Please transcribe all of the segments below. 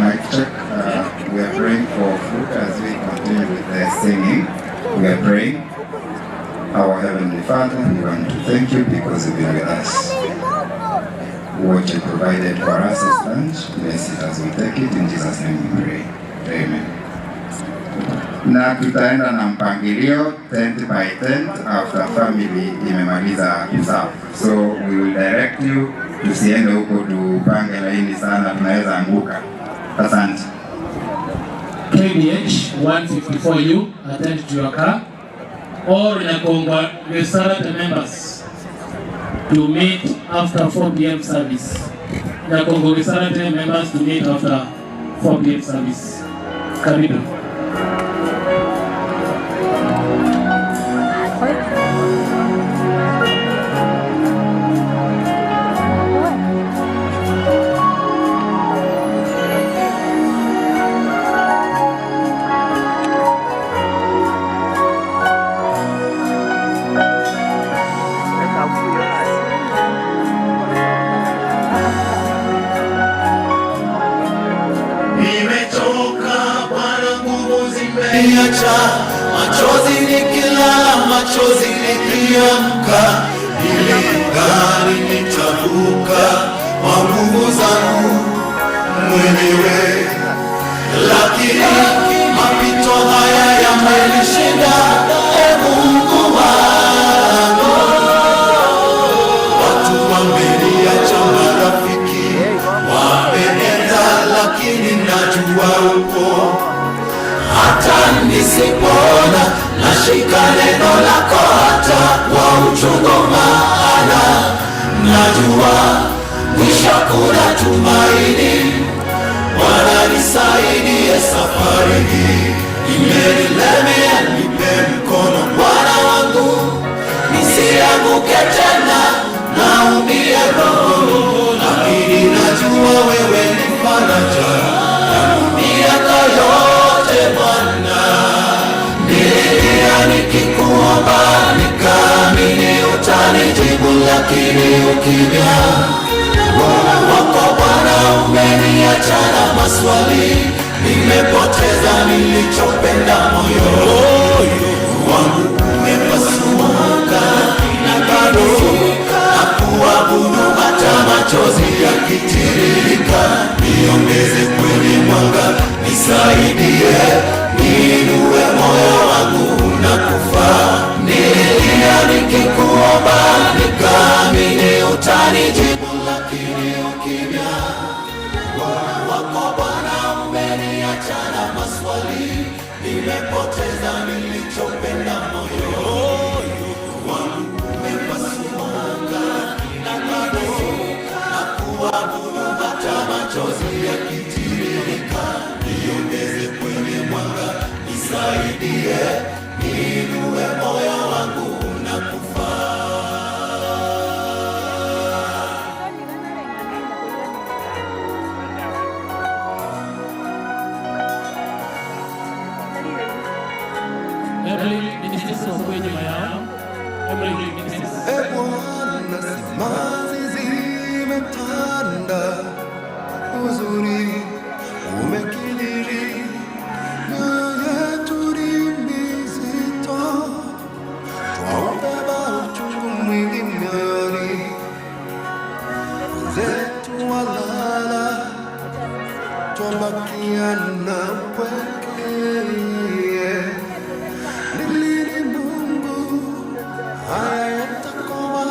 Mic check. We are praying for food as we continue with the singing. We are praying. Our Heavenly Father, we want to thank you because you've been with us. What you provided for us as lunch, bless it as we take it. In Jesus' name we pray. Amen. Na tutaenda na mpangilio tent by tent after family imemaliza kuserve. So we will direct you, tusiende huko tupange laini sana, tunaweza anguka. Asante. KDH 154U, attend to your car. All Nyakongo Gesarate members to meet after 4 p.m. service. Nyakongo Gesarate members to meet after 4 p.m. service. Karibu. Nimechoka Bwana, nguvu zimeniacha, machozi nikilala, machozi nikiamka, nilidhani nitavuka kwa nguvu zangu mwenyewe, lakini mapito haya yamenishinda. E Mungu wangu, watu wameniacha, marafiki wameenda, lakini najua upo hata nisipoona, nashika neno lako hata kwa uchungu, maana najua mwisho kuna tumaini. Bwana nisaidie safari hii, imenilemea, nipe mkono Bwana wangu, nisianguke tena, naumia roho, lakini najua wewe ni faraja yangu miaka yote Bwana. Nililia nikikuomba, nikaamini utanijibu, lakini ukimya wako Bwana umeniacha na maswali, nimepoteza nilichopenda, moyo wangu umepasuka na bado nakuabudu hata machozi. machozi yakitiririka, niongeze kwenye mwanga, nisaidie, niinue moyo wangu unakufa. Nililia nikikuomba, nikaamini utanijibu, lakini ukimya wako Bwana umeniacha na maswali, nimepoteza nilichopenda moyo wangu umepasuka na bado nakuabudu hata machozi yakitiririka, niongeze kwenye mwanga, nisaidie, niinue moyo wangu unakufa. Evelyn Ministries wakuwe nyuma yao. Evelyn Ministries. E Bwana, simanzi zimetanda, huzuni umekithiri, mioyo yetu ni mizito, twaubeba uchungu mwingi mioyoni, wenzetu walala, twabakia na upweke. Ni lini Mungu haya yatakoma?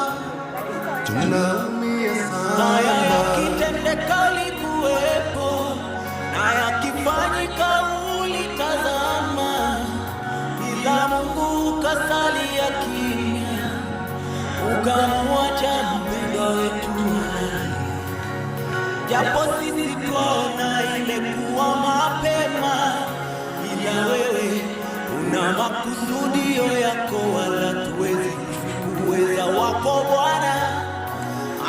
Tunaumia Haya sana. yakitendeka ulikuwepo, na yakifanyika ulitazama, ila Mungu ukasalia kimya, ukamwacha mpendwa wetu hai. Japo sisi twaona imekuwa mapema, ila wewe una makusudio yako, wala tuwezi kuweza wako Bwana.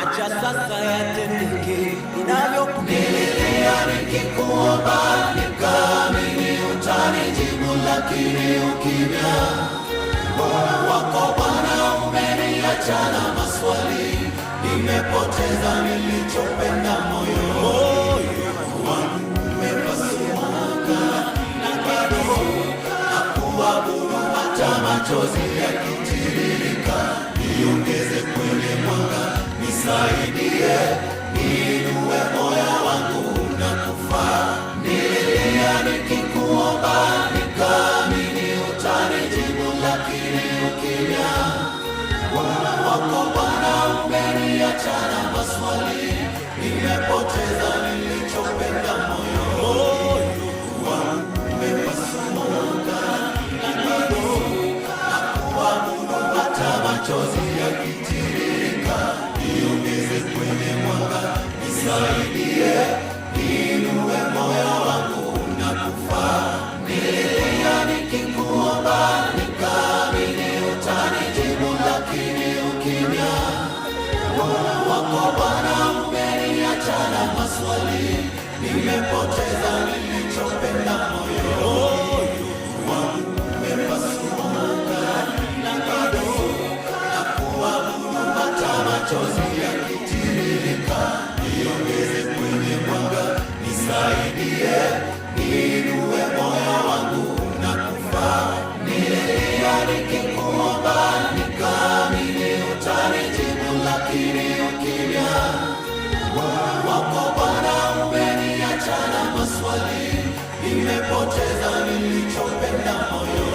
Acha sasa yatendeke inavyokupendeza. Nikikuomba nikaamini utanijibu, lakini ukimya wako Bwana umeniacha na maswali, nimepoteza nilichopenda moyo wangu umepasuka na bado nakuabudu hata machozi yakitiririka, niongeze kwenye mwanga, nisaidie, niinue moyo wangu unakufa. Nililia nikikuomba, nikaamini utanijibu, lakini ukimya wako Bwana umeniacha na maswali, nimepoteza nilichopenda moyo wangu umepasuka na bado nakuabudu hata machozi yakitiririka, niongeze kwenye mwanga, nisaidie, niinue moyo wangu unakufa. Nililia nikikuomba, nikaamini utanijibu, lakini ukimya wako Bwana umeniacha na maswali, nimepoteza nilichopenda moyo wangu umepasuka na bado nakuabudu hata machozi yakitiririka, niongeze kwenye mwanga, nisaidie, niinue moyo wangu unakufa. Nililia nikikuomba, nikaamini utanijibu, lakini ukimya wako Bwana umeniacha na maswali, nimepoteza nilichopenda moyo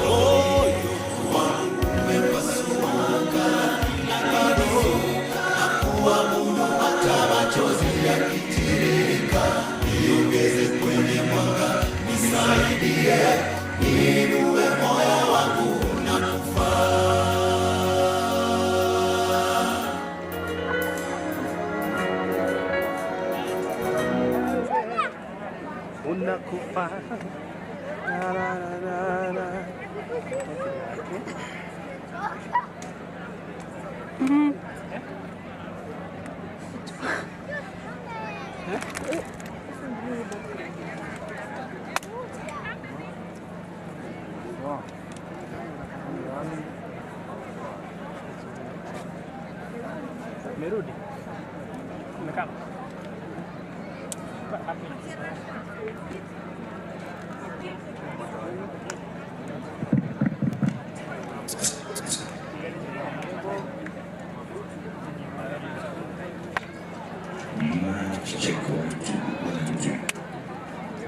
wangu umepasuka na bado nakuabudu hata machozi yakitiririka, niongeze kwenye mwanga, nisaidie, niinue moyo wangu unakufa. Unakufa. Na, na, na, na, na. Okay, okay. Merudi. Umekaa? Check 1 2 1 2.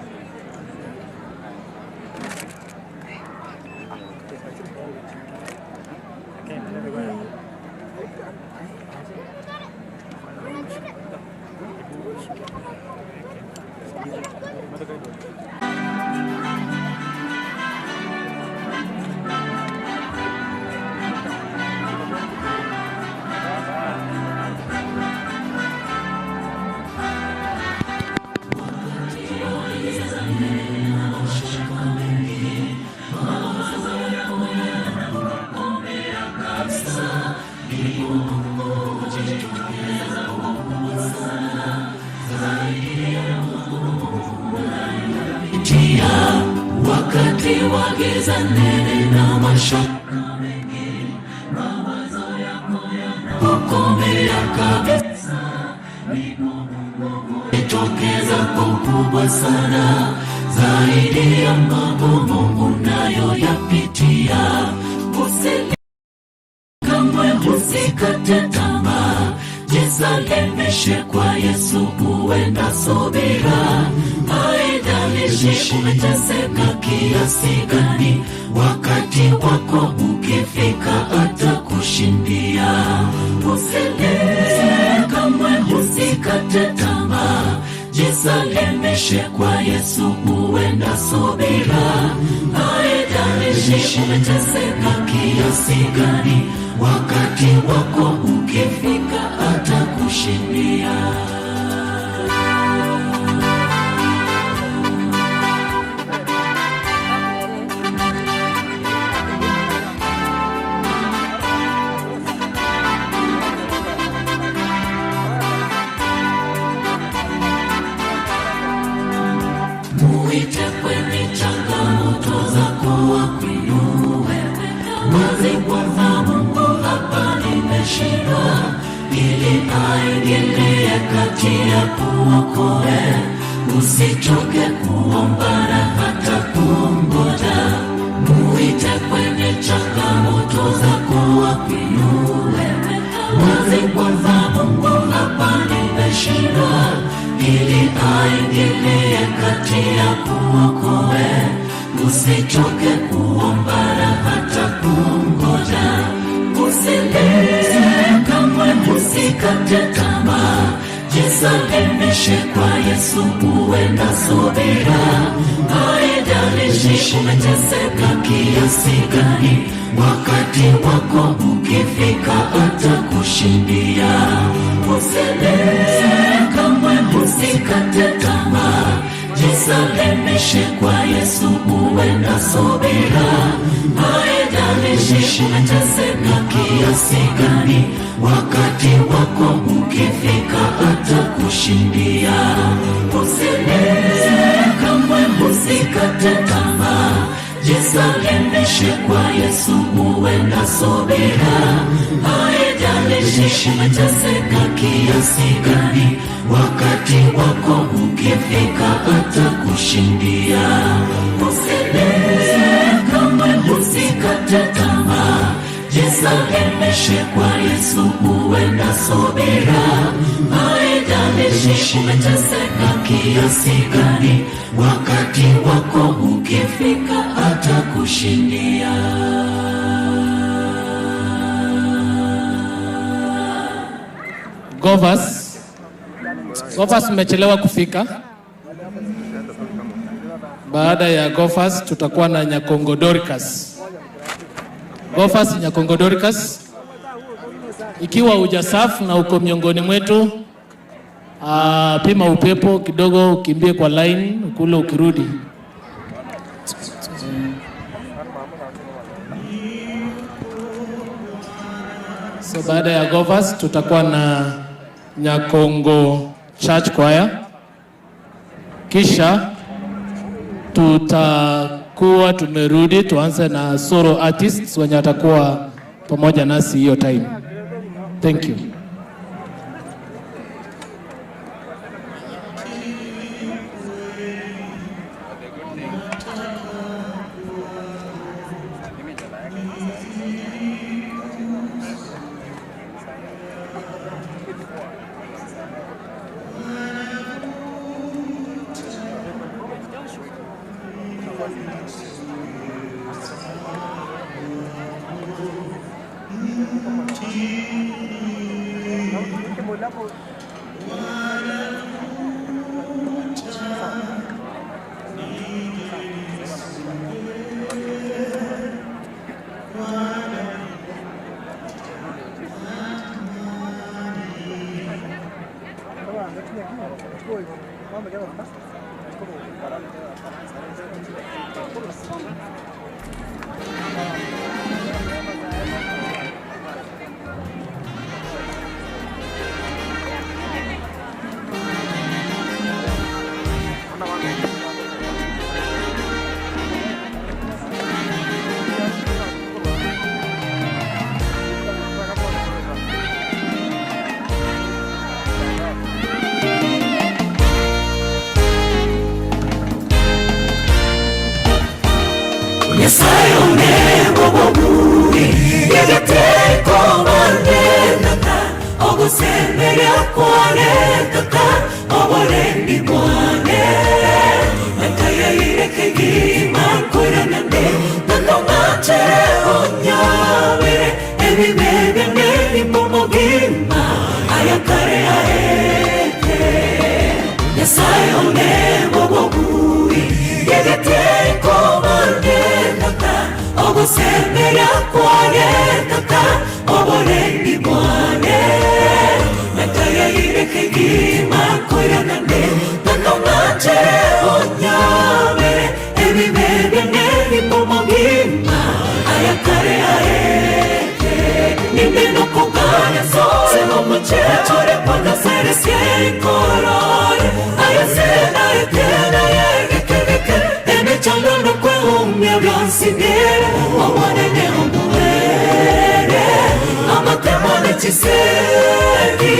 Wakati wa giza nene na mashaka mengi, mawazo yako yanapokomea kabisa, ndipo Mungu hujitokeza kwa ukubwa sana, zaidi ya magumu unayoyapitia. Usilie kamwe, usikate tamaa, jisalimishe kwa Yesu, uwe na subira. Haijalishi umeteseka kiasi gani, wakati wako ukifika atakushindia. Usilie kamwe, usikate tamaa, jisalimishe kwa Yesu, uwe na subira. Haijalishi umeteseka kiasi gani, wakati wako ukifika atakushindia. Muite kwenye changamoto zako akuinue. Wazi kwanza Mungu hapa nimeshindwa, ili aingilie kati ya kuokoe. Usichoke kuomba na hata kungoja. Muite kwenye changamoto zako akuinue. Wazi kwanza Mungu hapa nimeshindwa, ili aingilie kati ya kuokoe. Usichoke kuomba na hata kungoja. Usilie kamwe, usikate tamaa, jisalimishe kwa Yesu, uwe na subira. Haijalishi umeteseka kiasi gani, wakati wako ukifika atakushindia. Usilie kamwe, usikate tamaa, jisalimishe kwa Yesu, uwe na subira. Haijalishi umeteseka kiasi gani, wakati wako ukifika atakushindia. Usilie kamwe, usikate tamaa, jisalimishe kwa Yesu, uwe na subira. Haijalishi umeteseka kiasi gani, wakati wako ukifika atakushindia. Usilie kamwe, usikate tamaa, jisalimishe kwa Yesu, uwe na subira. Haijalishi umeteseka kiasi gani, wakati wako ukifika atakushindia. Govers, Govers mmechelewa kufika. Baada ya Govers tutakuwa na Nyakongo Dorcas. Govers, Nyakongo Dorcas. Ikiwa hujasafu na uko miongoni mwetu, pima upepo kidogo, ukimbie kwa line ukule ukirudi. So baada ya Govers tutakuwa na Nyakongo Church Choir, kisha tutakuwa tumerudi tuanze na solo artists wenye watakuwa pamoja nasi hiyo time. Thank you. Nyasaye one bw'obobui, yegeteko manenaka, ogosemeria kwane kaka, oborendi bwane. Nakayaire kegima nkoiranane, nandong'achere onyabere, ebibe biane nimomogima, ayakare aete. Nyasaye one bw'obobui, yegeteko manenaka, ogosemeria kwane kaka, oborendi bwane. Nakayaire kegima nkoiranane, nandong'achere onyabere, ebibe biane nimomogima, ayakare aete. Nimenokogana sose omuchere panaseresiekorore ayasena etena yegekegeke emechando kweumya byonsigere omonene omuwere amatemo nechisegi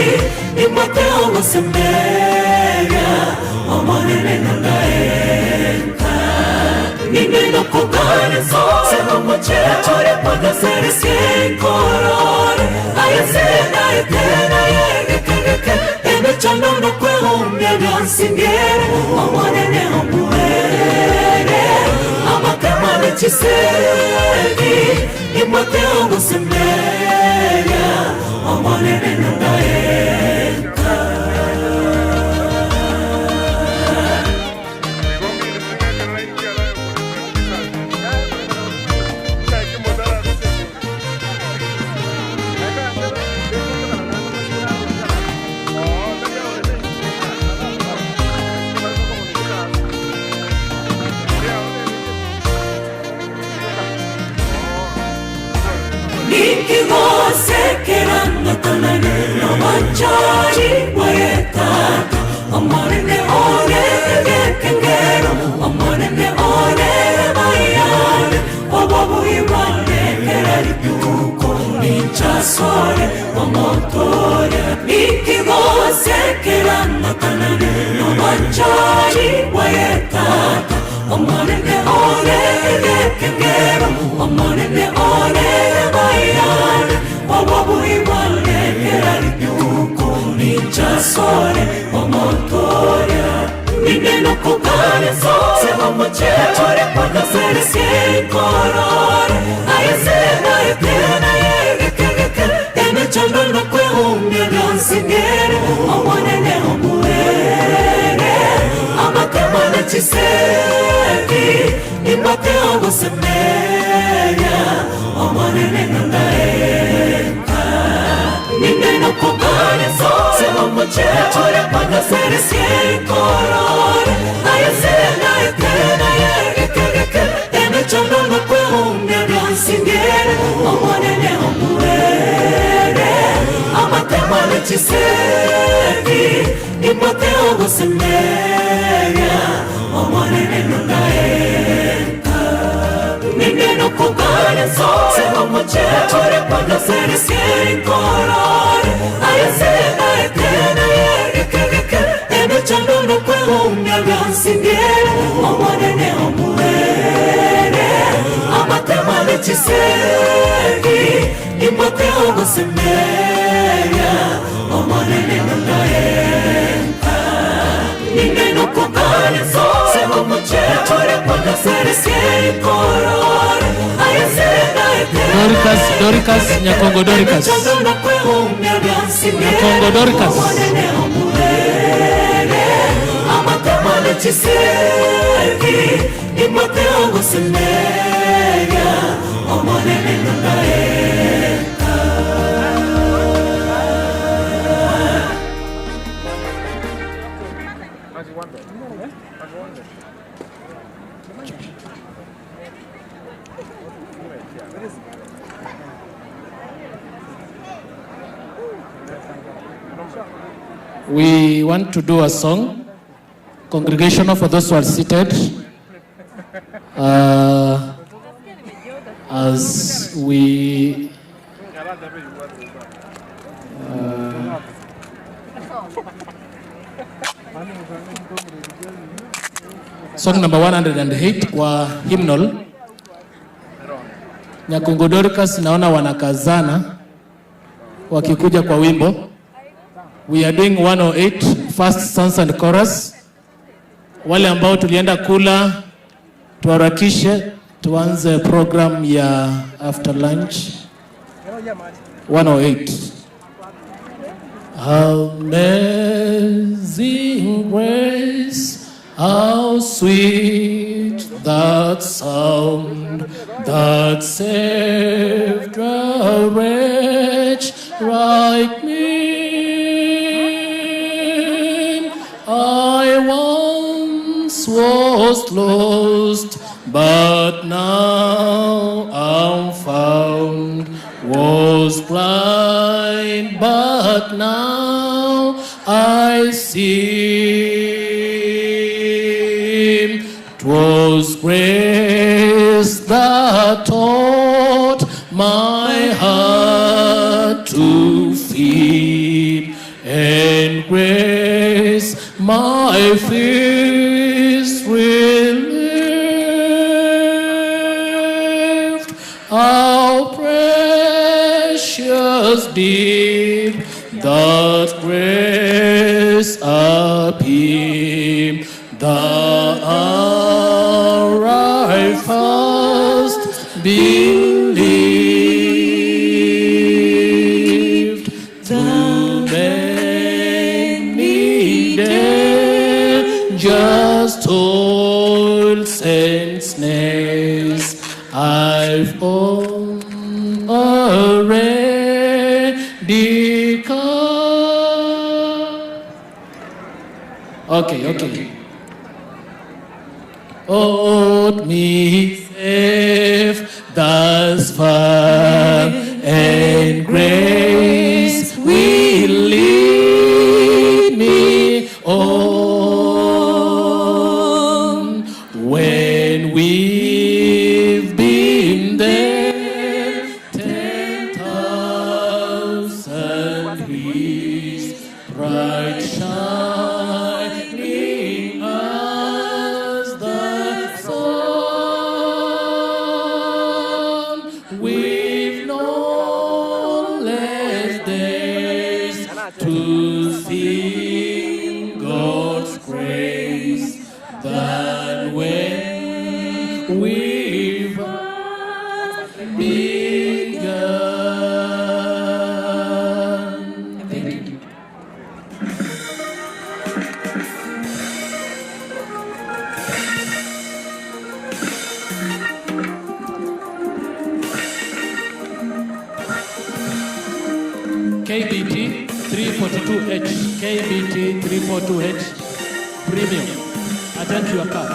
nimwate ogosemeria omonene nangaeka Nimenokogana sose omuchere panaseresiekorore ayasena etena yegekegeke emechando kweumya byonsigere omonene omuwere amatemo nechisegi nimwate ogosemeria omonene nangaeka. Nikigosekerana nobanchari bwetata omonene oregekengero omonene orebayane obobuibwane kera rituko ninchasore omotore nikigosekerana nobanchari bwetata omonene oregekengero omonene orebayane obobuibwane kera rituko ninchasore omotoria nimenokogana sose omuchere panaseresiekorore ayesena etena yegekegeke emechando nokweumya byonsigere omonene omuwere amatemo nechisegi nimwate ogosemeria omonene nangaeka nimenokogana sose omuchere panaseresiekorore ayesena etena yegekegeke emechando nokweumya byonsigere omonene omuwere amatemo nechisegi nimwate ogosemeria omonene nangaeka nimenokogana sose omuchere panaseresiekorore ayesena etena yegekegeke emechando nokweumya byonsigere omonene omuwere amatemo nechisegi nimwate ogosemeria omonene nangaeka nimenokogana sose omuchere panaseresiekorore Dorcas, Dorcas, Nyakongo Dorcas. Nyakongo Dorcas. We want to do a song. Congregational for those who are seated. As we song number 108 kwa hymnal. Nyakongo Dorcas naona wanakazana wakikuja kwa wimbo. We are doing 108 first sons and chorus. Wale ambao tulienda kula tuharakishe tuanze program ya after lunch 108. Amazing grace, how sweet that sound that saved a wretch like me. I once was lost, but now I'm found. Was blind, but now I see. 'Twas grace that taught my heart to feel, and grace my fears relieved. How precious did that grace appear, the hour I first believed. Through many dangers, toils, and snares, I've already come. Okay. Hold me safe thus far, and grace will lead me on. When we've been there 10,000 years, bright shining as the sun, we've no less days to sing God's grace than when we've begun. Thank you. KBT 342H, KBT 342H Premium. Attend to your car.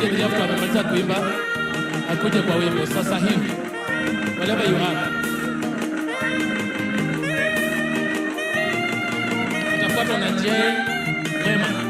Immediately after amemaliza kuimba akuje kwa wimbo sasa hivi, wherever you are. Atafuatwa na Jane Mwema.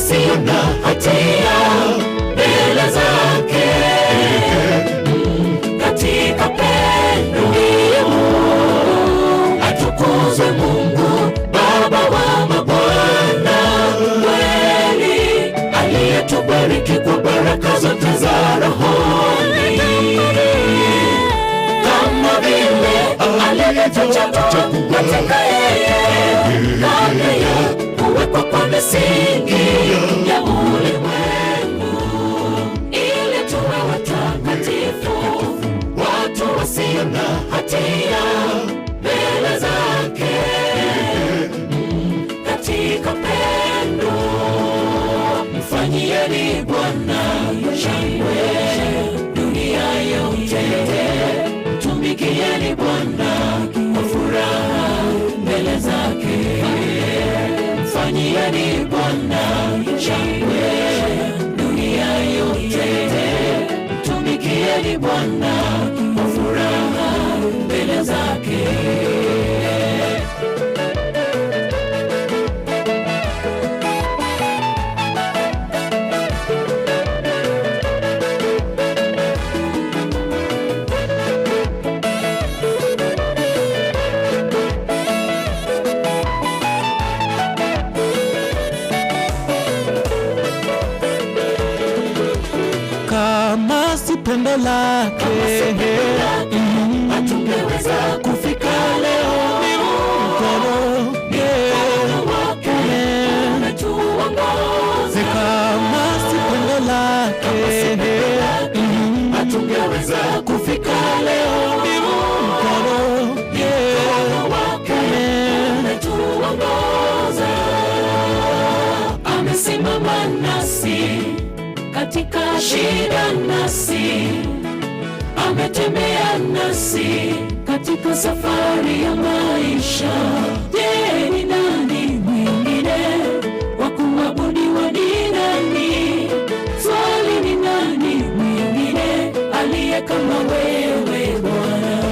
wasio na hatia mbele zake katika pendo ndiye Mungu atukuzwe Mungu Baba wa mabwana kweli aliyetubariki kwa baraka zote za rohoni kama vile alivyotuchagua katika yeye kabla ya kuwekwa kwa misingi ya ulimwengu ili tuwe watakatifu, watu wasio na hatia mbele zake katika pendo. Mfanyieni Bwana shangwe dunia yote, mtumikieni Bwana kwa furaha mbele zake. Mfanyieni Bwana shangwe dunia yote, mtumikieni Bwana kwa furaha mbele zake. Kama si pendo lake Hatungeweza kufika leo, ni mkono wake umetuongoza. Kama si pendo lake Hatungeweza kufika leo, ni mkono wake umetuongoza. Amesimama nasi katika shida nasi, ametembea nasi katika safari ya maisha. Je, ni nani mwingine wa kuabudiwa? Ni nani? Swali ni nani mwingine aliye kama wewe Bwana?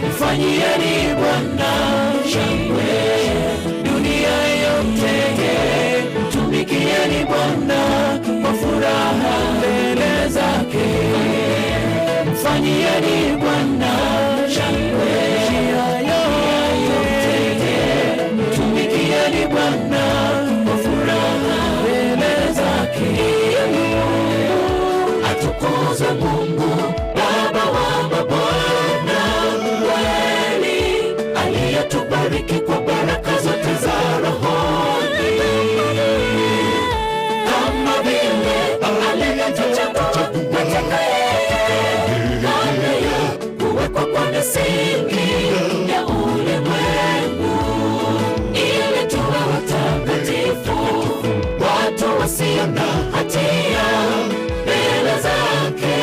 Mfanyieni Bwana shangwe dunia yote, mtumikieni Bwana kwa furaha mbele zake. Mfanyieni Bwana shangwe dunia yote, mtumikieni Bwana kwa furaha mbele zake. Atukuzwe Mungu Baba wa mabwana kweli aliyetubariki kwa baraka zote za rohoni kama vile alivyotuchagua katika yeye kabla ya kuwekwa kwa misingi ya ulimwengu ili tuwe watakatifu, watu wasio na hatia mbele zake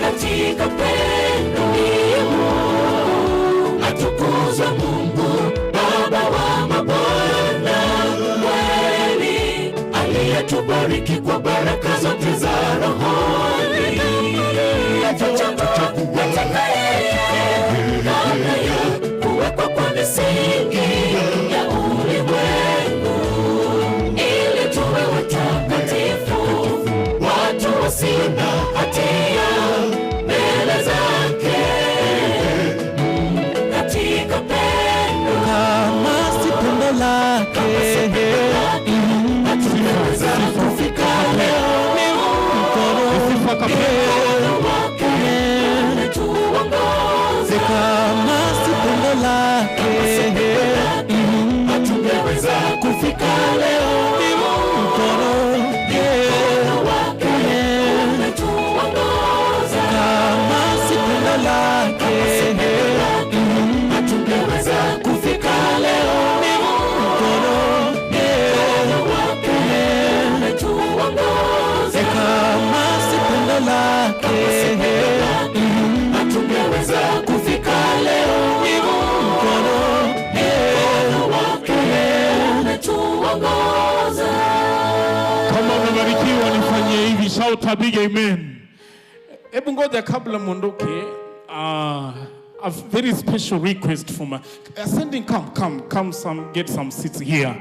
katika pendo ndiye Mungu atukuzwe Mungu Baba wa mabwana kweli aliyetubariki kwa baraka zote za rohoni Atuchagua katika yeye kabla ya kuwekwa kwa misingi ya ulimwengu ili tuwe watakatifu, watu wasio na hatia mbele zake katika pendo Kama si pendo lake hatungeweza kufika leo. ni mkono Wake umetuongoza, Kama si pendo lake hatungeweza kufika leo. ni mkono Wake umetuongoza, Kama si pendo lake hatungeweza kufika leo. ni mkono Wake umetuongoza, Kama si pendo lake hatungeweza kufika leo. ni mkono Wake umetuongoza. Kama umebarikiwa nifanyie hivi, shout a big amen. Hebu ngoja kabla mwondoke, a very special request from ascending, come, come, come some, get some seats here.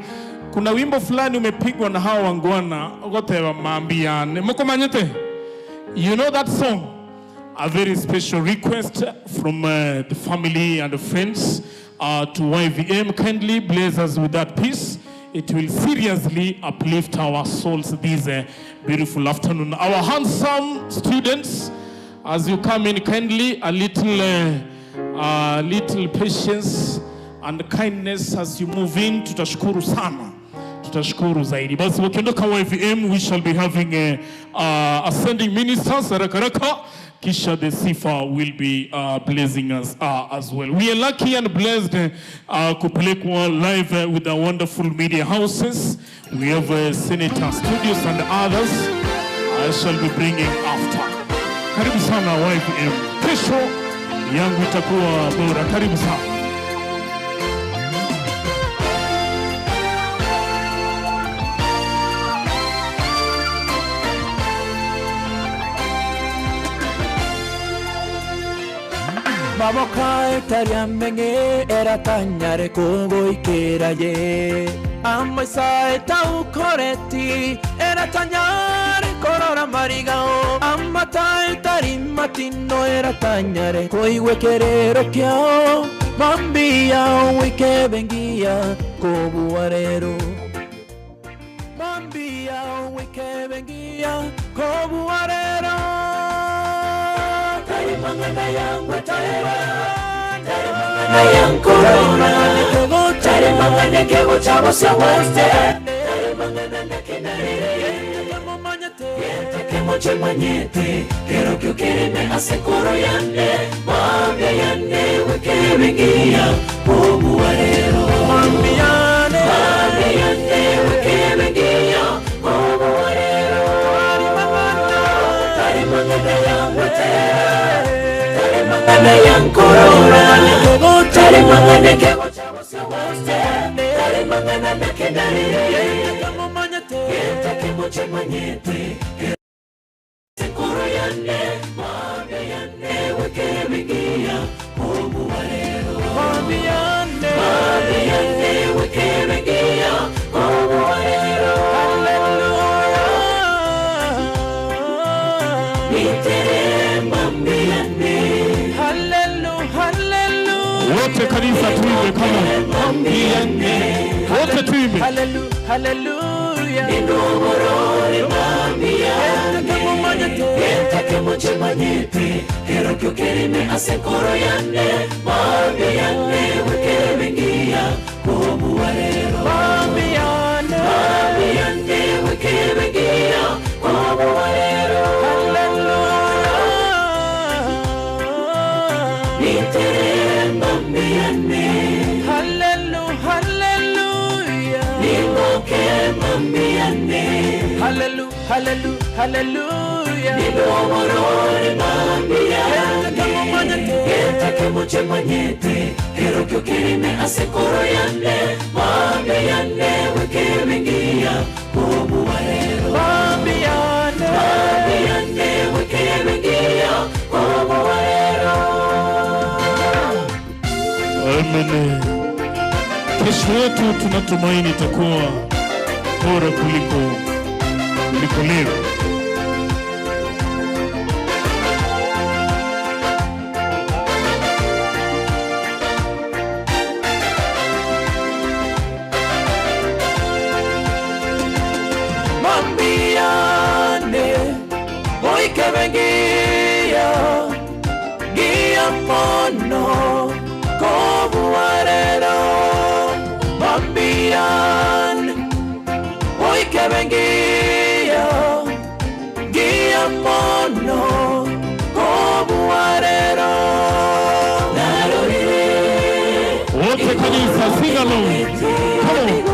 Kuna wimbo fulani umepigwa na hawa wangwana ogoteba mambi yane. Mukomanyete? You know that song? A very special request from the family and the friends to YVM. Kindly bless us with that peace. It will seriously uplift our souls this beautiful afternoon. Our handsome students, as you come in kindly, a little patience and kindness as you move in. Tutashukuru sana. Tutashukuru zaidi. Basi wakiondoka YVM, we shall be having ascending ministers haraka haraka, kisha the Sifa will be blessing us as well. We are lucky and blessed kupelekwa live with the wonderful media houses. We have Senator Studios and others I shall be bringing after. Karibu sana YVM. Kesho yangu itakuwa bora. Karibu sana. Maboka etariameng'e eratanyare kogoikera ye Amaisa etaukoreti eratanyare korora marigao Amata etarimatino eratanyare koigwekerero kiao Mambia wike bengia kobuarero Mambia wike bengia kobuarero Wote kanisa tuimbe kama wote tuimbe. Hallelujah. Hallelujah, hallelujah. Amen. Kesho yetu tunatumaini itakuwa bora kuliko leo. Mambiane, oike bengia, gia mono, kobuarero. Mambiane, oike bengia, gia mono, kobuarero. Wote kanisa sing along. Come on.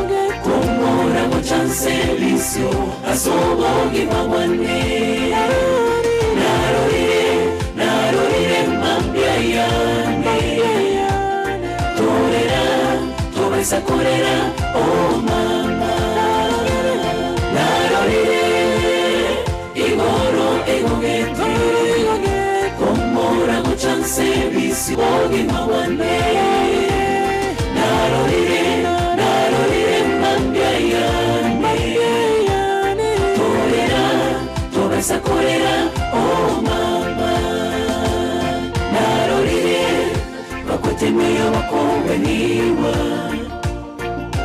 Emeteme y'abakobeniwa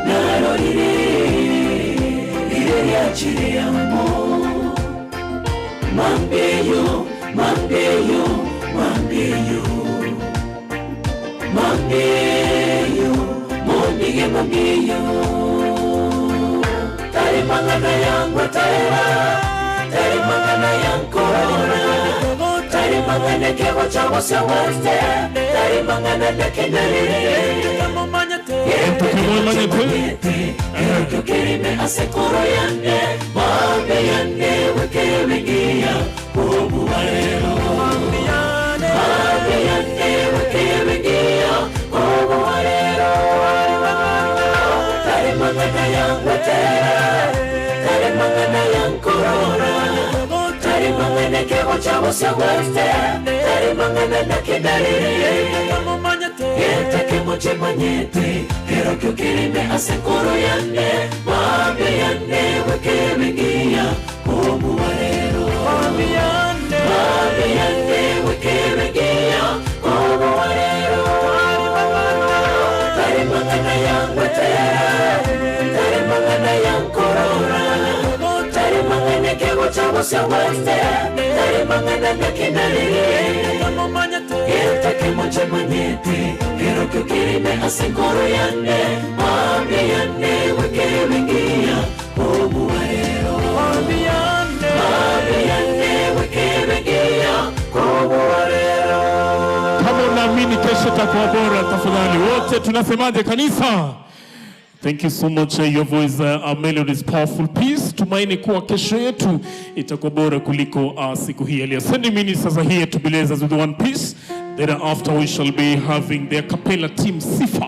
narorire rire ryachire amo mambeyo mambeyo mambeyo mambeyo mondige mambeyo tari mang'ana yangwetera tari mang'ana yankorora tari mang'ana kego chabo weste tari mang'ana nekenyarire kerime asekoro yane mambe yane wekebengia obubarero mambe yane wekebengia obubarero tari mang'ana yangwetera tari mang'ana yankorora tari mang'ana kego chabo weste tari mang'ana nakedarire Gete mochemanyete Kero kyo kirime asekoro yane Mambe yane wekebengia Obuwarero Mambe yane wekebengia Obuwarero Tari mang'ana yangwetera Tari mang'ana yankorora Tari mang'ana kego chabo sia weste Tari mang'ana nakinarire Gete mochemanyete Kero kyo kirime asekoro yane Mambe yane wekebengia Obuwarero Mambe yane wekebengia Obuwarero Kama unaamini kesho itakuwa bora, tafadhali wote tunasemaje kanisa? Thank you so much. Your voice, melody is powerful. Peace. Tumaini kuwa kesho yetu itakuwa bora kuliko siku hii ya leo. Send ministers are here to bless us with one piece. Thereafter we shall be having their capella team Sifa.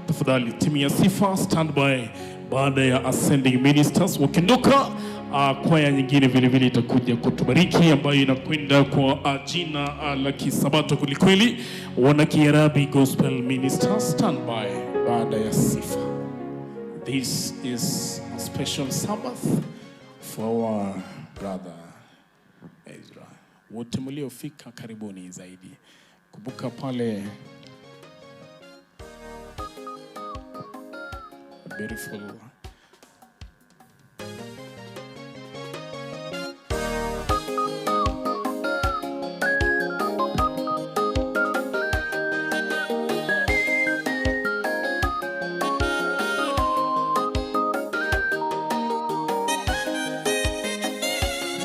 Tafadhali timu ya Sifa stand by baada ya ascending ministers wakiondoka. Kwaya nyingine vile vile itakuja kutubariki ambayo inakwenda kwa jina la Kisabato kwelikweli, wana Kiarabi Gospel Ministers stand by baada ya Sifa. This is a special Sabbath for our brother Ezra. Wote mliofika karibuni zaidi. Kumbuka pale beautiful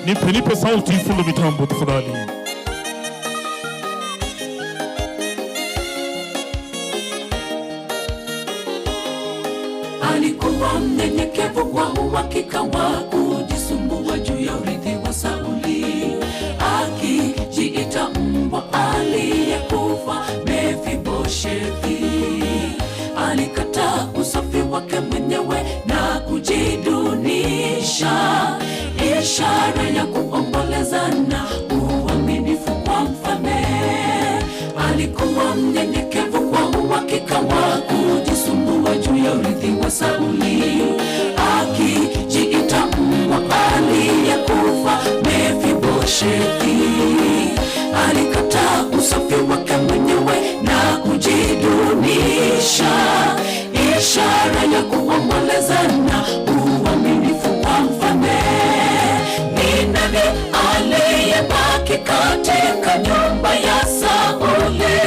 Nipe, nipe sauti fundo mitambo tafadhali. Alikuwa mnyenyekevu kwa uhakika wa kujisumbua juu ya urithi wa Sauli, akijiita mbwa aliyekufa Mefiboshethi. Alikataa usafi wake mwenyewe na kujidunisha, ishara ya kuomboleza na uaminifu kwa mfalme. Alikuwa mnyenyekevu kwa uhakika wa kujisumbua juu ya urithi wa Sauli, akijiita mbwa aliyekufa Mefiboshethi. Alikataa usafi wake mwenyewe na kujidunisha, ishara ya kuomboleza na uaminifu kwa mfalme. Ni nani aliyebaki katika nyumba ya Sauli?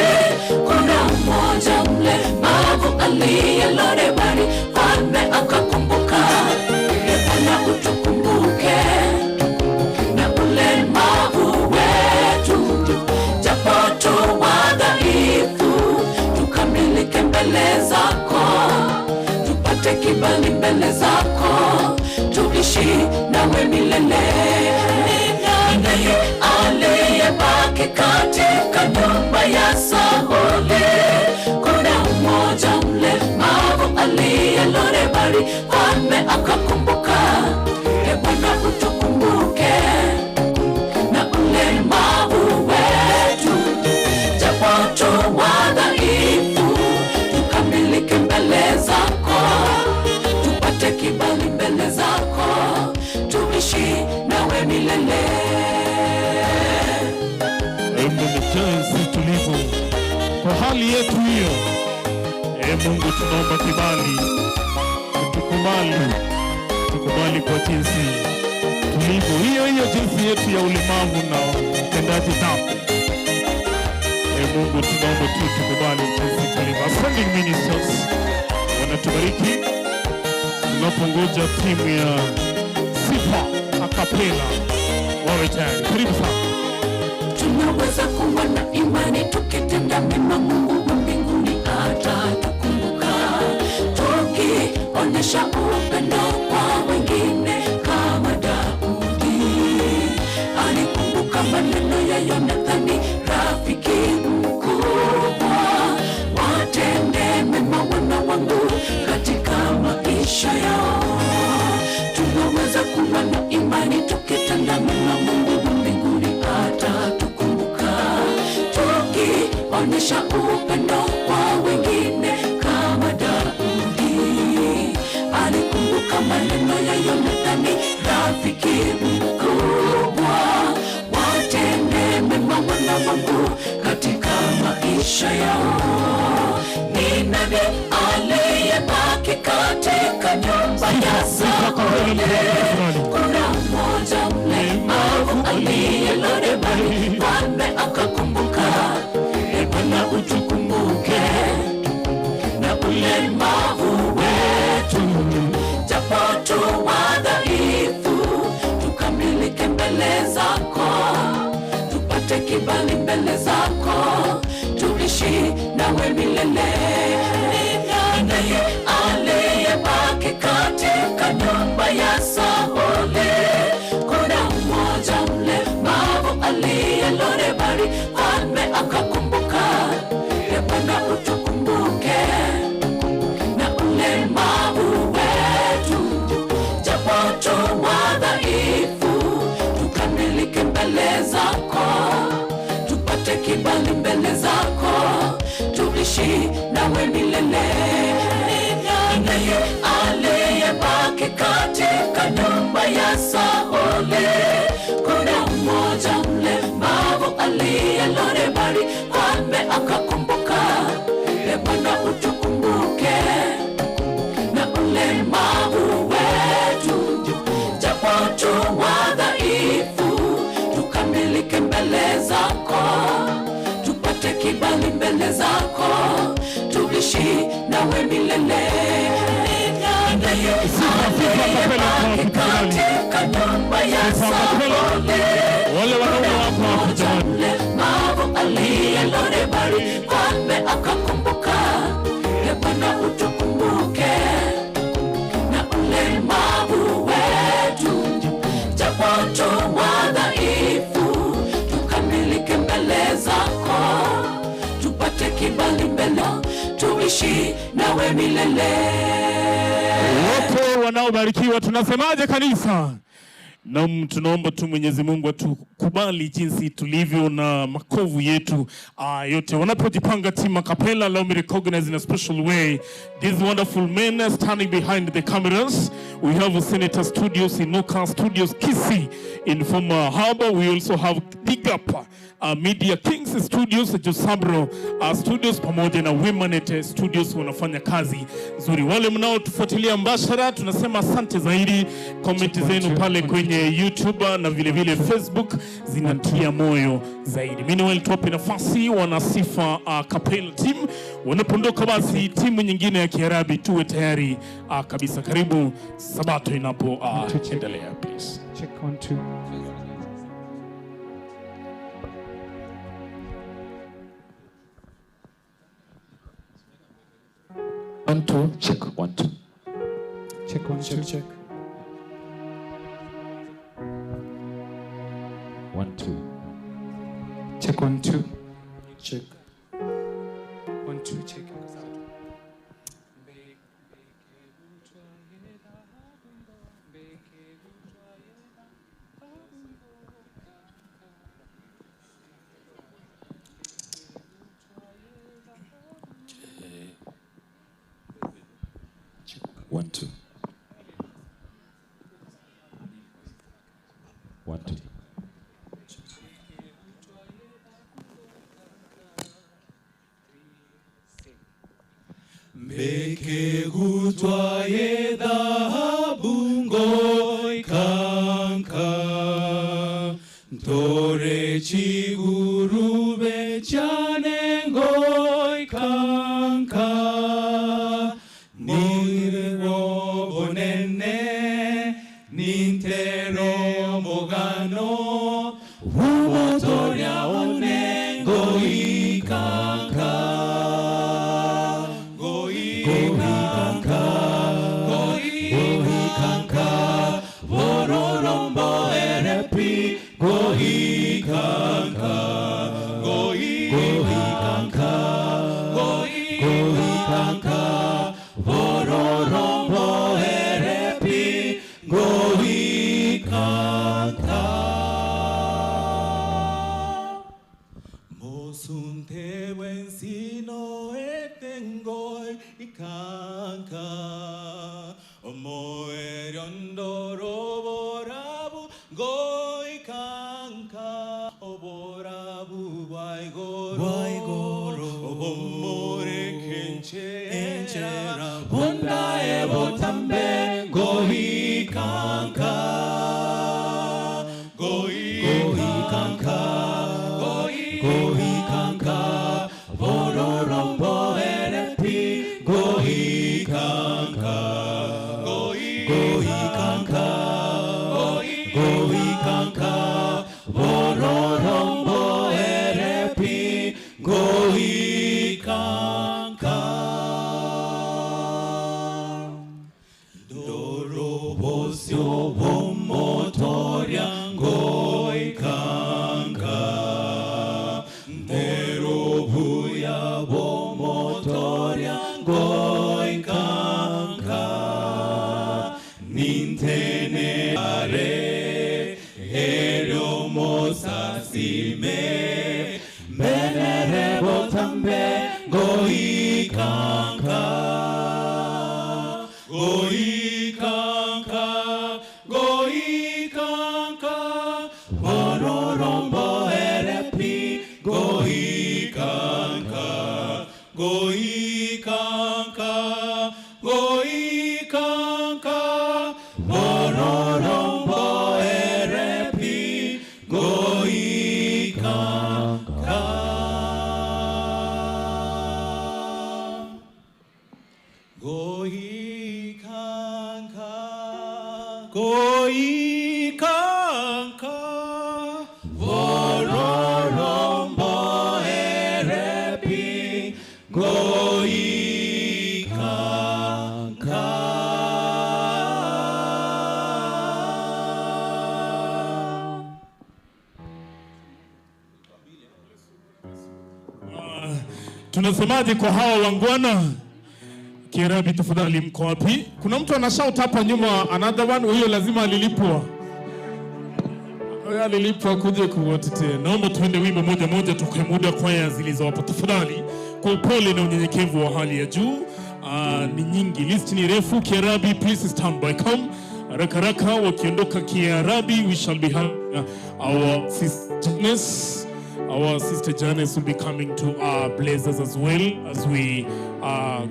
Kuna mmoja mlemavu aliye Lodebar, mfalme akakumbuka. Ee Bwana, utukumbuke na ulemavu wetu, japo tu wadhaifu, tukamilike mbele zako, tupate kibali mbele zako, tuishi nawe milele. Ni nani aliyebaki katika nyumba ya Sauli? Kuna mmoja mlemavu aliye Lodebar, mfalme akakumbuka. Ee Bwana, utukumbuke na ulemavu wetu, japo tu wadhaifu, tukamilike mbele zako, tupate kibali mbele zako, tuishi nawe milele. Amen. Jinsi tulivyo kwa Hali yetu hiyo. Ee Mungu, tunaomba kibali, tukubali, tukubali kwa jinsi tulivyo, hiyo hiyo jinsi yetu ya ulemavu na utendaji dhambi. Ee Mungu, tunaomba tu tukubali jinsi tulivyo. Ascending Ministers wanatubariki tunapongoja timu ya Sifa Acapella wawe tayari. Karibu sana. Tunaweza kuwa na imani tukitenda mema, Mungu wa mbinguni atatukumbuka. Tukionyesha upendo kwa wengine kama Daudi alikumbuka maneno ya Yonathani, rafiki mkubwa, watende mema wana wangu katika maisha yao. Tunaweza kuwa na imani tukitenda mema, Mungu wa mbinguni atatukumbuka. Tukionyesha upendo kwa wengine kama Daudi alikumbuka maneno ya Yonathani, rafiki mkubwa, watende mema wana wangu katika maisha yao. Ni nani aliyebaki katika nyumba ya Sauli? Kuna mmoja mlemavu aliye Lodebari, mfalme akakumbuka. E Bwana, utukumbuke na ulemavu wetu, japo tu wadhaifu, tukamilike mbele zako, tupate kibali mbele zako, tuishi nawe milele. Ni nani aliyebaki katika nyumba ya Sauli? Kuna mmoja mlemavu aliye Lodebari, mfalme akakumbuka. E Bwana, utukumbuke na ulemavu wetu, japo tu wadhaifu, tukamilike mbele zako, tupate kibali mbele zako, tuishi nawe milele. Ni nani aliyebaki katika nyumba ya Sauli? Kuna mmoja mlemavu aliye Lodebari, mfalme akakumbuka. E Bwana, utukumbuke na ulemavu wetu, japo tu wadhaifu, tukamilike mbele zako, tupate kibali mbele zako, tuishi nawe milele. Ni nani aliyebaki katika nyumba ya Sauli? Wale wanaume wapo hapo jamani. Mlemavu aliye Lodebari, mfalme akakumbuka. E Bwana, utukumbuke na ulemavu wetu, japo tu wadhaifu, tukamilike mbele zako, tupate kibali mbele, tuishi nawe milele. Wote wanaobarikiwa tunasemaje kanisa? Naam, tunaomba tu Mwenyezi Mungu atukubali jinsi tulivyo na makovu yetu yote. Wanapojipanga team Acapella, allow me recognize in a special way these wonderful men standing behind the cameras. We have Senator Studios, Inuka Studios, Kisii in former Harbor. We also have Digap Media Kings Studios, Josabro Studios pamoja na Womenet Studios wanafanya kazi nzuri. Wale mnaotufuatilia mbashara, tunasema asante zaidi. Comment zenu pale kwenye YouTube na vile vile Facebook zinatia moyo zaidi. Meanwhile, tuwape nafasi wana Sifa Capella team wanapoondoka, basi timu nyingine ya Kiarabi tuwe tayari kabisa. Karibu Sabato inapo endelea, please. Check one, two. One, two, check, one, two. Check one, two. Check. One, two. Check one, two. Check. One, two, check. Check. One, two. One, two. Mbekegutwa yedhahabu ngoikanka Ntore chigurube chane ngoikanka Nirobonene nintero mogano Umotoria one ngoikanka Goikanka, goikanka, bororombo erepi, goikanka, goikanka, goikanka, bororombo erepi, goikanka. Mosunte buen sino etengoi ikanka Moerondoro borabu goikanka Oborabu waigoro Obomore kenchera Bonda ebotambe goikanka Goikanka Goikanka Bororombo erepi Goikanka Goikanka Goikanka Bororombo erepi Goikanka Dorobosio bomotoria goikanka Derobuya bomotoria goikanka Nintene are eromosasime Menere botambe goikanka Goikanka, goikanka, bororombo erepi, goikanka, goikanka, goikanka, bororombo erepi, goikanka. Goikanka, goikanka, bororombo erepi, goikanka. Tunasemaje kwa hawa wangwana? Kiarabi tafadhali, mko wapi? Kuna mtu ana shout hapa nyuma, another one. Huyo lazima alilipwa, huyo alilipwa kuja kuwatetea. Naomba tuende wimbo moja moja, tukoe muda kwaya zilizowapo tafadhali, kwa upole na unyenyekevu wa hali ya juu. Ni nyingi, list ni refu. Kiarabi, please stand by, come haraka haraka. Wakiondoka Kiarabi, we shall be having our sister Janice. Our sister Janice will be coming to bless us as well as we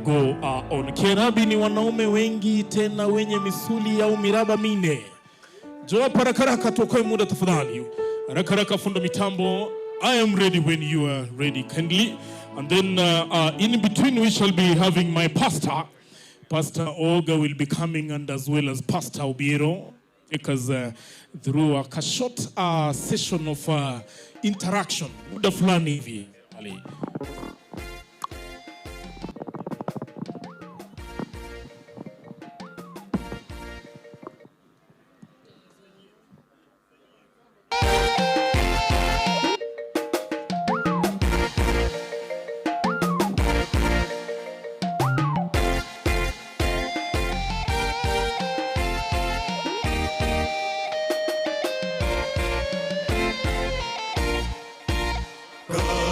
go on. Kiarabi ni wanaume wengi tena wenye misuli au miraba mine. Njoo hapa haraka haraka, tuokoe muda tafadhali. Haraka haraka, fundi mitambo. I am ready when you are ready, kindly. And then in between we shall be having my pastor. Pastor Olga will be coming, and as well as Pastor Obiero, take us through a short session of interaction. Muda fulani hivi. Ali.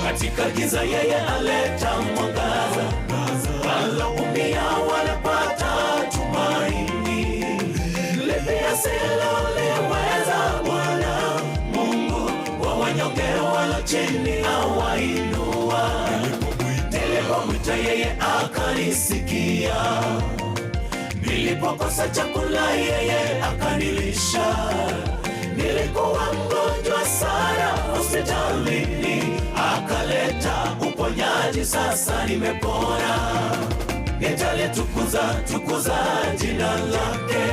Katika giza yeye aleta mwangaza, waloumia wanapata tumaini. Lipi asiloliweza Bwana Mungu, wa wanyonge walio chini awainua. Nilipomwita Nilipomuita yeye akanisikia, nilipokosa chakula yeye akanilisha. Nilikuwa mgonjwa sana hospitalini, akaleta uponyaji, sasa nimepona. Nitalitukuza tukuza jina lake,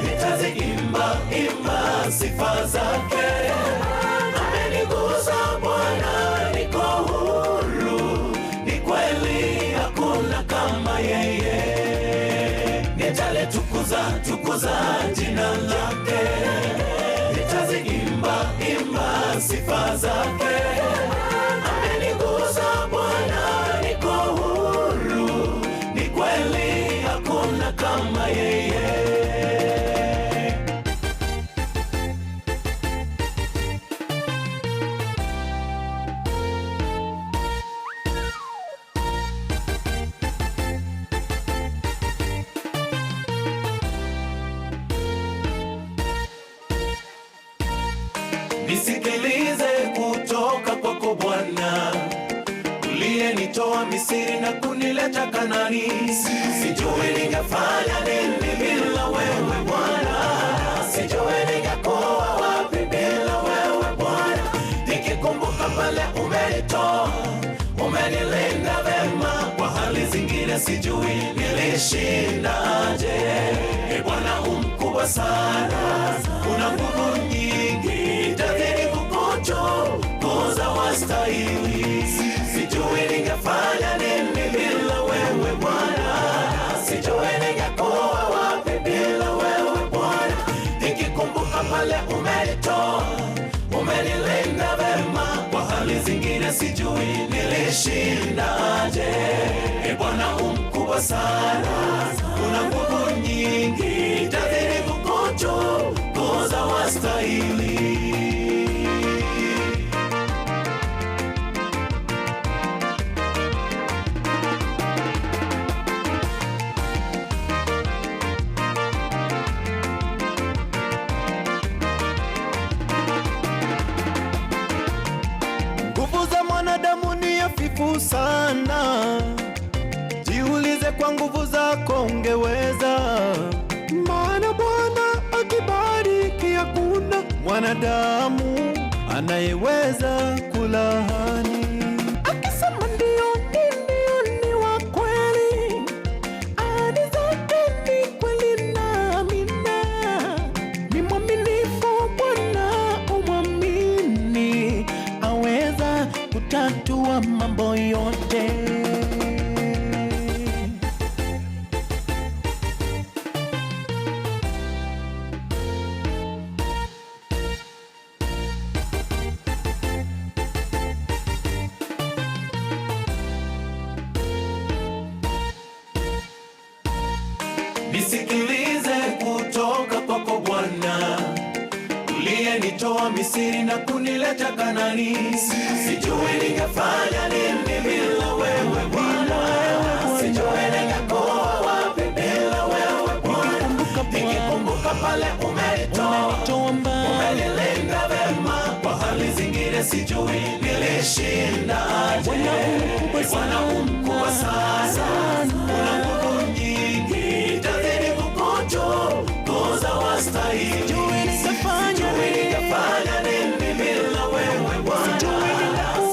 nitaziimba imba sifa zake. Ameniguza Bwana, niko huru, ni kweli hakuna kama yeye. Nitalitukuza tukuza jina lake, nitaziimba imba sifa zake. Ameniguza Bwana, niko huru, ni kweli hakuna kama yeye. Nisikilize kutoka kwako Bwana, uliyenitoa Misri na kunileta Kanani. Sijui ningefanya nini bila wewe Bwana, sijui ningekuwa wapi bila wewe Bwana. Nikikumbuka pale umenitoa, umenilinda vema, kwa hali zingine sijui nilishindaje. E Bwana umkubwa sana, una nguvu nyingi, tazidi kukutukuza wastahili. Sijui ningefanya nini bila wewe Bwana, sijui ningekuwa wapi bila wewe Bwana. Nikikumbuka pale umenitoa, umenilinda vema, kwa hali zingine sijui nilishindaje. E Bwana umkubwa sana, una nguvu nyingi, tazidi kukutukuza wastahili. Nguvu za mwanadamu ni hafifu sana, jiulize kwa nguvu zako ungeweza. Maana Bwana akibariki hakuna mwanadamu anayeweza kulaani. Akisema ndio ni ndio, ni wa kweli, ahadi zake ni kweli na amina. Ni mwaminifu Bwana, umwamini, aweza kutatua mambo yote. Nisikilize kutoka kwako Bwana, uliyenitoa Misri na kunileta Kanani. Sijui ningefanya nini bila wewe Bwana, sijui ningekuwa wapi bila wewe Bwana. Nikikumbuka pale umenitoa, umenilinda vema, kwa hali zingine sijui nilishindaje. Bwana umkubwa sana, una nguvu nyingi, tazidi kukutukuza wastahili. Sijui ningefanya nini bila wewe Bwana,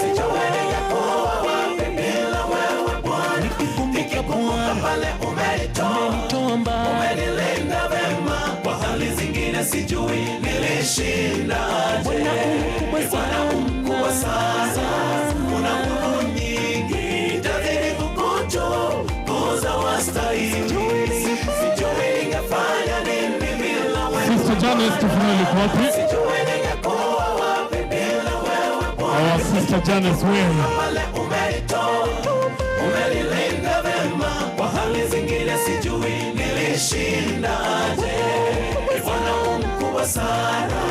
sijui ningekuwa wapi bila wewe Bwana. Nikikumbuka pale umenitoa, umenilinda vema, kwa hali zingine sijui nilishindaje. Bwana umkubwa sana, una nguvu nyingi, tazidi kukutukuza wastahili. Sijui ningefanya nini bila wewe Sister Janice, tafadhali uko wapi? Sijui ningekuwa wapi bila wewe Bwana. Our sister Janice, where? Pale umenitoa, umenilinda vema, kwa hali zingine sijui nilishindaje. Ee Bwana umkubwa sana,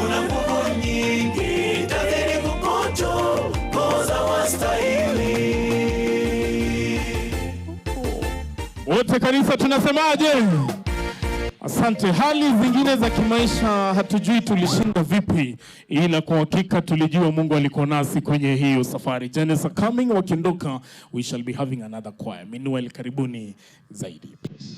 una nguvu nyingi, tazidi kukutukuza wastahili. Wote kanisa tunasemaje? Asante. Hali zingine za kimaisha hatujui tulishinda vipi, ila kwa hakika tulijua Mungu alikuwa nasi kwenye hiyo safari. Genesis coming wakiondoka, we shall be having another choir. Meanwhile, karibuni zaidi please.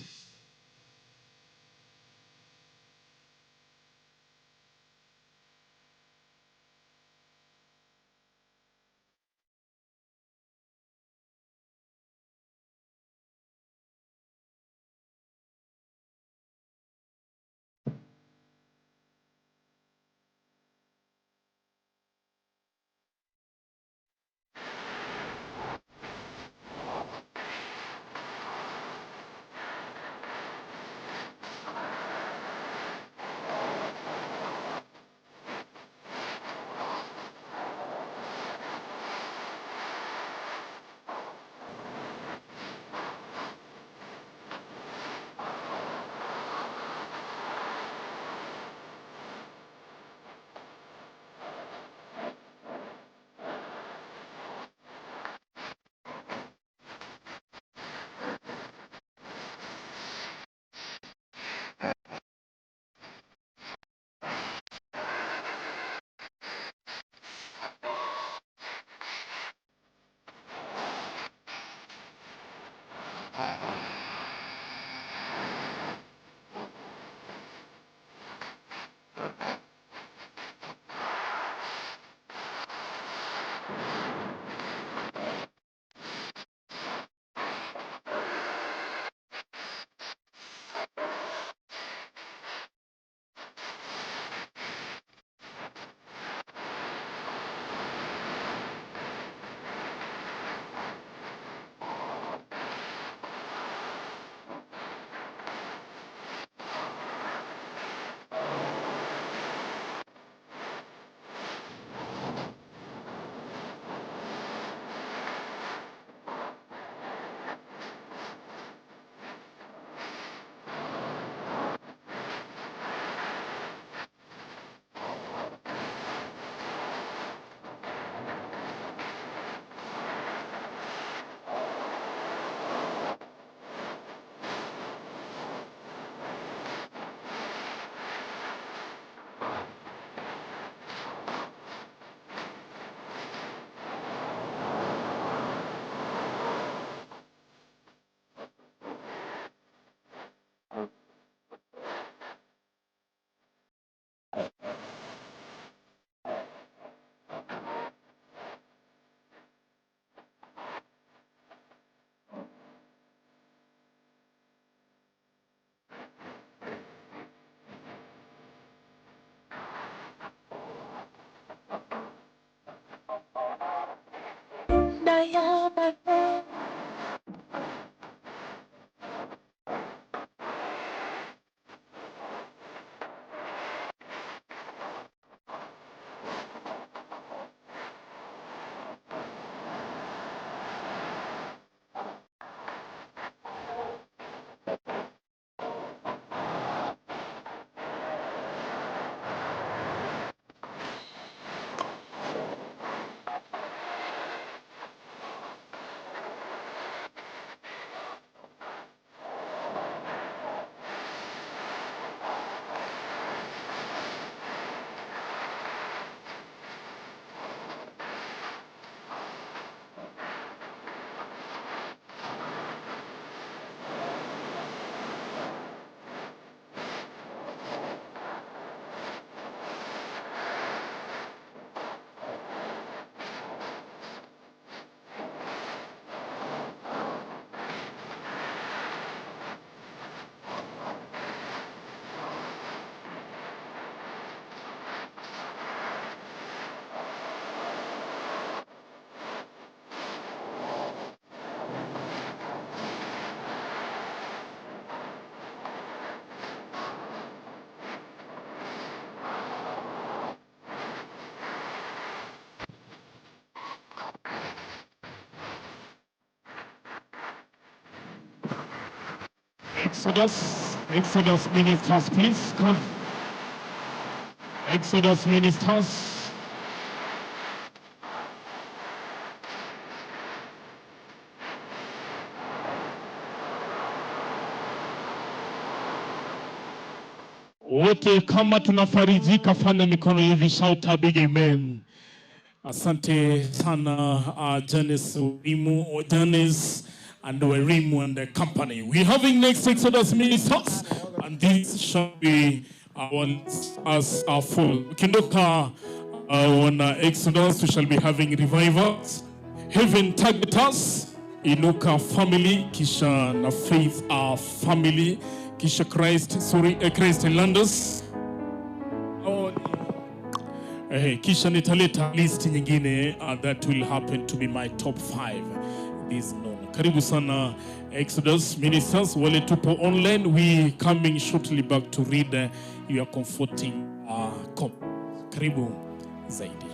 Exodus, Exodus ministers, please come. Exodus ministers. Wote kama tunafarijika, fanya mikono hivi, shout a big amen. Asante sana Janice Werimu, Janice and Werimu and the company. We're having next Exodus ministers and this shall be our as our full. Ukindoka on Exodus, we shall be having revivals. Heaven target us, Inuka family, kisha na Faith our family, kisha Christ, sorry, Christ Landers. Oh, kisha nitaleta list nyingine that will happen to be my top 5 this noon. Karibu sana Exodus ministers, wale tupo online, we coming shortly back to read your comforting comment. Karibu zaidi.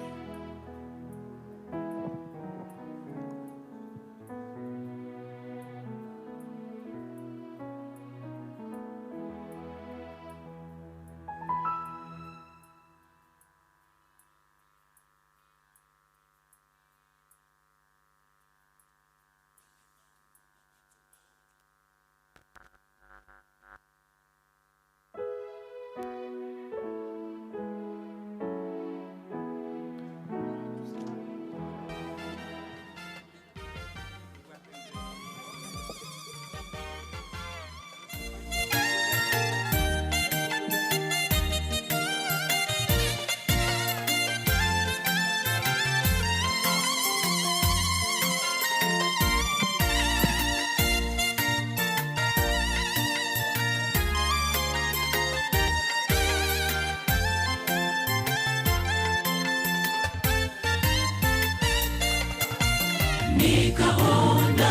Nikaona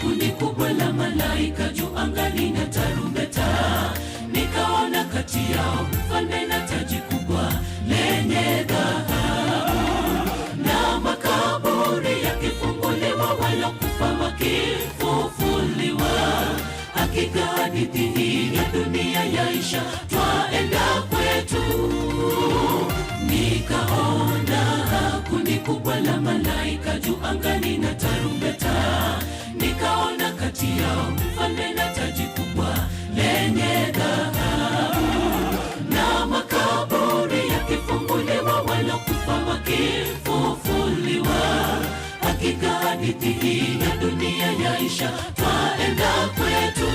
kundi kubwa la malaika juu angani na tarumbeta, nikaona kati yao mfalme na taji kubwa lenye dhahabu, na makaburi yakifunguliwa, walokufa wakifufuliwa. Hakika hadithi hii ya dunia yaisha, twaenda kwetu. Nikaona kundi kubwa la malaika juu angani na tarumbeta, nikaona kati yao mfalme na taji kubwa lenye dhahabu, na makaburi yakifunguliwa, walokufa wakifufuliwa. Hakika hadithi hii ya dunia yaisha, twaenda kwetu.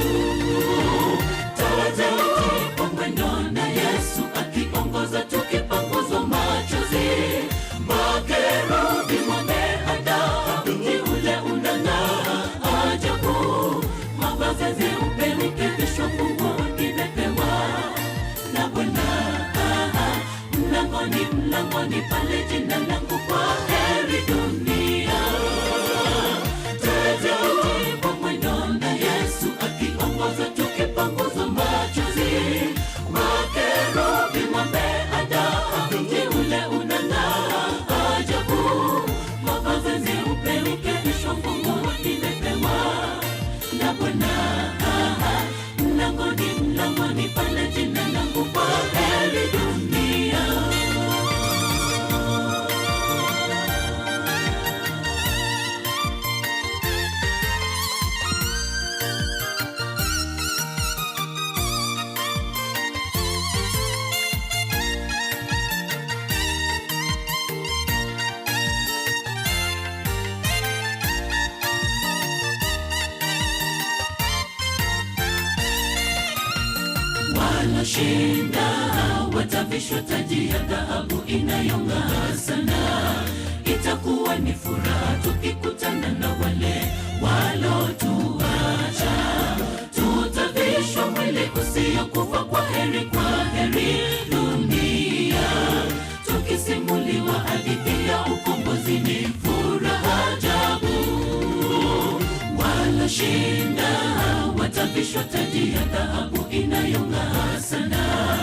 Taratibu kwa mwendo na Yesu akiongoza, tukipanguzwa machozi. Makerubi wameandaa mji ule unang'aa ajabu, mavazi meupe ukivishwa funguo kimepewa na Bwana. Mlangoni, mlangoni pale jina langu kwa heri dunia. Taratibu mwendo na Yesu akiongoza, tukipanguzwa machozi. Makerubi wameandaa mji ule unang'aa ajabu, mavazi meupe ukivishwa funguo kimepewa na Bwana. Mlangoni, mlangoni pale jina langu kwa heri dunia. Waloshinda watavishwa taji ya dhahabu inayong'aa sana. Itakuwa ni furaha tukikutana na wale walotuacha. Tutavishwa mwili usiokufa, kwa heri, kwa heri dunia. Tukisimuliwa hadithi ya ukombozi ni furaha ajabu. Waloshinda watavishwa taji ya dhahabu inayong'aa sana.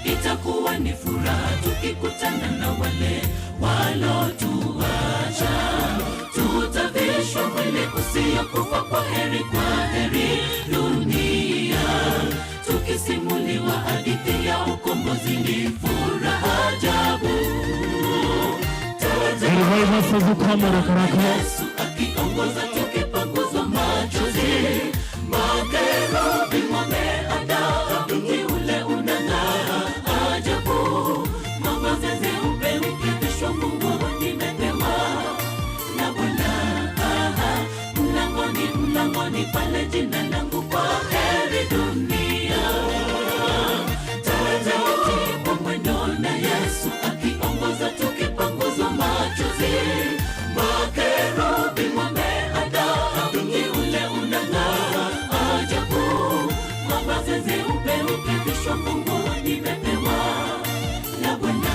Itakuwa ni furaha tukikutana na wale walotuacha. Tutavishwa mwili usiokufa, kwa heri, kwa heri dunia. Tukisimuliwa hadithi ya ukombozi ni furaha ajabu. Revivals as you come, haraka. Yesu akiongoza, tukipanguzwa machozi. Makerubi wameandaa mji ule unang'aa mlangoni pale jina langu kwa heri dunia. Taratibu mwendo na Yesu akiongoza tukipanguzwa machozi. Makerubi wameandaa mji ule unang'aa ajabu. Mavazi meupe ukivishwa funguo nimepewa na Bwana.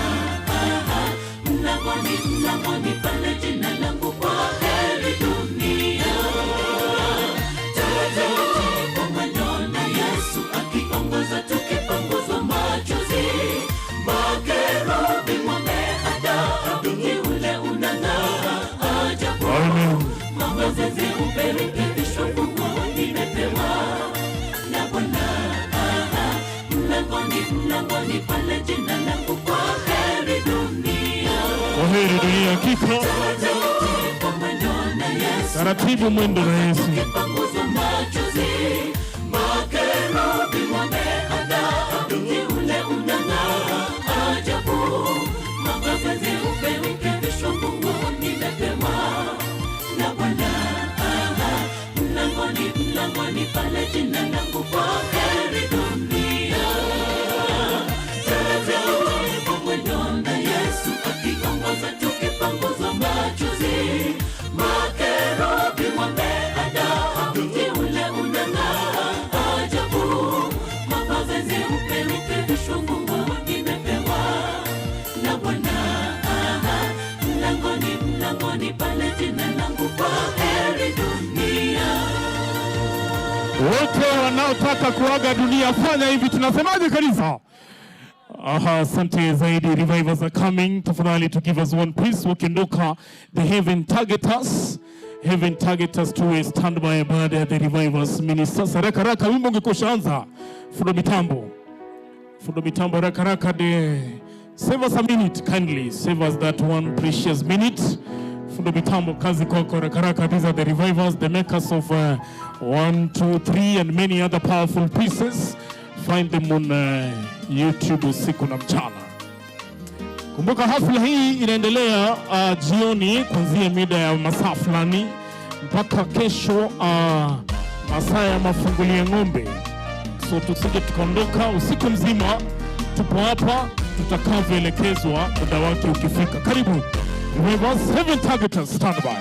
Ah, Mlangoni, mlangoni pale jina langu kwa heri dunia. Taratibu mwendo na Yesu akiongoza tukipanguzwa machozi. Makerubi wameandaa mji ule unang'aa ajabu. Mavazi meupe ukivishwa funguo nimepewa na Bwana. Ah, Mlangoni, mlangoni pale jina langu kwa heri dunia. Kwa heri dunia, hakika Taratibu mwendo na Yesu taratibu mwendo na Yesu. Panguza machozi, makerubi wameandaa mji ule unang'aa ajabu. Mavazi meupe ukivishwa funguo nimepewa na Bwana. Ah, Mlangoni, mlangoni pale jina langu kwa heri dunia. Taratibu mwendo na Yesu akiongoza tukipanguzwa machozi. Makerubi wameandaa mji ule unang'aa ajabu. Mavazi meupe ukivishwa funguo nimepewa na Bwana. Ah, Mlangoni, mlangoni pale jina langu kwa heri dunia. Wote wanaotaka kuaga dunia fanya hivi, tunasemaje kanisa? Aha, asante zaidi. Revivers are coming. Tafadhali to give us one piece. Wakiondoka, the heaven target us. Heaven target us to a standby baada ya the revivers ministers. Haraka haraka, wimbo ungekoshaanza. Fundo mitambo. Fundo mitambo haraka haraka de save us a minute kindly. Save us that one precious minute. Fundo mitambo kazi kwako haraka haraka. These are the revivers, the makers of 1 2 3 and many other powerful pieces. Find them on YouTube usiku na mchana. Kumbuka hafla hii inaendelea jioni kuanzia mida ya masaa fulani mpaka kesho masaa ya mafungulia ng'ombe. So tusije tukaondoka usiku mzima, tupo hapa tutakavyoelekezwa muda wake ukifika. Karibu Rivers Heaven Targeters, stand by.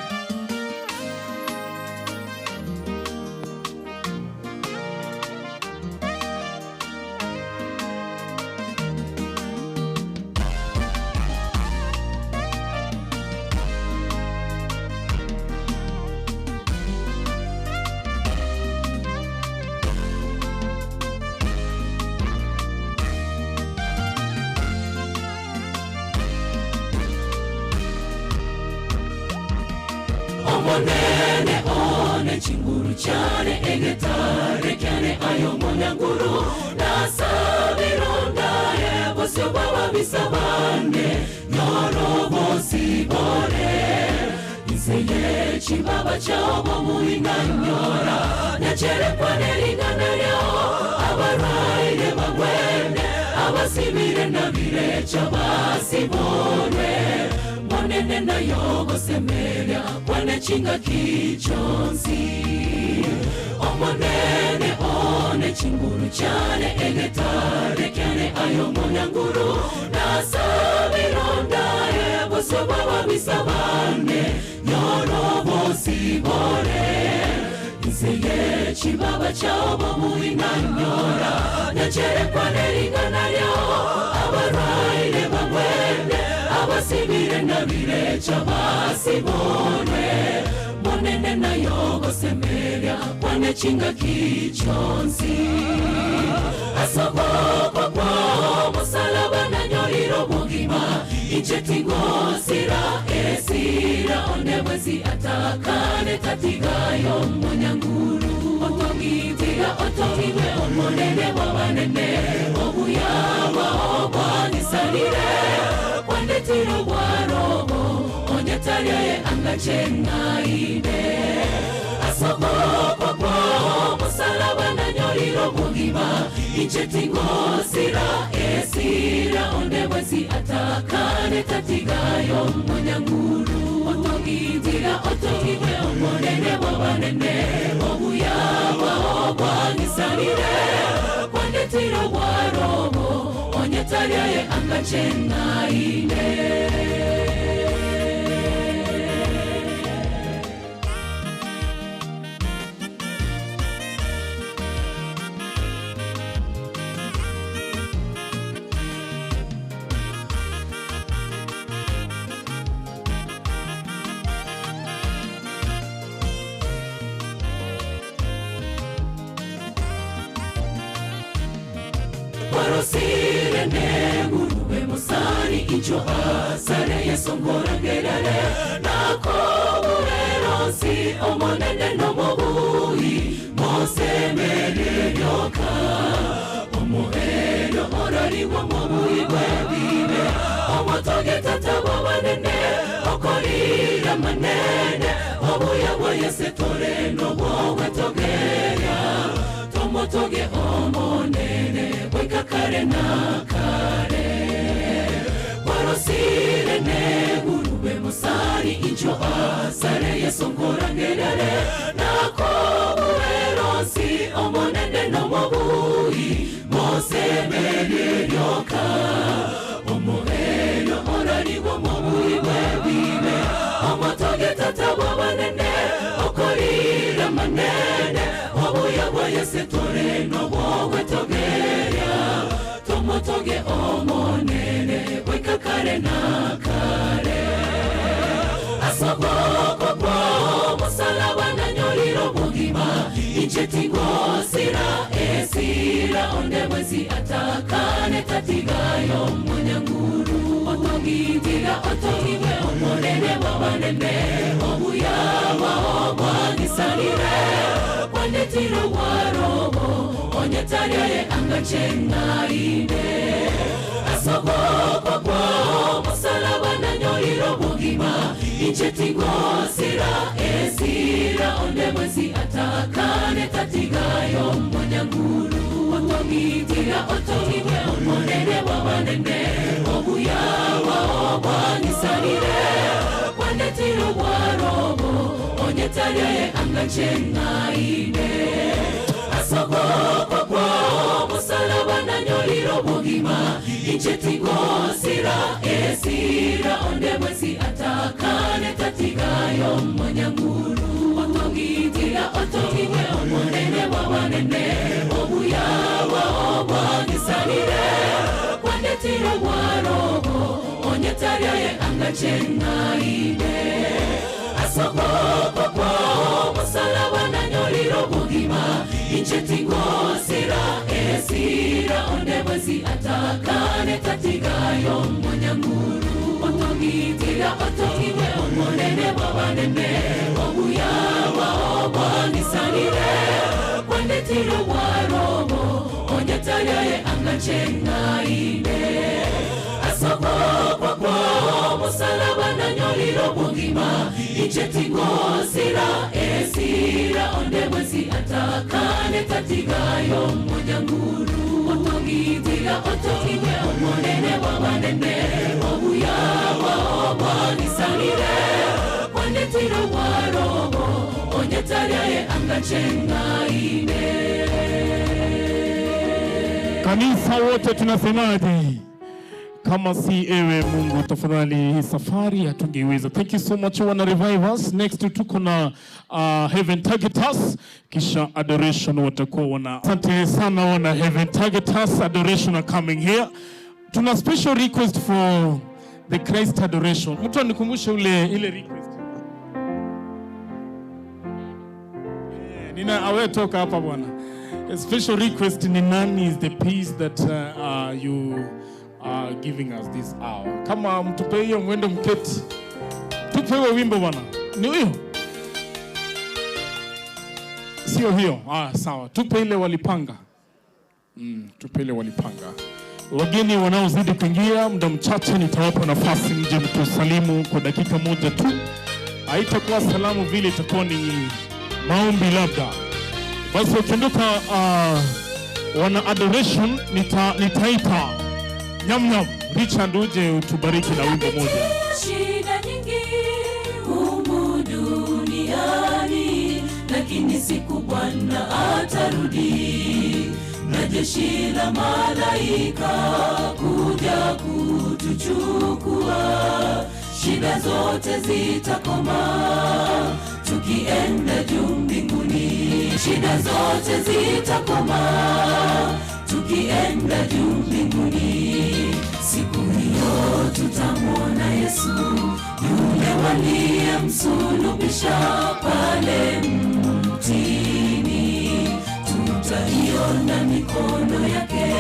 Omonene one chinguru chane egetare kyane ayo munyanguru nasabirondaye bosio bw'ababisabane nyoro bosibore inseye chibaba chao bomuinganyora nyacherekwa neringana ryao abarwaire bagwene abasibire nabirecha basibonwe monene nayo gosemeria kwane chinga kichonsi omonene one chinguru chane egetare kyane ayo munyanguru nasabirondaye bosio bw'ababisabane nyoro bosibore nzeye chibaba chao bomuinanyora nyacherekwa neringana ryao abarwaire bagwene abasibire nabirecha basibonwe monene nayo gosemeria kwane chinga kichonsi asokoko kwao musalaba nanyoriro bugima ichetingosira esira onebwezi atakane tatigayo munyanguru otongitiga otongiwe omonene bwabanene obuyabwa obwanisalire kwandetiro bwarobo onyetaryaye angachengaide asokoko kwao musalaba nanyoriro bugima ichetingosira esira ondebwezi atakane tatigayo munyanguru otongitiga otongiwe omonene bwabanene obuya bwangisanire kwandetire obwarobo onyetariaye angache ng'aine. Kwarosire negurube mosani incho asare Yesu nkorangerere nakoburerosi omonene nomobui mosemerie ryoka omuhero orarigwa mobui bwebibe omotoge tata bw'abanene okorira manene obuya bwa Yesu tore nobwogwetogeria tomotoge omonene bweka kare na kare. Kwarosire negurube mosari incho asare Yesu nkorangerere nakoburerosi omonene nomobui mosemerie ryoka omuhero orarigwa mobui bwebibe omotoge tata bw'abanene okorira manene obuya bwa Yesu tore nobwogwetogeria tomotoge omonene bweka kare na kare. Asogoko kwao musalaba nanyolire obugima inche tingosira esira onde mwezi atakane tatigayo munyanguru otogitiga otogiwe omonene bw'abanene obuya bwao bwangisanire kwandetire obwarobo onyetariaye angache ng'aine. Asogoko kwao musalaba nanyolire obugima inche tingosira esira onde mwezi atakane tatigayo munyanguru otogitiga otogiwe omonene bw'abanene obuya bwao bwangisanire kwandetire obwarobo onyetariaye angache ng'aine. Asogoko kwao musalaba nanyolire obugima inche tingosira esira onde mwezi atakane tatigayo munyanguru otogitiga otogiwe omonene bw'abanene obuya bwao bwangisanire kwandetire obwarobo onyetariaye angache ng'aine. Asogoko kwao musalaba nanyolire obugima inche tingosira esira onde mwezi atakane tatigayo munyanguru otogitiga otogiwe omonene bw'abanene obuya bwao bwangisanire kwandetire obwarobo onyetariaye angache ng'aine. Asogoko kwao musalaba nanyolire obugima inche tingosira esira onde mwezi atakane tatigayo munyanguru otogitiga otogiwe omonene bw'abanene obuya bwao bwangisanire kwandetire obwarobo onyetariaye angache ng'aine. Kanisa wote tunasemaje? Kama si ewe Mungu, tafadhali hii safari hatungeiweza. Thank you so much wana Revivers. Next tuko na Heaven Targeters, kisha Adoration watakuwa wana. Asante sana wana Heaven Targeters, Adoration are coming here. Tuna special request for the Christ Adoration. Mtu anikumbushe ile request. Nina awe toka hapa bwana. A special request ni nani is the peace that you are giving us this hour. Kama mtupe hiyo mwendo mketi. Tupe huo wimbo bwana. Ni huyo? Sio hiyo. Sawa. Tupe ile walipanga. Tupe ile walipanga. Wageni wanaozidi kuingia, muda mchache nitawapa nafasi mje mtusalimu kwa dakika moja tu. Haitakuwa salamu vile, itakuwa ni maombi labda. Basi wakiondoka wana adoration, nitaita Nyam Nyam Richard uje utubariki na wimbo moja. Shida nyingi humu duniani, lakini siku Bwana atarudi. Jeshi la malaika kuja kutuchukua, shida zote zitakoma tukienda juu mbinguni. Shida zote zitakoma tukienda juu mbinguni. Siku hiyo tutamwona Yesu yule waliyemsulubisha pale mtini. Tutaiona mikono yake,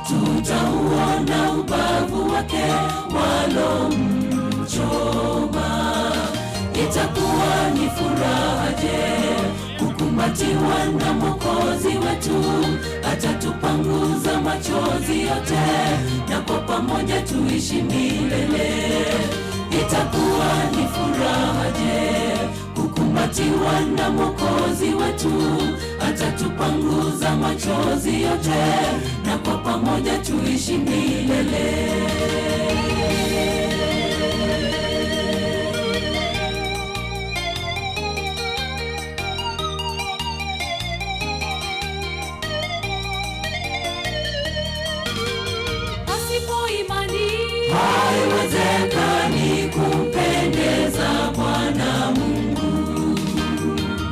tutauona ubavu wake walomchoma. Itakuwa ni furaha je kukumbatiwa na Mwokozi wetu, atatupanguza machozi yote, na kwa pamoja tuishi milele. Itakuwa ni furaha je kukumbatiwa na Mwokozi wetu, atatupanguza machozi yote, na kwa pamoja tuishi milele. Pasipo imani Haiwezekani kumpendeza Bwana Mungu.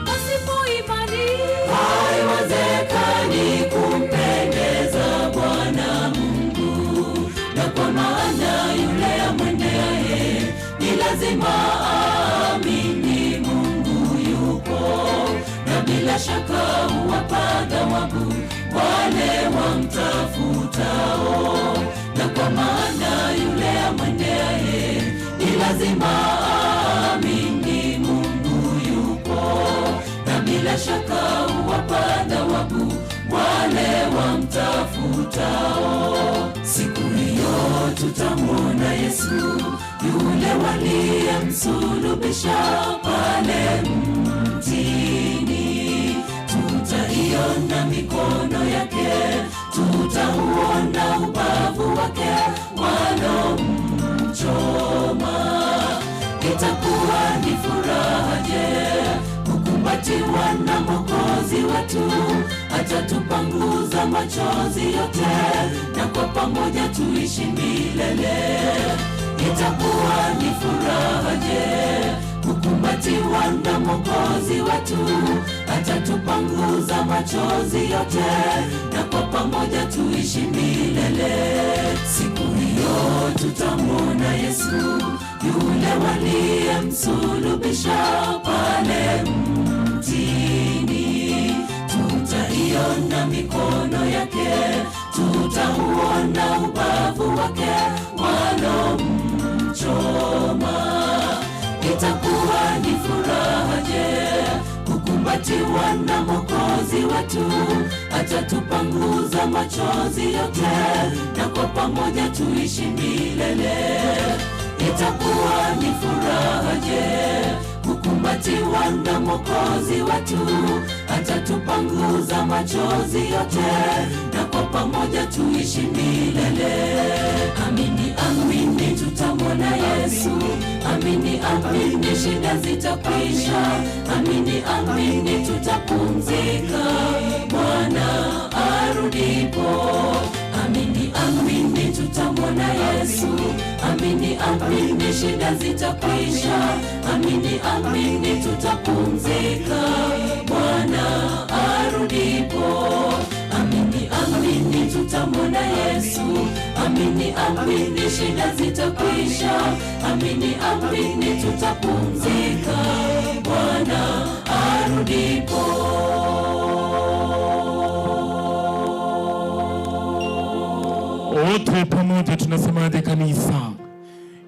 pasipo imani Haiwezekani kumpendeza Bwana Mungu, na kwa maana yule amwendeaye ni lazima aamini Mungu yupo, na bila shaka huwapa thawabu wale wamtafutao. Na kwa maana yule amwendeaye ni lazima aamini Mungu yupo, na bila shaka huwapa thawabu wale wamtafutao. Siku hiyo tutamwona Yesu yule waliyemsulubisha pale mtini. Tutaiona mikono yake, tutauona ubavu wake walomchoma. Itakuwa ni furaha je kukumbatiwa na Mwokozi wetu, atatupanguza machozi yote, na kwa pamoja tuishi milele. Itakuwa ni furaha je kukumbatiwa na Mwokozi wetu, atatupanguza machozi yote, na kwa pamoja tuishi milele. Siku hiyo tutamwona Yesu yule waliyemsulubisha pale mtini. Tutaiona mikono yake, tutauona ubavu wake walomchoma. Itakuwa ni furaha je kukumbatiwa na Mwokozi wetu, atatupanguza machozi yote, na kwa pamoja tuishi milele. Itakuwa ni furaha je kukumbatiwa na Mwokozi wetu, atatupanguza machozi yote, na kwa pamoja tuishi milele. Amini, amini, tutamwona Yesu. Amini, amini, shida zitakwisha. Amini, amini, tutapumzika Bwana arudipo. Amini, amini, tutamwona Yesu. Amini, amini, shida zitakwisha. Amini, amini, tutapumzika Bwana arudipo. Amini, amini, tutamwona Yesu. Amini, amini, shida zitakwisha. Amini, amini, tutapumzika Bwana arudipo. Wote pamoja tunasemaje kanisa?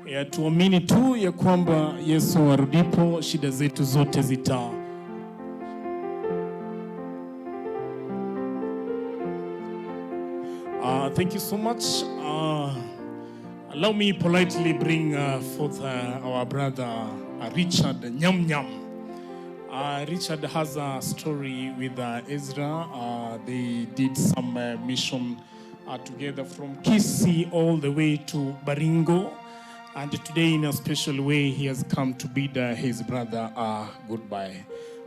Ya, tuamini tu ya kwamba Yesu arudipo shida zetu zote zita Thank you so much. Allow me politely bring forth our brother Richard Nyam Nyam. Richard has a story with Ezra. They did some mission together from Kisii all the way to Baringo. And today, in a special way, he has come to bid his brother goodbye.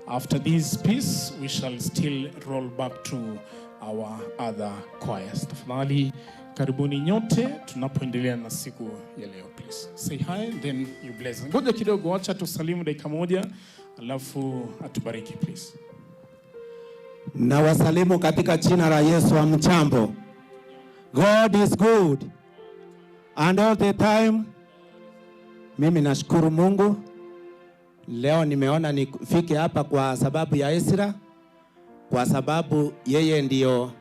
After this piece, we shall still roll back to our other choirs. Tafadhali karibuni nyote tunapoendelea na siku ya leo. Please say hi and then you bless. Ngoja kidogo, acha tusalimu dakika moja, alafu atubariki please. Na wasalimu katika jina la Yesu. Hamjambo. God is good and all the time. Mimi nashukuru Mungu leo nimeona nifike hapa kwa sababu ya Ezra, kwa sababu yeye ndiyo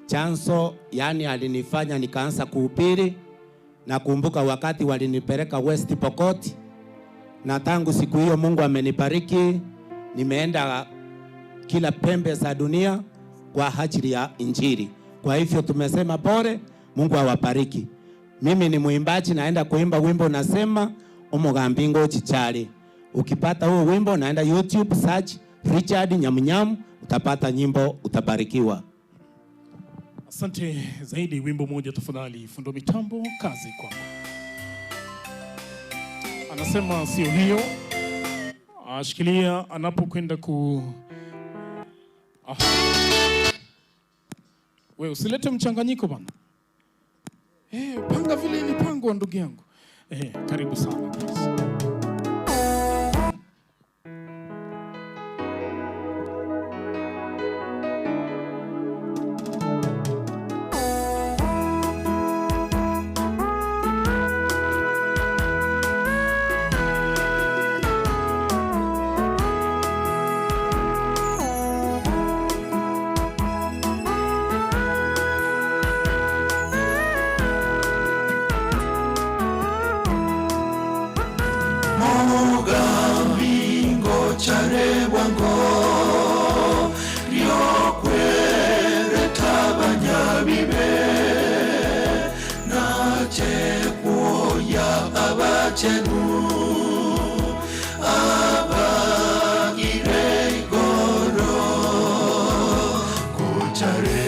chanzo, yani alinifanya nikaanza kuhubiri. Nakumbuka wakati walinipeleka West Pokot, na tangu siku hiyo Mungu amenibariki, nimeenda kila pembe za dunia kwa ajili ya Injili. Kwa hivyo tumesema pole, Mungu awabariki. Mimi ni mwimbaji, naenda kuimba wimbo nasema Omugambingo Chichali. Ukipata huo wimbo, naenda YouTube search Richard Nyamunyamu, utapata nyimbo, utabarikiwa. Asante zaidi. Wimbo moja tafadhali, fundo mitambo, kazi kwako. Anasema sio hiyo, ashikilia anapokwenda ku ah. We usilete mchanganyiko bana. Panga vile ilipangwa ndugu yangu. Karibu sana please. Mogambi ngochare bwango ryokwereta abanyabibe nache kwoya abachenu abagire igoro gochare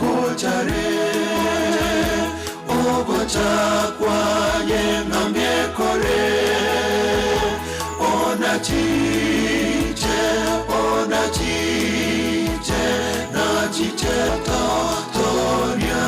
gochare ogocha kwaye ng'ambiekore onachiche onachiche nachiche totoria.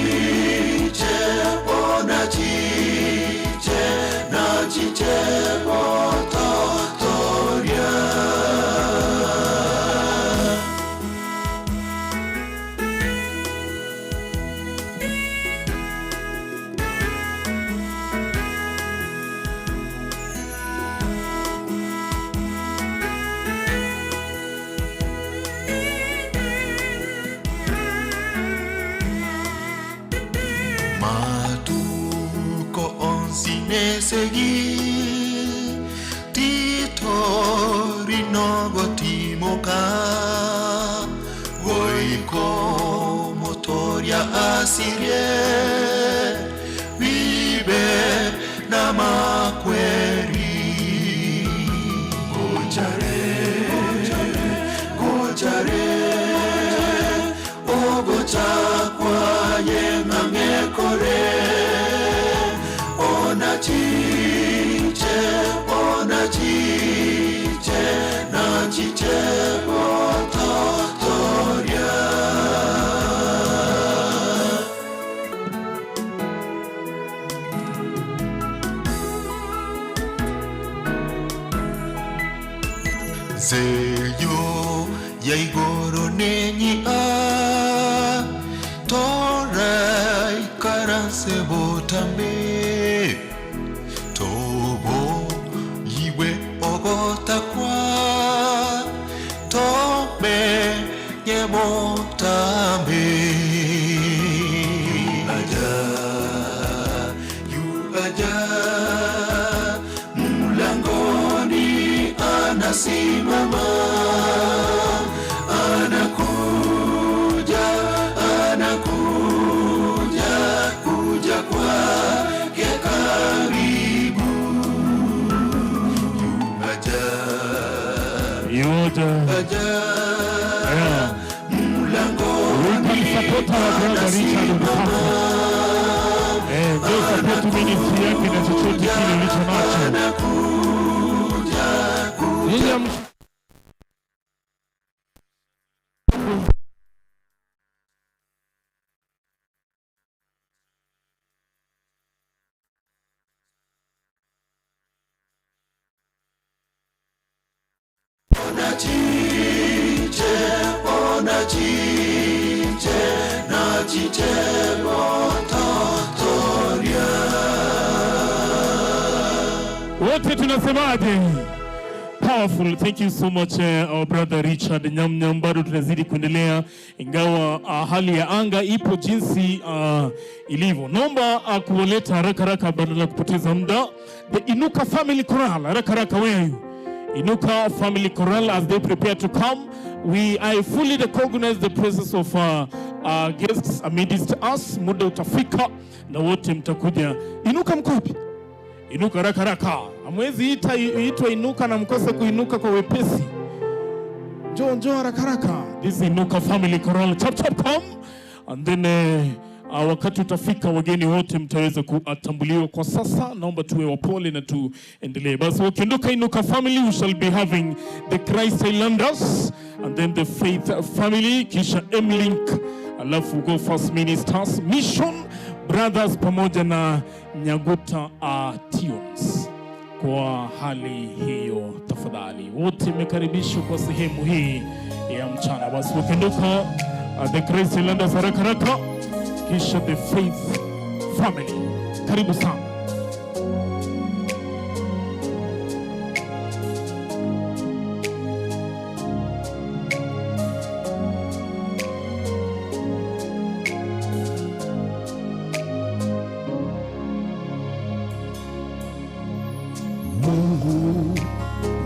Onachiche onachiche nachiche mototoria. Matuko onsi nesegi titori gotimoka goiko motoria asirie bibe namakweri gochare gochare ogocha kwaye ng'ambiekore onachiche onachiche nachiche mototoria. Zeyo ya igoro nenyi a ase botambe tobo yiwe ogotakwa tomenye botambe aja yu aja mlangoni anasimama anakuja anakuja kuja kwake karibu yuaja Yuaja aja Yeah. We can support our brother Richard Mutasa. Eh, ndio support ministry yake na chochote kile ulicho nacho. Nyinyi ham- Onachiche, onachiche, nachiche mototoria. Wote tunasemaje? Powerful. Thank you so much our brother Richard Nyamnyam. Bado tunazidi kuendelea ingawa hali ya anga ipo jinsi ilivyo. Naomba kuwaleta haraka haraka badala ya kupoteza muda. The Inuka Family Choral, haraka haraka, where are you? Inuka Family Choral as they prepare to come. I fully recognize the presence of guests amidst us. Muda utafika na wote mtakuja. Inuka mko wapi? Inuka haraka haraka. Hamwezi ita itwa inuka na mkose kuinuka kwa wepesi. Njoo njoo haraka haraka. This is Inuka Family Choral. Chap chap come. And then wakati utafika wageni wote mtaweza kutambuliwa. Kwa sasa naomba tuwe wapole na tuendelee. Basi wakiondoka Inuka Family, we shall be having the Christ Islanders and then the Faith Family, kisha M-Link, alafu Go First Ministers Mission Brothers pamoja na Nyaguta Tunes. Kwa hali hiyo, tafadhali wote mmekaribishwa kwa sehemu hii ya mchana. Basi wakiondoka the Christ Islanders haraka haraka, kisha the Faith Family. Karibu sana. Mungu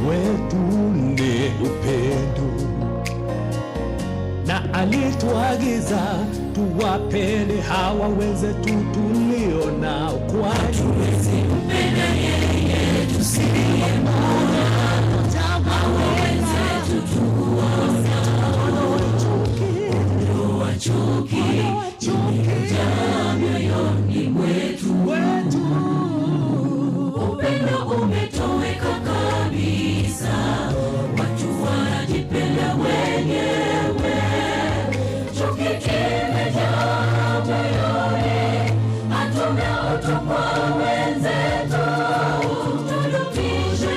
wetu ni upendo na alituagiza tuwapende hawa wenzetu tulio nao, kwani Hatuwezi mpenda yeye tusiyemwona, hawa wenzetu tuwaonao. Ondoa chuki iliyojaa mioyoni mwetu, upendo umetoweka kabisa, watu wanajipenda wenyewe, chuki imejaa moyoni, hatuna utu kwa wenzetu. Tudumishe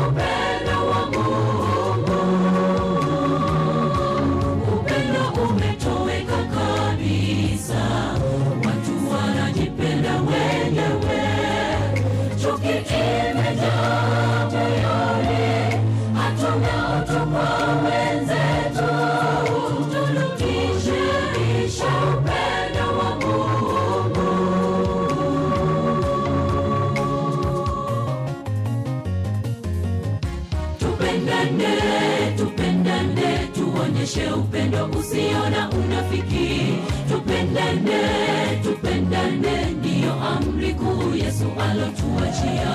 upendo wa Mungu. Upendo umetoweka kabisa, watu wanajipenda wenyewe, chuki imejaa moyoni, hatuna utu kwa wenzetu. Tudumishe upendo wa Mungu. Tupendane, tupendane, tuonyeshe upendo usio na unafiki. Tupendane, tupendane, ndiyo amri kuu Yesu alotuachia.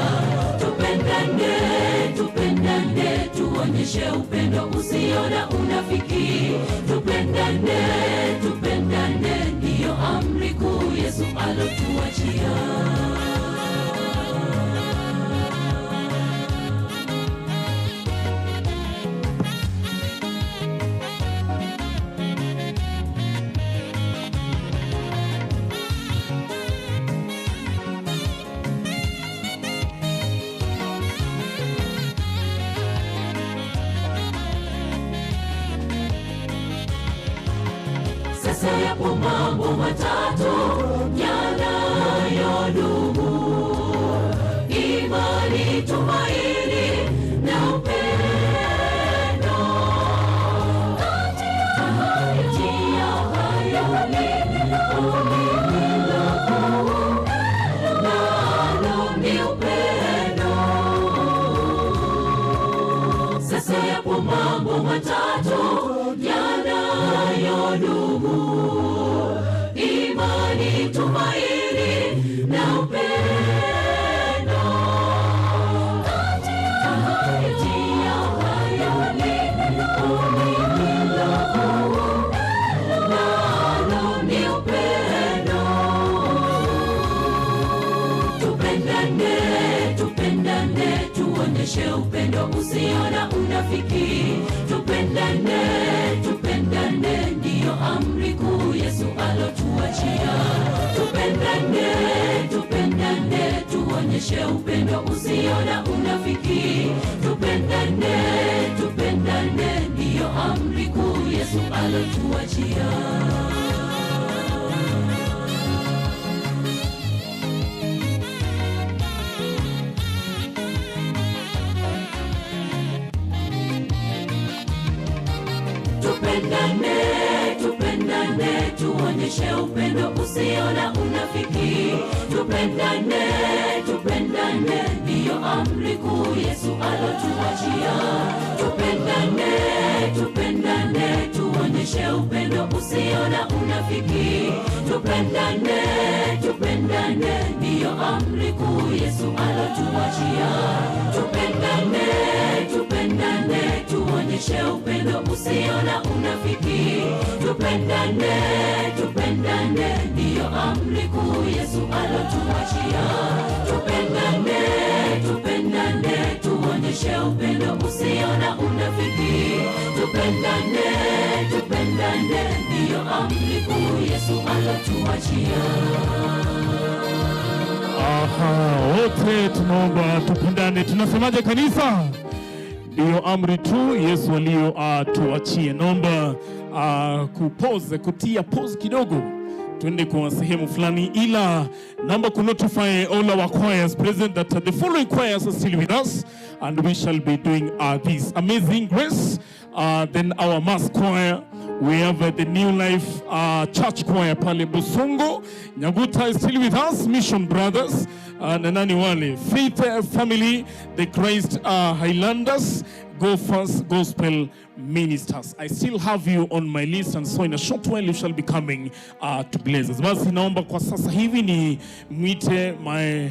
Tupendane, tupendane, tuonyeshe upendo usio na unafiki. Tupendane, tupendane, ndiyo amri kuu Yesu alotuachia. Sasa yapo mambo matatu yanayodumu: imani, tumaini na upendo. Kati ya hayo lililo kuu, nalo ni upendo. Sasa yapo mambo matatu yanayodumu: imani, tumaini na upendo. Kati ya hayo lililo kuu, nalo ni upendo. Tupendane, tupendane, tuonyeshe upendo usio na unafiki. Tupendane, tupendane, ndiyo amri kuu Yesu alotuachia. Tupendane, tupendane, tuonyeshe upendo usio na unafiki. Tupendane, tupendane, ndiyo amri kuu Yesu alotuachia. Tupendane, tupendane, tuonyeshe upendo usio na unafiki. Tupendane, tupendane, ndiyo amri kuu Yesu alotuachia. Tupendane, tupendane, tuonyeshe upendo usio na unafiki. Tupendane, tupendane, ndiyo amri kuu Yesu alotuachia. Tupendane, tupendane, tuonyeshe upendo usio na unafiki. Tupendane, tupendane, ndiyo amri kuu Yesu alotuachia. Tupendane, tupendane, tuonyeshe upendo usio na unafiki. Tupendane, tupendane, ndiyo amri kuu Yesu alotuachia. Aha, wote tunaomba tupendane. Tunasemaje kanisa? Ndiyo amri tu Yesu aliyotuachie. Naomba kupause, kutia pause kidogo, tuende kwa sehemu fulani, ila naomba kunotify all our choirs present that the following choirs are still with us and we shall be doing this Amazing Grace, then our mass choir. We have the New Life Church Choir pale Busongo. Nyaguta is still with us, Mission Brothers, na nani wale, Faith Family, the Christ Highlanders, Go First Gospel Ministers. I still have you on my list, and so in a short while you shall be coming to bless us. Basi naomba kwa sasa hivi ni mwite my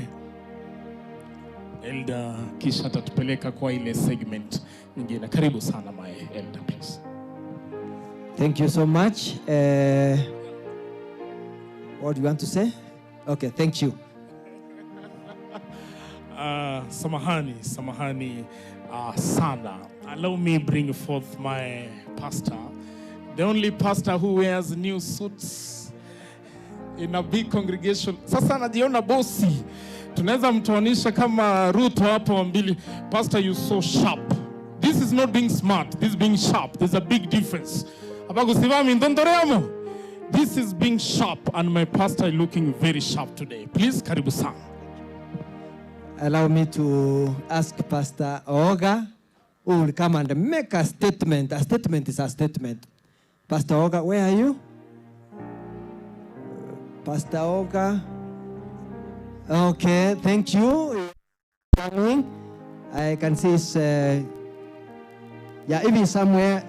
elder, kisha atatupeleka kwa ile segment nyingine. Karibu sana my elder, please. Thank you so much. What do you want to say? Okay, thank you. Samahani, samahani sana. Allow me bring forth my pastor, the only pastor who wears new suits in a big congregation. Sasa anajiona bosi, tunaweza mtoanisha kama Ruto hapo mbili. Pastor, you so sharp. This is not being smart, this is being sharp. There's a big difference. Abagusimami ndondoreamo. This is being sharp, and my pastor is looking very sharp today. Please, karibu sana. Allow me to ask Pastor Oga, who will come and make a statement. A statement is a statement. Pastor Oga, where are you? Pastor Oga. Okay, thank you. Coming. I can see it's, yeah, even somewhere.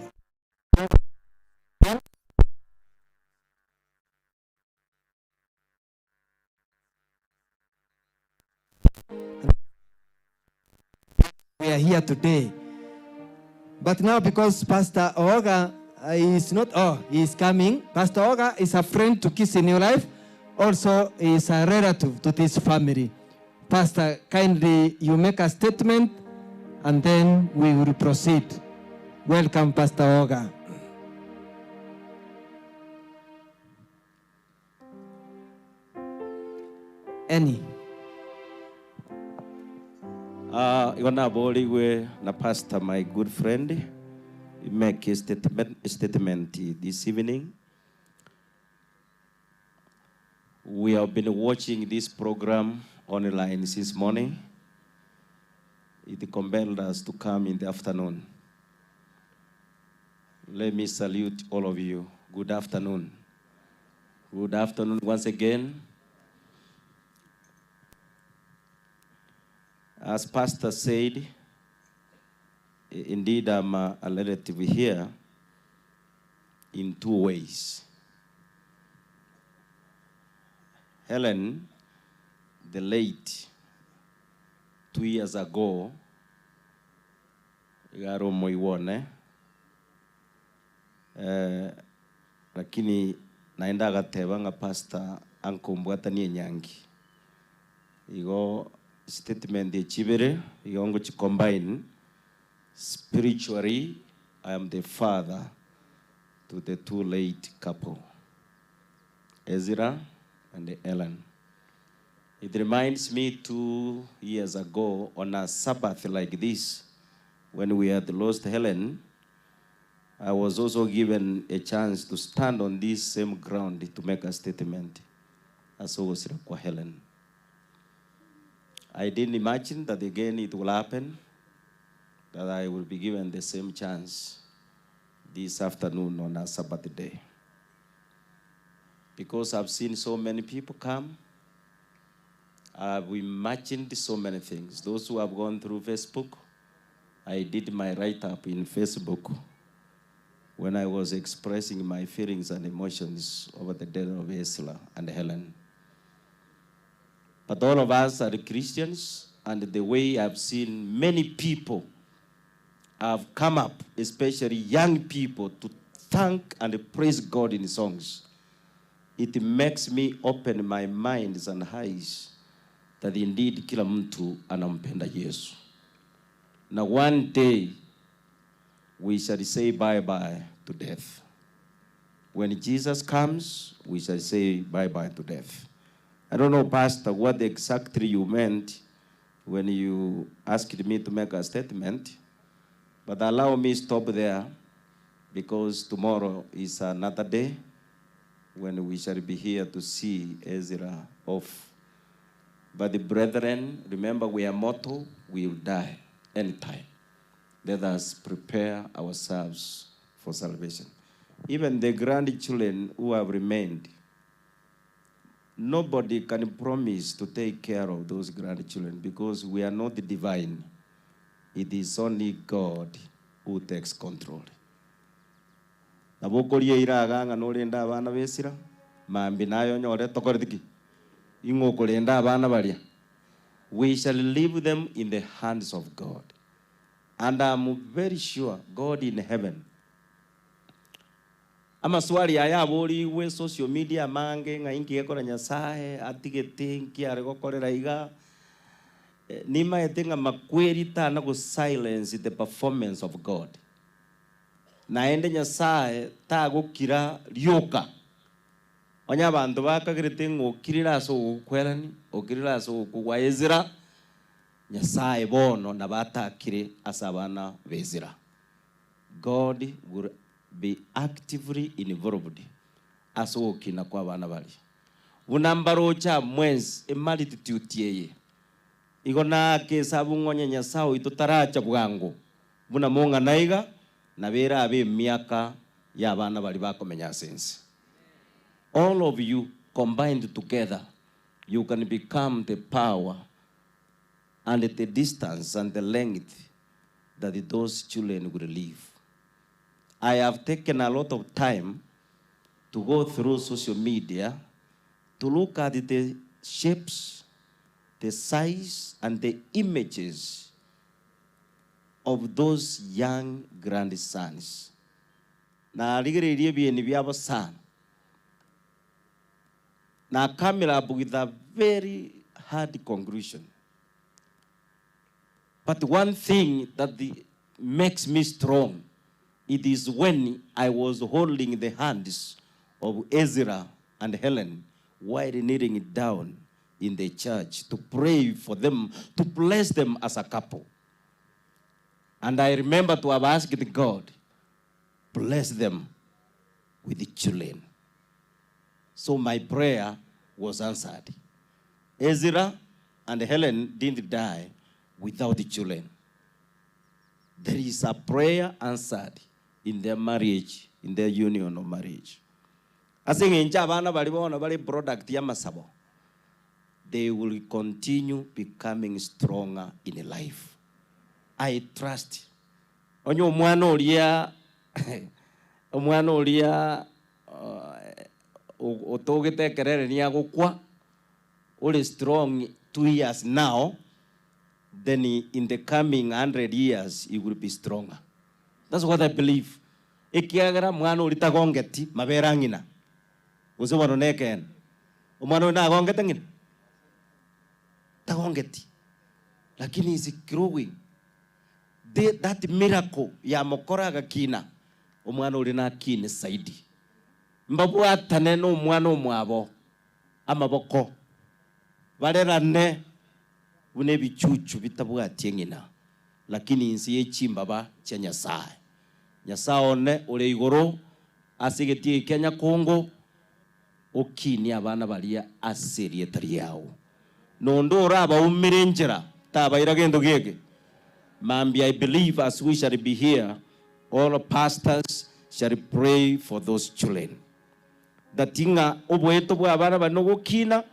We are here today. But now, because Pastor Oga is not, oh, he is coming. Pastor Oga is a friend to Kisii New Life. Also, is a relative to this family. Pastor, kindly you make a statement and then we will proceed. Welcome, Pastor Oga. Any? Iwana Boliwe na pastor, my good friend, make a statement this evening. We have been watching this program online since morning. It compelled us to come in the afternoon. Let me salute all of you. Good afternoon. Good afternoon once again. As Pastor said, indeed I'm a, a relative here in two ways. Helen, the late, 2 years ago, igare omoigwane eh, lakini naende agateba ng'a pastor ankombwatanie enyangi igo statement echibere igo ngochicombine. Spiritually, I am the father to the two late couple, Ezra and Ellen. It reminds me 2 years ago on a Sabbath like this, when we had lost Helen, I was also given a chance to stand on this same ground to make a statement. As was kwa Helen. I didn't imagine that again it will happen, that I will be given the same chance this afternoon on a Sabbath day. Because I've seen so many people come, I've imagined so many things. Those who have gone through Facebook, I did my write up in Facebook when I was expressing my feelings and emotions over the death of Ezra and Helen. But all of us are Christians, and the way I've seen many people have come up, especially young people, to thank and praise God in songs, it makes me open my minds and eyes that indeed kila mtu anampenda Yesu. Now one day we shall say bye-bye to death. When Jesus comes, we shall say bye-bye to death. I don't know, Pastor, what exactly you meant when you asked me to make a statement, but allow me stop there because tomorrow is another day when we shall be here to see Ezra off. But the brethren, remember we are mortal, we will die anytime. Let us prepare ourselves for salvation. Even the grandchildren who have remained, nobody can promise to take care of those grandchildren because we are not divine. It is only God who takes control. Nabokoria iraga ng'a norenda abana besira mambi nayo nyore tokoreti ki ing'o okorenda abana baria. We shall leave them in the hands of God, and I'm very sure God in heaven amaswali aya aboriwe social media mange ng'a inki gekora Nyasaye atigete nki are gokorera iga. Eh, nimaete ng'a makweri tana go silence the performance of God, naende Nyasaye tagokira rioka onya abanto bakagerete ng'okirire ase ogokwerani okirire ase ogokogwa Ezra. Nyasaye bono nabatakire ase abana ba Ezra. God will be actively involved ase ogokina kwa abana bari buna mbarocha mwensi emultitude eye igo nake esabu ng'onye Nyasaye oito taracha bwango buna mong'ana iga nabera abe emiaka ya abana bari bakomenya ase ense. All of you combined together, you can become the power and the distance and the length that those children will live. I have taken a lot of time to go through social media to look at the shapes, the size, and the images of those young grandsons. Narigererie bieni biabo sana. Na coming up with a very hard conclusion. But one thing that makes me strong, it is when I was holding the hands of Ezra and Helen while kneeling down in the church to pray for them, to bless them as a couple. And I remember to have asked God, bless them with the children. So my prayer was answered. Ezra and Helen didn't die without children. There is a prayer answered in their marriage, in their union of marriage. Ase eng'encho abana baria bono bare product y'amasabo, they will continue becoming stronger in life. I trust. Onye omwana oria omwana oria otogete ekerere niagokwa, ore strong 2 years now, then in the coming 100 years he will be stronger. That's what I believe. Ekiagera mwana oria tagongeti mabere ang'ina, gose bono nekeene. Omwana oyo nagongete ng'ina? Tagongeti. Lakini is growing. The, that miracle yamokora agakina, omwana oria nakine zaidi. Mbabwatane na omwana omwabo amaboko, barerane buna ebichuchu bitabwati eng'ina, lakini inse ye chimbaba chia Nyasaye. Nyasaye one ore igoro ase egetii eke kia Nyakongo, okinie abana baria ase erieta riao. Nonde orabaumire enchera, tabaira gento geke. Mambia I believe as we shall be here, all pastors shall pray for those children. That ng'a oboeto bwa abana bari nogokina,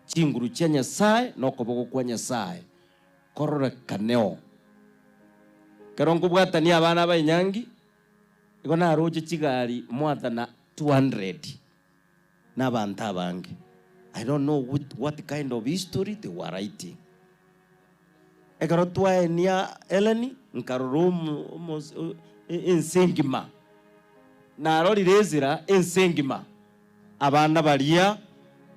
chinguru chia Nyasaye na okoboko kwa Nyasaye kororekaneo. Ekero nkobwatania abana aba enyangi, igo naroche chigari more than 200 na abanto abange. I don't know what kind of history they were writing. Ekero twaenia Ellen, nkarora ense engima. Narorire Ezra ense engima. Abana baria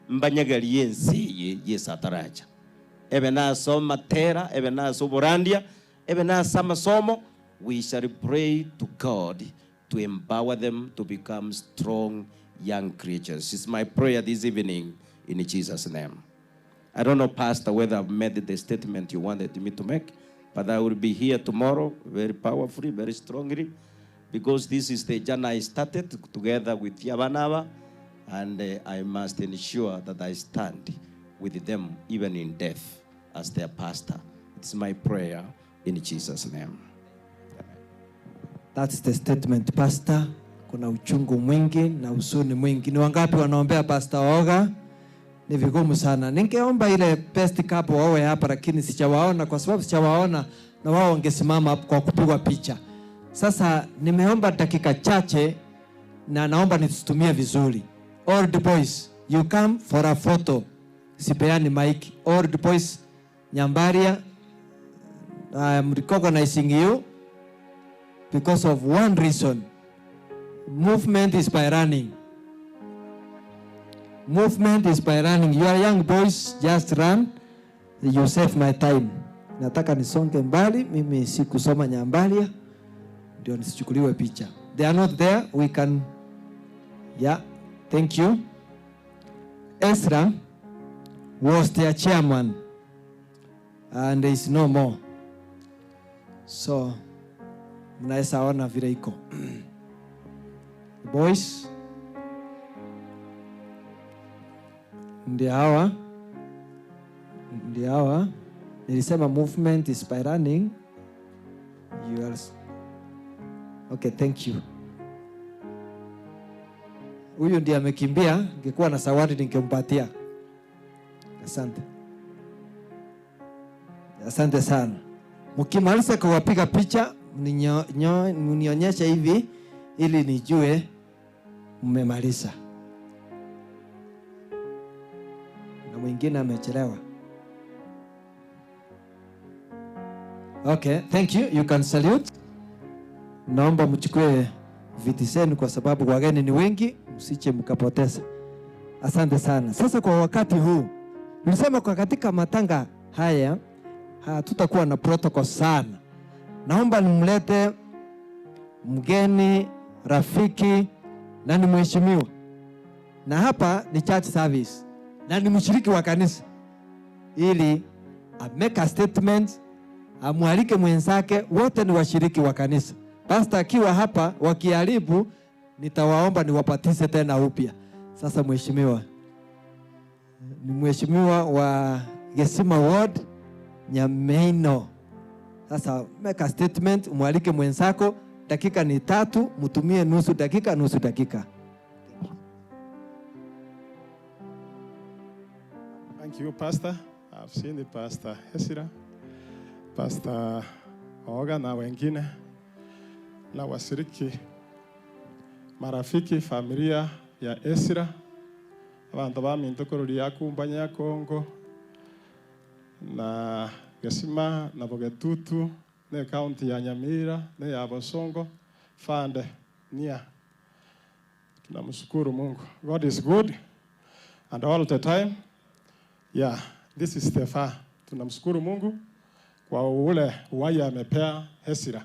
mbanyegerie ense eye Yeso ataracha. Ebe nase amatera, ebe nase oborandia, ebe nase amasomo, we shall pray to God to empower them to become strong young creatures. It's my prayer this evening in Jesus' name. I don't know, Pastor, whether I've made the statement you wanted me to make, but I will be here tomorrow very powerfully, very strongly, because this is the journey I started together with Yabanaba, and I must ensure that I stand with them even in death as their pastor. It's my prayer in Jesus' name. That's the statement, Pastor. Kuna uchungu mwingi na huzuni mwingi. Ni wangapi wanaombea Pastor Oga? Ni vigumu sana. Ningeomba ile best couple wawe hapa, lakini sijawaona kwa sababu sijawaona na wao wangesimama kwa kupigwa picha. Sasa nimeomba dakika chache na naomba nisitumie vizuri. Old boys, you come for a photo. Sipeani mic. Old boys, Nyambaria, I am recognizing you because of one reason. Movement is by running. Movement is by running. You are young boys, just run. You save my time. Nataka nisonge mbali, mimi sikusoma Nyambaria, ndio nisichukuliwe picha. They are not there, we can. Yeah, thank you. Ezra was their chairman and is no more. So mnaweza ona vile iko. Boys ndio hawa, ndio hawa. Nilisema movement is by running. You are okay, thank you. Huyu ndiye amekimbia, ningekuwa na zawadi ningempatia. Asante, asante sana. Mkimaliza kuwapiga picha mnionyeshe hivi ili nijue mmemaliza. Na mwingine amechelewa. Okay, thank you. You can salute. Naomba mchukue viti zenu kwa sababu wageni ni wengi, msije mkapoteza. Asante sana. Sasa kwa wakati huu nilisema kwa katika matanga haya hatutakuwa na protocol sana. Naomba nimlete mgeni rafiki na ni mheshimiwa, na hapa ni church service na ni mshiriki wa kanisa, ili a make a statement, amwalike mwenzake, wote ni washiriki wa kanisa. Pastor akiwa hapa, wakiharibu nitawaomba niwapatize tena upya. Sasa mheshimiwa. Ni mheshimiwa wa Gesima Ward Nyameino. Sasa make a statement, umwalike mwenzako, dakika ni tatu, mtumie nusu dakika, nusu dakika. Thank you, Pastor. I've seen the Pastor Hesira, Pastor Oga na wengine na washiriki, marafiki, familia ya Esira, abantu ba mintokorori ya kumbanya ya Kongo na Gesima na Bogetutu ne county ya Nyamira ne ya Bosongo fande nia. Tunamshukuru Mungu. God is good and all the time. Yeah, this is the far. Tunamshukuru Mungu kwa ule uhai amepea Hesira.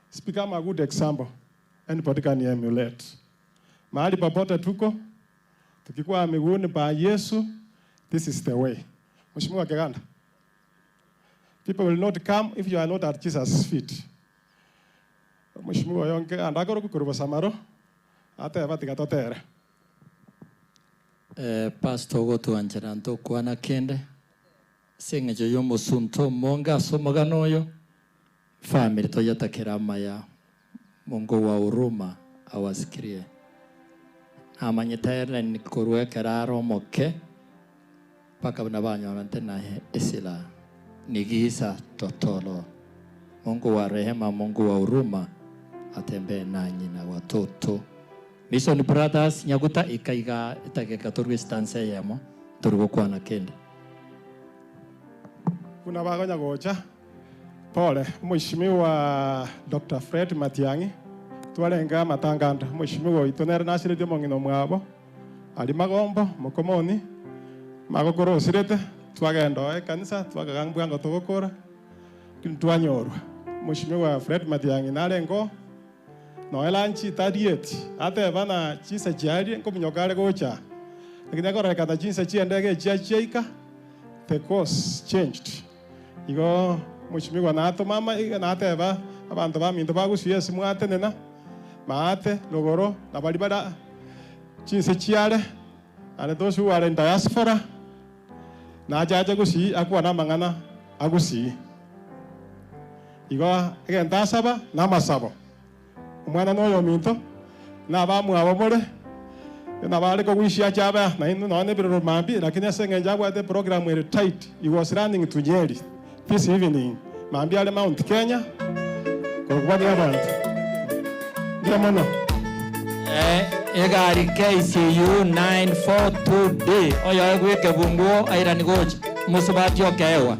It's become a good example. Anybody can emulate. Mahali popote tuko, tukikuwa miguuni pa Yesu, this is the way. Mheshimiwa Kiganda, people will not come if you are not at Jesus' feet. Mheshimiwa yonke andakoro kukuruba samaro, ateba tigatotere. Pastor ogotwanchera ntokwana kende ase eng'encho ya omosunto omonge ase omogano oyo family toyetakera amaya Mungu wa huruma awasikirie namanyete Hellen korwa ekero are omoke mpaka buna banyorante naye esira ni giza totoro Mungu wa rehema Mungu wa huruma atembee nanyi na watoto Mission Brothers nyaguta ikaiga etageka torwe stance eyemo tori gokwana kende. Buna bagonya gocha pole Mheshimiwa Dr. Fred Matiang'i twarenge amatanganda Mheshimiwa oito nere nachiretie omong'ina omwabo aria magombo mokomoni magokoro osirete twagenda oe ekanisa twakaga mbwango togokora lakini twanyorwa Mheshimiwa Fred Matiang'i narenge oo noe lunch tarieti ateba na chinsa chiaria nkominyoka are gocha lakini ekororekana chinsa chiendege echia chiaika the course changed igo Mheshimiwa natoma ama iga nateba abanto baminto bagosuya ase mwatenena maate rogoro na baria bara chinse chiare and those who are in diaspora nachache gusii akwane amang'ana agusii igo egento asaba na amasabo omwana na oyominto na abamwabo more nabo are kogwishia ache abe aa naende nonya na ebirero mambia lakini ase eng'encho abwate eprogram ere tight he was running to Nyeri this evening mambia are Mount Kenya kogwania abanto. Mbuya mono. Egari KCU 942D oyoegwe ekebunguo airani gocha mosubati okeegwa.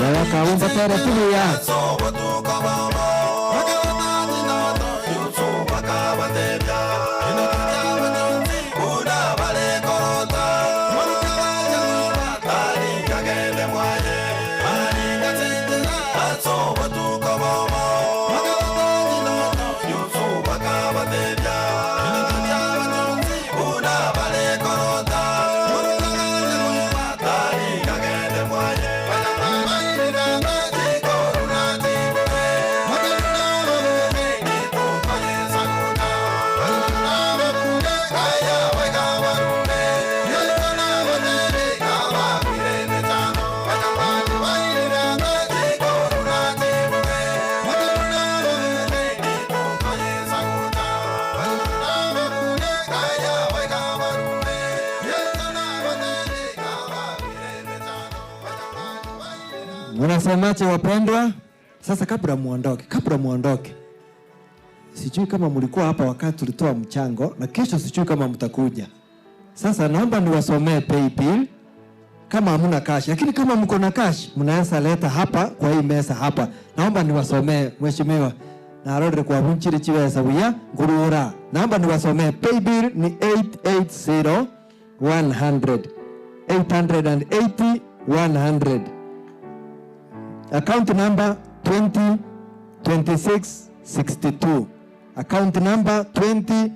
Abagaka abwo mbatere buya. Mnasemaje wapendwa? Sasa kabla muondoke, kabla muondoke, sijui kama mlikuwa hapa wakati tulitoa mchango, na kesho sijui kama mtakuja. Sasa naomba niwasomee paybill kama hamna cash, lakini kama mko na cash mnaweza leta hapa kwa hii meza hapa. Naomba niwasomee mheshimiwa narorere kwa bunchiri chiweza buya ngurura. Naomba niwasomee paybill ni 880 100 880 100 Account number 20 26 62. Account number 20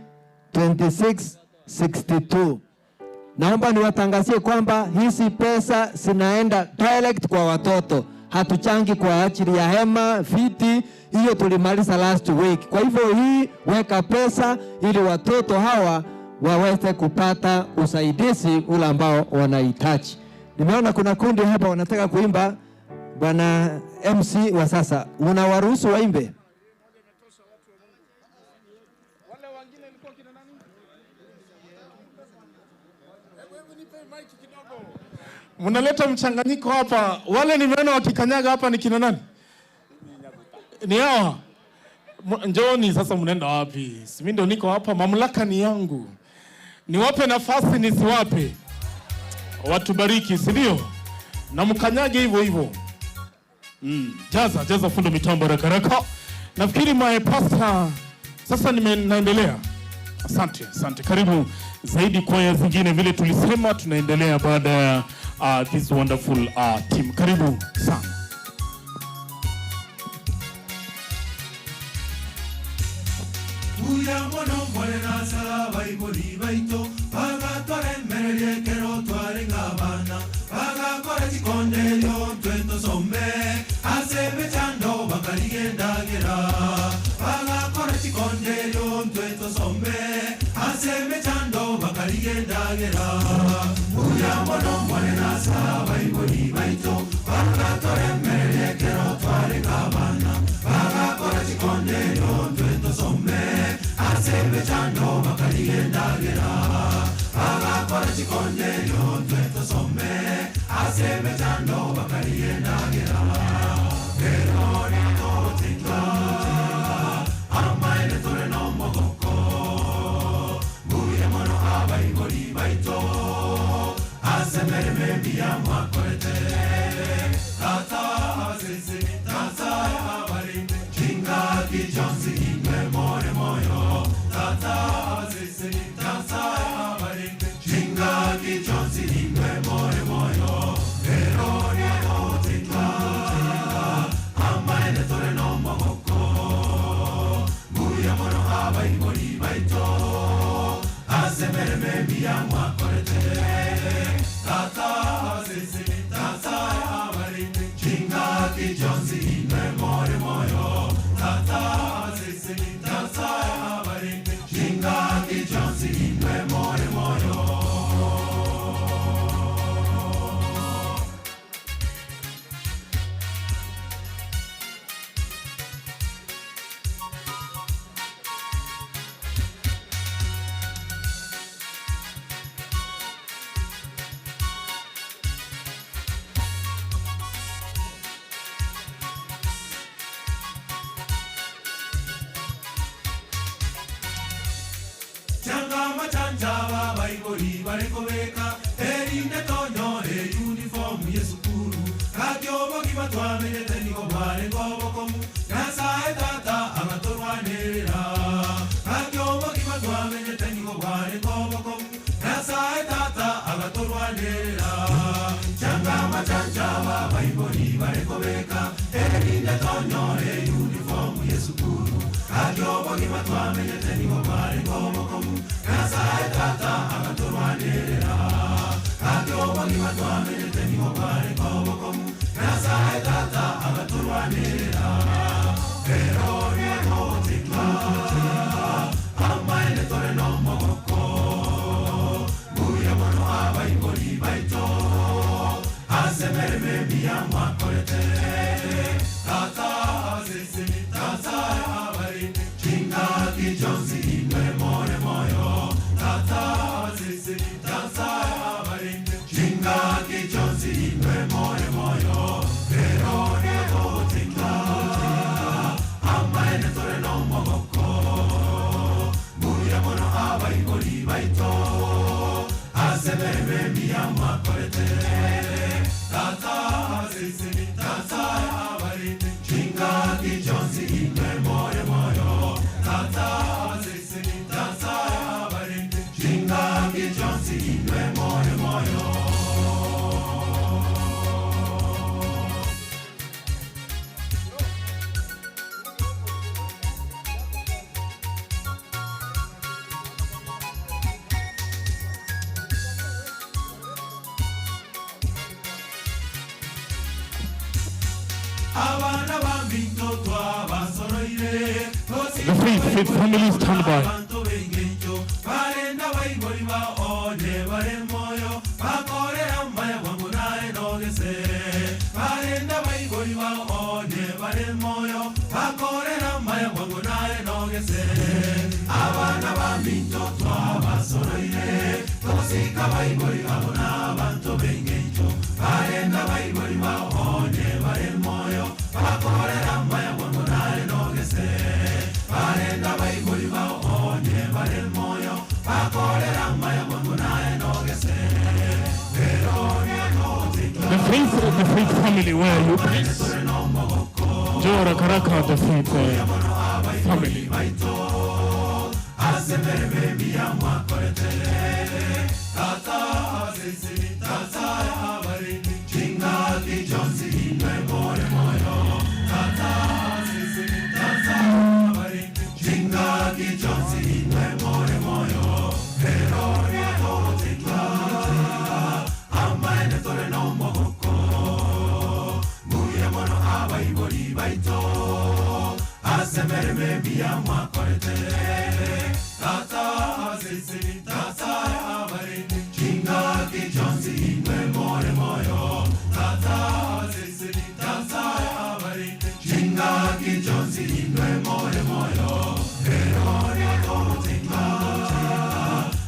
26 62. Naomba niwatangazie kwamba hizi pesa zinaenda direct kwa watoto, hatuchangi kwa ajili ya hema, viti, hiyo tulimaliza last week. Kwa hivyo hii weka pesa ili watoto hawa waweze kupata usaidizi ule ambao wanahitaji. Nimeona kuna kundi hapa wanataka kuimba. Bwana MC wa sasa, unawaruhusu waimbe? Mnaleta mchanganyiko hapa. Wale nimeona wakikanyaga hapa ni kina nani? Ni hawa. Njooni sasa, mnaenda wapi? Si mimi ndo niko hapa, mamlaka ni yangu. Niwape nafasi nisiwape? Watubariki, si ndio? Na mkanyage hivyo hivyo. Jaza jaza fundo mitambo haraka haraka. Nafikiri my pastor sasa nime naendelea. Asante, asante. Karibu zaidi kwaya zingine vile tulisema tunaendelea baada ya this wonderful team. Karibu sana. Uya mono morena baibori baito bagatwaremererie kero twarenga abana bagakora chikonderio ntwe ase emechando bakarigendagera bagakora chikonderio ntwe ase emechando bakarigendagera Uya mono morena baibori baito bagatwaremererie kero twarenga abana bagakora chikonderio ntwe ase emechando bakarigendagera bagakora chikonderio ntwe tosome ase emechando bakarigendagera ero nitogotinga amaene tore nomogoko mbuya mono abaibori baito ase emeremo emiya mwakorete tata abasese tata abarinde chingaki chonsi imwe more moyo tata abasese tata abarinde chingaki chonsi imwe more moyo ero nitogotinga amaene tore nomogoko mbuya mono abaibori baito ase emeremo emiya mwakorete tata abasese tata abarinde chingaki chonsi imwe more moyo tata abasese tata abarinde chingaki chonsi imwe more moyo. Changama chanjaba baibori barikobeka erinde tonyore uniform yesukuru kakyobogi batware. Gaki obogima twamenyete nigo bwarenge obokong'u, Nyasae Tata agatorwanerera. Gaki obogima twamenyete nigo bwarenge obokong'u, Nyasae Tata agatorwanerera. Ero nigo togotenga, amaene tore nomogoko. Mbuya mono abaibori baito, ase emeremo emiya mwakorete. Tata abaseseni, Tata abarende, chingaki chionsi inwe more moyo. Tata abaseseni, Tata abarende, chingaki chionsi inwe more moyo. Rero nigo togotenga, amaene tore nomogoko. Mbuya mono abaibori baito, ase emeremo emiya mwakorete. Tata abaseseni, Tata abarende, chingaki chionsi inwe more moyo. Tata abaseseni, Tata abarende, chingaki chionsi inwe more moyo. Abana baminto twabasoroire, The Faith, Faith family stand by. Abanto b'engencho barenda baibori bao onye bare moyo, bakorera maya bwango naye nogese. Barenda baibori bao onye bare moyo, bakorera maya bwango naye nogese. Abana baminto twabasoroire, togosika baibori abo n'abanto b'engencho barenda baibori bao onye bare moyo, bakorera maya bwango naye nogese. Barenda baibori bao onye bare moyo, bakorera maya bwango naye nogese. Rero The Faith, the Faith family, where are you please? Njoo haraka haraka, the Faith family. ase emeremo emiya mwakorete. Tata abaseseni, Tata abarende, chingaki chionsi inwe more moyo. Tata abaseseni, Tata abarende, chingaki chionsi inwe more moyo. Rero nigo togotenga, amaene tore nomogoko. Mbuya mono abaibori baito, ase emeremo emiya mwakorete. Tata abaseseni, Tata abarende, chingaki chionsi inwe more moyo. Tata abaseseni, Tata abarende, chingaki chionsi inwe more moyo. Rero nigo togotenga,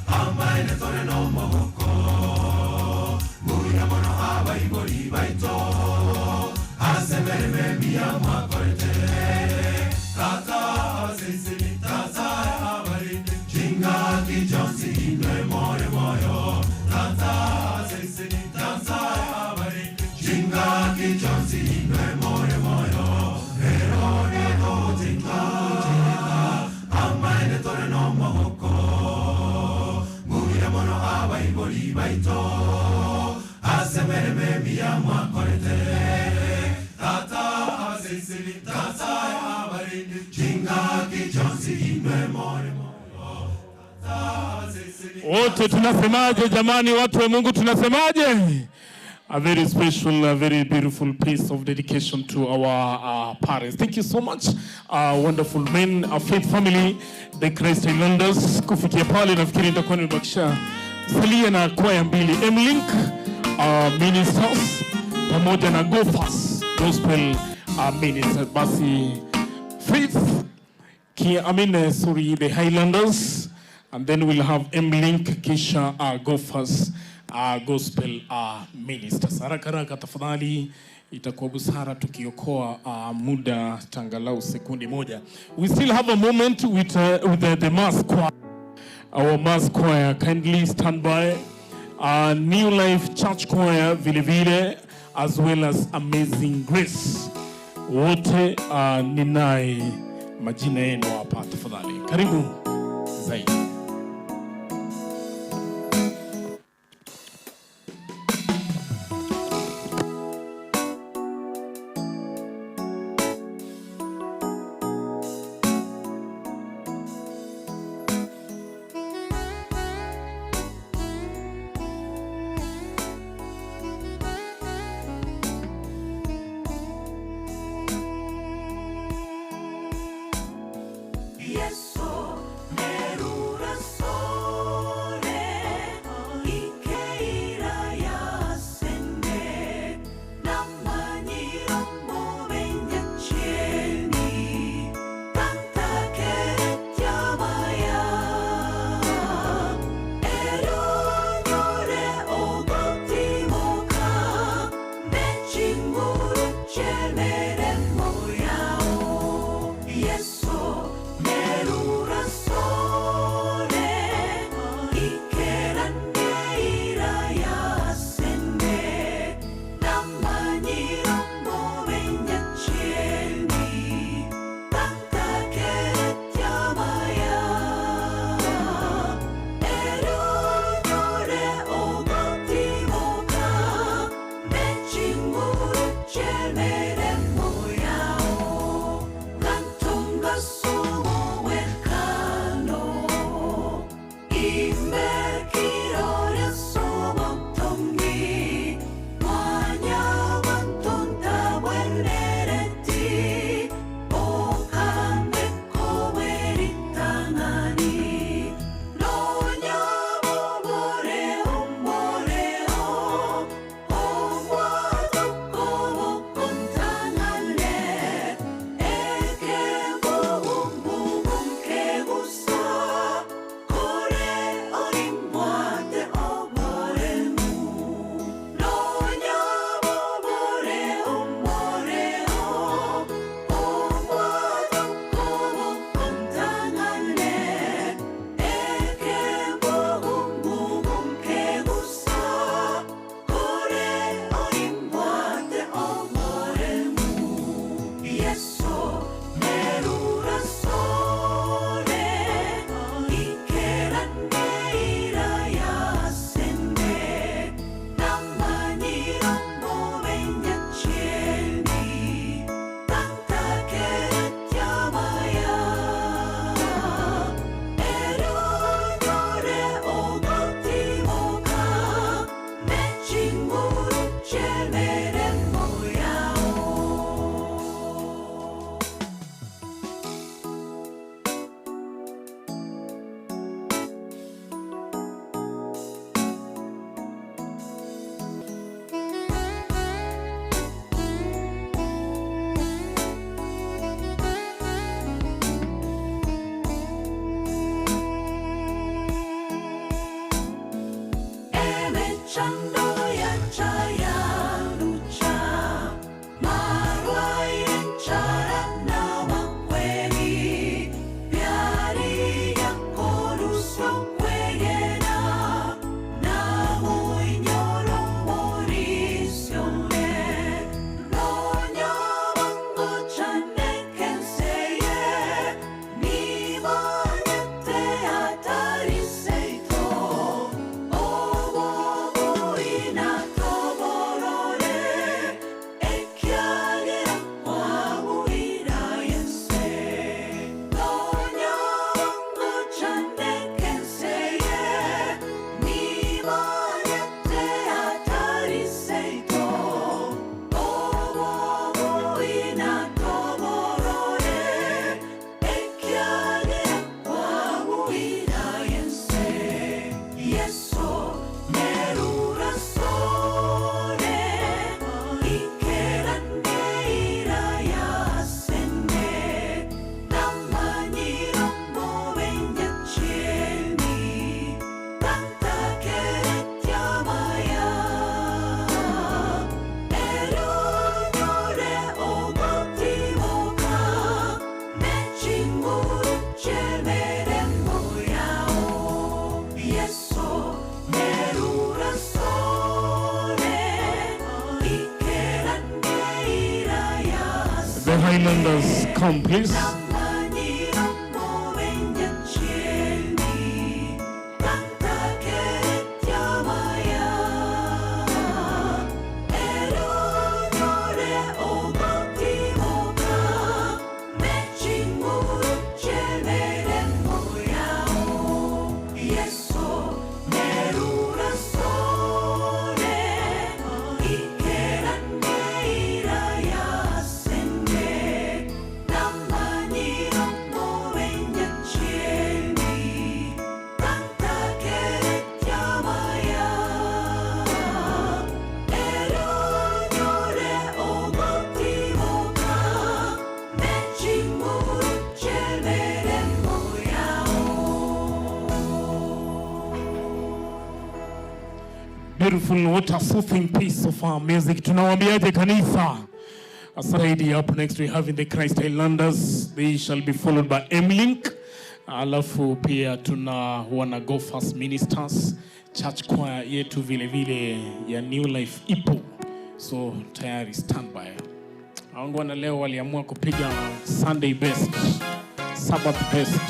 amaene tore nomogoko. Mbuya mono abaibori baito, ase emeremo emiya mwakorete. Tata abaseseni, Tata abarende, chingaki chionsi inwe more moyo. Tata abaseseni, Tata abarende, chingaki chionsi inwe more moyo. Rero nigo togotenga, amaene tore nomogoko. Mbuya mono abaibori baito, ase emeremo emiya mwakorete. Tata abaseseni, Tata abarende, chingaki chionsi inwe more moyo. Tata abaseseni, Wote tunasemaje jamani, watu wa Mungu tunasemaje? A very special, a very beautiful piece of dedication to our parents. Thank you so much, wonderful men, our faith family, the Christ Islanders. Kufikia pale nafikiri nitakuwa nimebakisha salia na kwaya mbili, M-Link Ministers pamoja na Gophers Gospel Ministers. Basi Faith Ki, I mean, sorry, the Highlanders, and then we'll have M-Link kisha Gophers Gospel Ministers. Haraka haraka tafadhali, itakuwa busara tukiokoa muda tangalau sekundi moja. We still have a moment with the mass choir. Our mass choir, kindly stand by. New Life Church Choir vile vile, as well as Amazing Grace. Wote ninaye majina yenu hapa tafadhali. Karibu zaidi. The Highlanders come, please. Beautiful, what a soothing piece of our music. Tunawaambiaje kanisa? Asante. Up next we have in the Christ Highlanders. They shall be followed by M-Link. Alafu pia tuna wana Go Fast Ministers, church choir yetu vile vile ya New Life ipo. So tayari standby. Wangwana leo waliamua kupiga Sunday best, Sabbath best.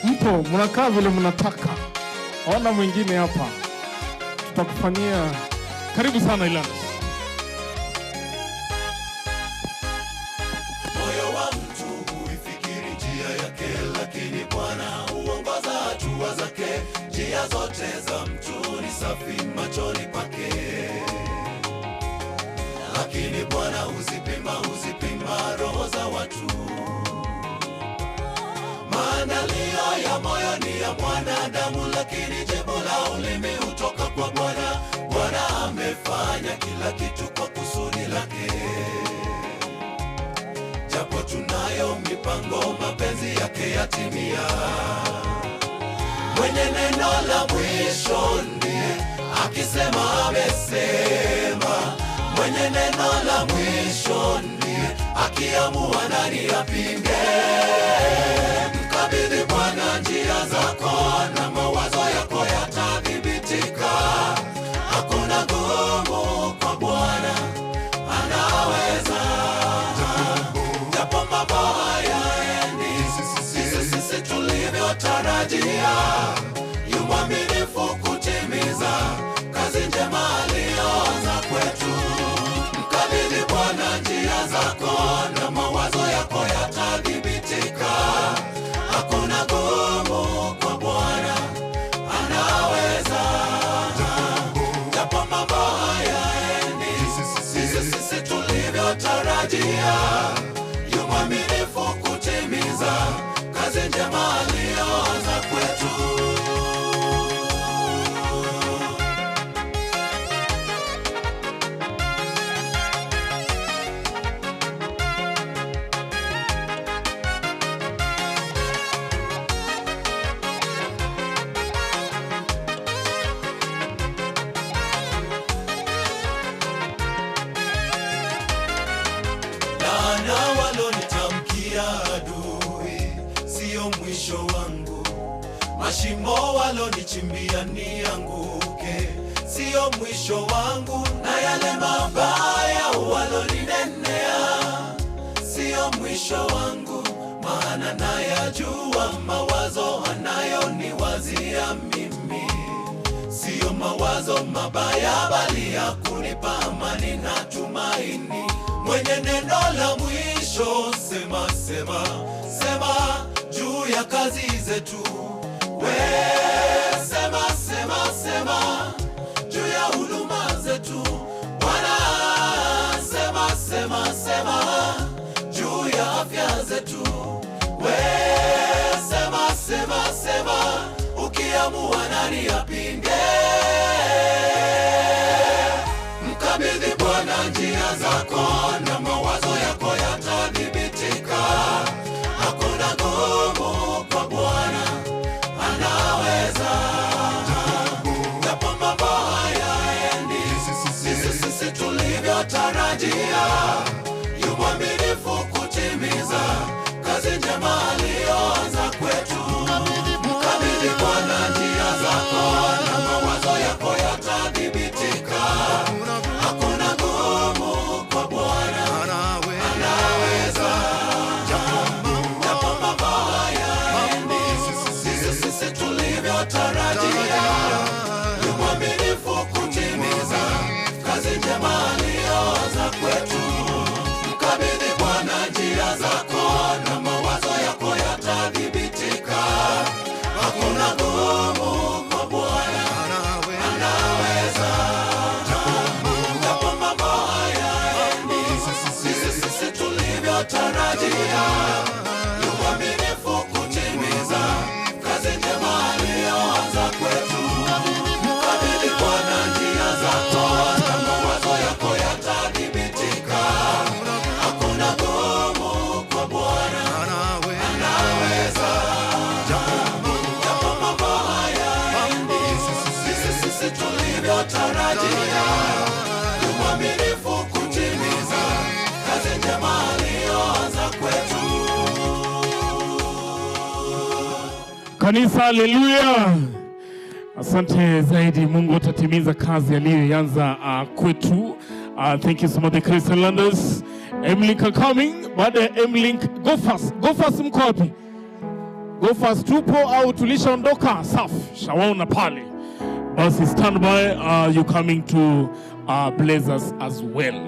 Mpo mnakaa vile mnataka. Ona mwingine hapa tutakufanyia. Karibu sana Highlanders. Njia zote za mtu ni safi machoni pake, lakini Bwana huzipima, huzipima roho za watu. Maandalio ya moyo ni ya mwanadamu, lakini jibu la ulimi hutoka kwa Bwana. Bwana amefanya kila kitu kwa kusudi lake, japo tunayo mipango, mapenzi yake yatimia. Mwenye neno la mwisho ndiye akisema amesema. Mwenye neno la mwisho ndiye akiamua, nani apinge? Mkabidhi Bwana njia zako na mawazo yako yatathibitika. Hakuna gumu kwa Bwana, anaweza. Japo mambo hayaendi sisi sisi tulivyotarajia, yu mwaminifu kutimiza kazi njema aliyoanza kwetu. Mkabidhi Bwana njia zako na mawazo yako yatathibitika. Hakuna gumu kwa Bwana, anaweza. Japo mambo hayaendi sisi sisi tulivyotarajia, yu mwaminifu kutimiza kazi njema aliyoanza kwetu. Laana walonitamkia adui, siyo mwisho wangu. Mashimo walonichimbia nianguke, siyo mwisho wangu. Na yale mabaya waloninenea, siyo mwisho wangu, maana nayajua mawazo anayoniwazia mimi siyo mawazo mabaya, bali ya kunipa amani na tumaini. Mwenye neno la mwisho, sema sema sema juu ya kazi zetu. We sema sema sema juu ya huduma zetu. Bwana sema sema sema juu ya afya zetu. We sema sema sema, ukiamua nani apinge? Mkabidhi Bwana njia zako na mawazo yako yatathibitika. Hakuna gumu kwa Bwana, anaweza. Japo mambo hayaendi sisi sisi tulivyotarajia, yu mwaminifu kutimiza kazi njema aliyoanza kwetu. Mkabidhi Bwana njia zako na mawazo yako yatathibitika. Hakuna gumu kwa Bwana, anaweza. Japo mambo hayaendi sisi sisi tulivyotarajia, yu mwaminifu kutimiza kazi njema aliyoanza kwetu. Mkabidhi Bwana njia zako na mawazo yako yatathibitika. Hakuna gumu kwa Bwana, anaweza. Japo mambo hayaendi sisi sisi tulivyotarajia, yu mwaminifu kutimiza kazi njema aliyoanza kwetu. Mkabidhi Bwana njia zako na mawazo yako yatathibitika. Hakuna gumu kwa Bwana, anaweza. Japo mambo hayaendi sisi sisi tulivyotarajia, yu mwaminifu kutimiza kazi njema aliyoanza kwetu. Kanisa, haleluya! Asante zaidi. Mungu atatimiza kazi aliyoianza kwetu. Thank you so much the Christian Landers. Mlink are coming. Baada ya Mlink, go fast. Go fast, mko wapi? Go fast tupo au tulishaondoka? Safi, shawaona pale. Basi stand by, you coming to bless us as well.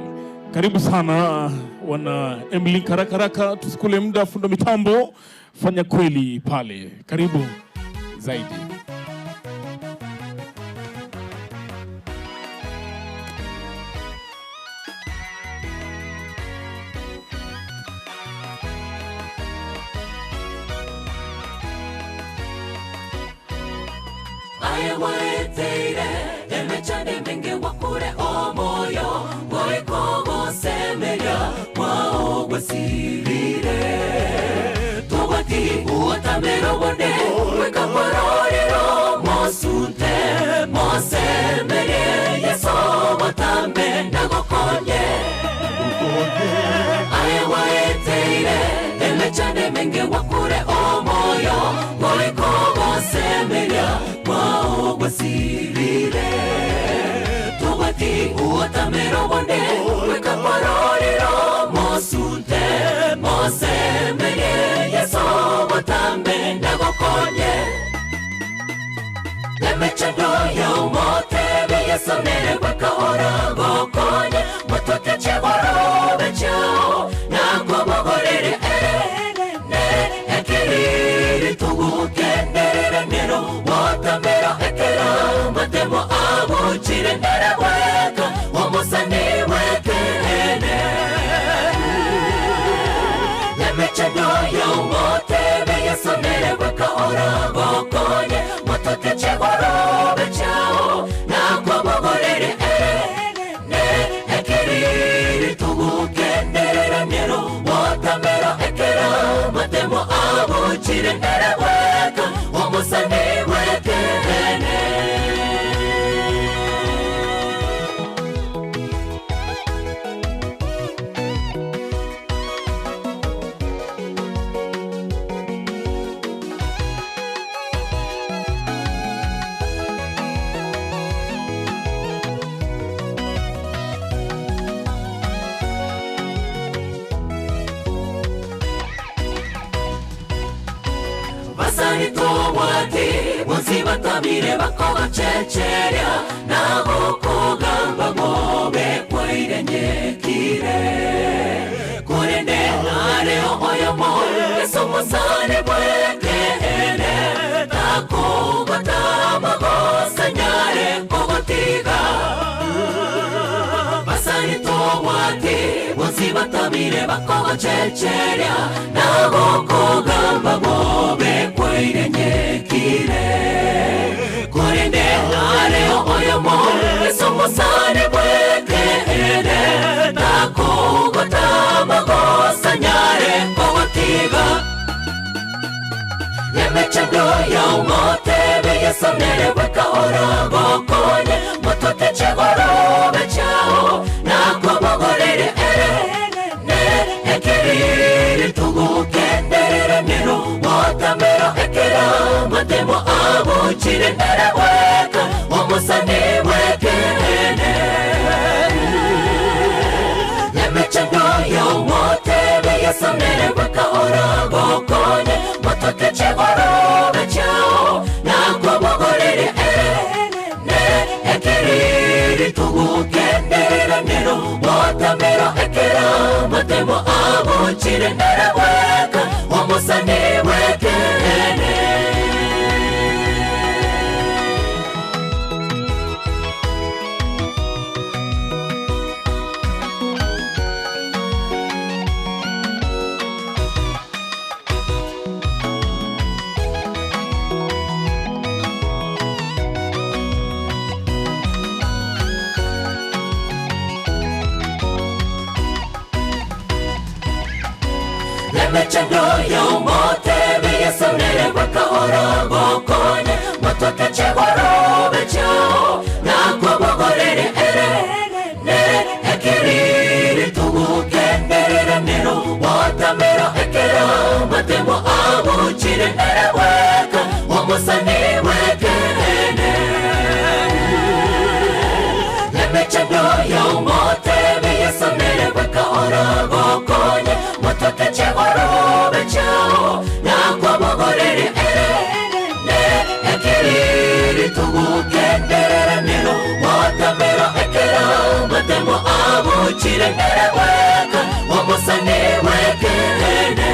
Karibu sana wana Mlink, haraka haraka, tusikule muda. Fundo mitambo, fanya kweli pale. Karibu zaidi. Aye gwaeteire emechando emenge gwakure omoyo goika ogosemeria kwao gwasirire. Tobwati obotamero bonde goika kwarorire omosunte mosemerie Yeso botambe nagokonye. Aye gwaeteire emechando emenge gwakure omoyo goika ogosemeria kwao gwasirire. Tobwati obotamero bonde goika kwarorire omosunte mosemerie Yeso botambe nagokonye. Emechando y'omotebe Yeso nere gweka oragokonye motoke chegorobe chao nakobogorere ere nere ekiriri tugukenderere nero wotamero ekero matemo abuchire nere gweka omusani bwekene. Emechando y'omotebe Yeso nere gweka oragokonye motoke chegorobe chao nakobogorere ere nere ekiriri tugukenderere nero wotamero ekero matemo abuchire nere gweka omusani bwekene. Basani tobwati bonsi batamire bakobachecheria nabo kogamba bobe kwairenyekire korende areo oyomo Yeso mosane bwekene takogotama gosanyare kogotiga. Basani tobwati bonsi batamire bakogochecheria nabo kogamba bobe kwairenyekire korende areo oyomo Yeso mosane bwekene takogotama gosanyare kogotiga. Emechando y'omotebe Yeso nere gweka oragokonye motoke chegorobe chao nakobogorere ere nere ekiriri tugukenderere nero wotamero ekero matemo abuchire nere gweka omusani bwekene. Emechando y'omotebe Yeso nere gweka oragokonye motoke chegorobe chao nakobogorere ere nere ekiriri tugukenderere nero wotamero ekero matemo abuchire nere gweka omusani bwekene. Emechando y'omotebe Yeso nere gweka oragokonye motoke chegorobe chao nakobogorere ere nere ekiriri tugukenderere nero wotamero ekero matemo abuchire nere gweka omusani bwekene. Emechando y'omotebe Yeso nere gweka oragokonye motoke chegorobe chao nakobogorere ere nere ekiriri tugukenderere nero wotamero ekero matemo abuchire nere gweka omusani bwekene.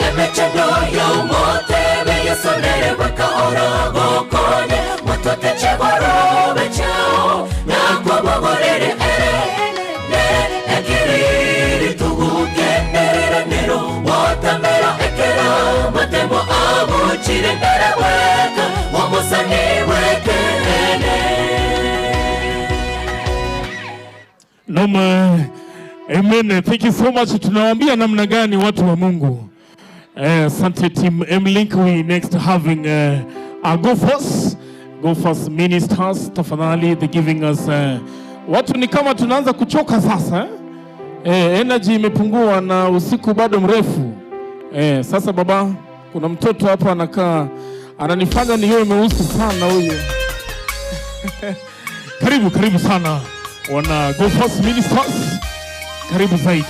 Emechando y'omotebe Yeso nere gweka oragokonye motoke chegorobe chao nakobogorere ere nere ekiriri tugukenderere nero wotamero ekero matemo abuchire. Otigire nere bweka, omosani bw'ekeene. Noma. Amen. Thank you so much. Tunawaambia namna gani watu wa Mungu. Asante team M-Link. We next having our Go Force, Go Force ministers tafadhali they giving us watu ni kama tunaanza kuchoka sasa eh? Energy imepungua na usiku bado mrefu. Sasa baba, kuna mtoto hapa anakaa ananifanya niwe mweusi sana huyu. Karibu, karibu sana wana Go Force Ministers, karibu zaidi.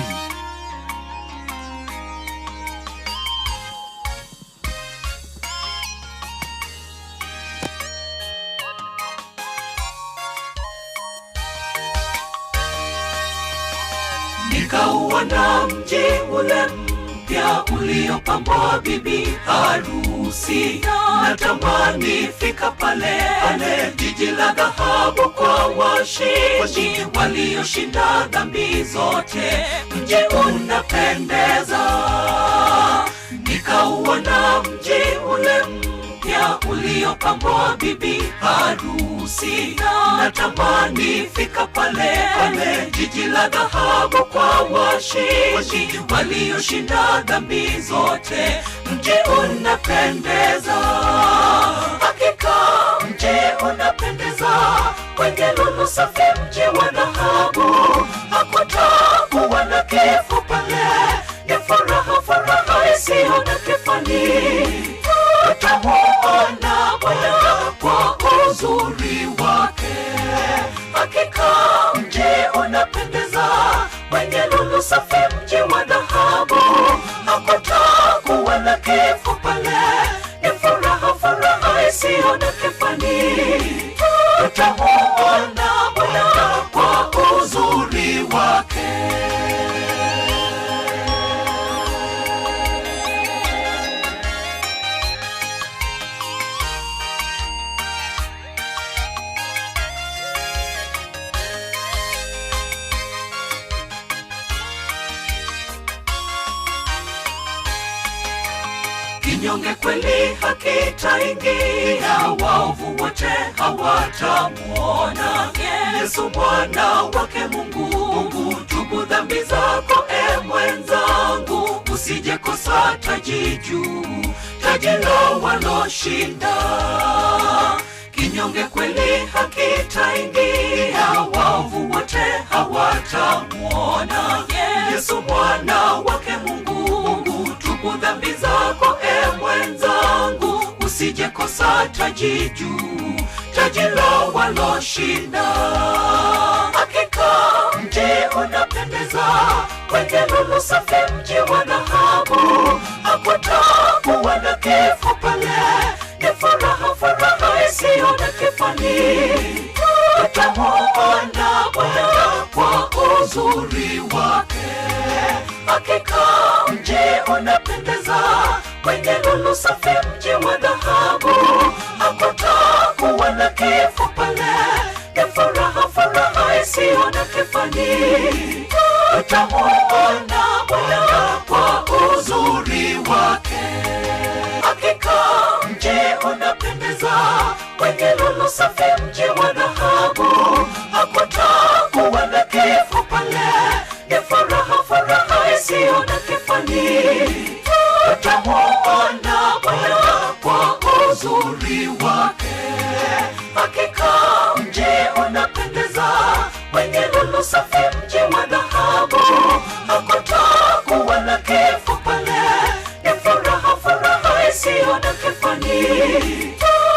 Nikauona mji ule mpya uliopambwa bibi harusi, natamani fika pale pale, jiji la dhahabu kwa washindi walioshinda dhambi zote, mji unapendeza. Nikauona mji ule mpya uliopambwa bibi harusi, natamani fika pale pale, jiji la dhahabu kwa washindi walioshinda dhambi zote, mji unapendeza. Hakika mji unapendeza, kwenye lulu safi, mji wa dhahabu, hakutakuwa na kifo pale, ni furaha, furaha isiyo na kifani. Tutamuona Bwana kwa uzuri wake. Hakika mji unapendeza, wenye lulu safi, mji wa dhahabu, hakutakuwa na kifo pale, ni furaha, furaha isiyo na kifani. Tutamuona Bwana kwa uzuri wake. Kinyonge kweli hakitaingia, waovu wote hawatamuona Yesu mwana wake Mungu. Mungu, tubu dhambi zako e mwenzangu, usije kosa taji juu, taji la waloshinda. Kinyonge kweli hakitaingia, waovu wote hawatamuona Yesu mwana wake Mungu. Mungu, tubu dhambi zako e mwenzangu, usije kosa taji juu, taji la waloshinda. Hakika mji unapendeza, kwenye lulu safi, mji wa dhahabu, hakutakuwa na kifo pale, ni furaha, furaha isiyo na kifani. Tutamuona Bwana kwa uzuri wake. Hakika mji unapendeza, kwenye lulu safi, mji wa dhahabu, hakutakuwa na kifo pale, ni furaha, furaha isiyo na kifani. Tutamuona Bwana kwa uzuri wake. Hakika mji unapendeza, kwenye lulu safi, mji wa dhahabu, hakutakuwa na kifo pale, ni furaha, furaha isiyo na kifani. Tutamuona Bwana kwa uzuri wake. Hakika mji unapendeza, kwenye lulu safi, mji wa dhahabu, hakutakuwa na kifo pale, ni furaha, furaha isiyo na kifani.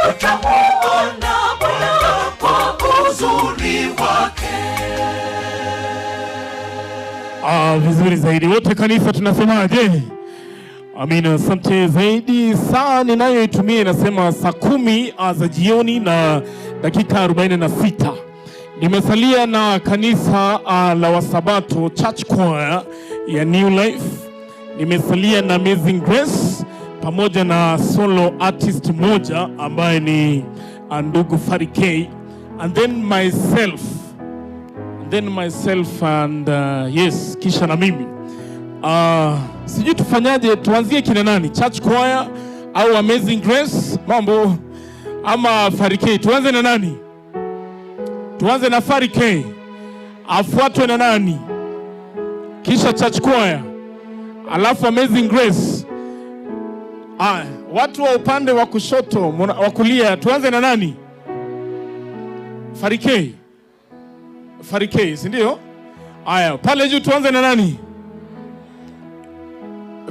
Tutamuona Bwana kwa uzuri wake. Vizuri zaidi. Wote kanisa tunasemaje? Amina, asante zaidi. Saa ninayoitumia inasema saa 10 za jioni na dakika 46. Nimesalia na kanisa la Wasabato Church Choir ya New Life. Nimesalia na Amazing Grace pamoja na solo artist moja ambaye ni ndugu Fari K, and then myself. And then myself and yes, kisha na mimi. Sijui tufanyaje, tuanzie kina nani? Church Choir au Amazing Grace? Mambo ama Farikei? Tuanze na nani? Tuanze na Farikei, afuatwe na nani? Kisha Church Choir, alafu Amazing Grace. Aya, watu wa upande wa kushoto, wa kulia, tuanze na nani? Farikei. Farikei, si ndio? Aya, pale juu tuanze na nani?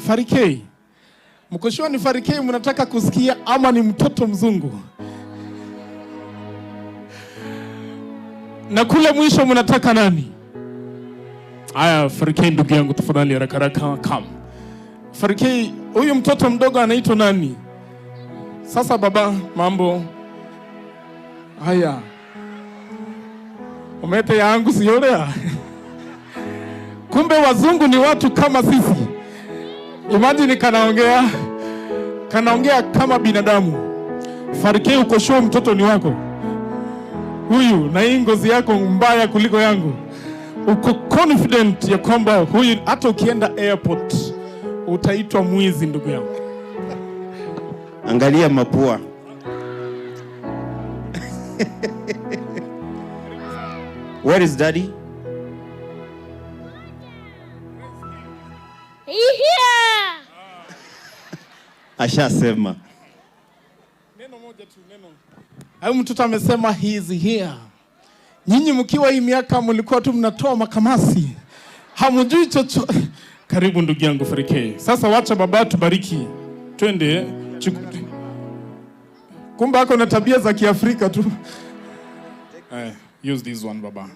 Farikei. Mko ni Farikei mnataka kusikia ama ni mtoto mzungu? Na kule mwisho mnataka nani? Aya, Farikei ndugu yangu tafadhali haraka haraka come. Farikei, huyu mtoto mdogo anaitwa nani? Sasa baba, mambo haya. Umete yangu siolea. Kumbe wazungu ni watu kama sisi. Imagine kanaongea kanaongea kama binadamu. Farikei, uko sure mtoto ni wako huyu, na hii ngozi yako mbaya kuliko yangu. Uko confident ya kwamba huyu, hata ukienda airport utaitwa mwizi, ndugu yangu. Angalia mapua. Where is daddy? Here. Ashasema. Neno moja tu, neno. Huyu mtoto amesema he is here. Nyinyi mkiwa hii miaka mlikuwa tu mnatoa makamasi, hamjui chochote. Karibu ndugu yangu Farikei. Sasa wacha baba tubariki, twende. Kumbe ako na tabia za Kiafrika tu. Eh, use this one baba.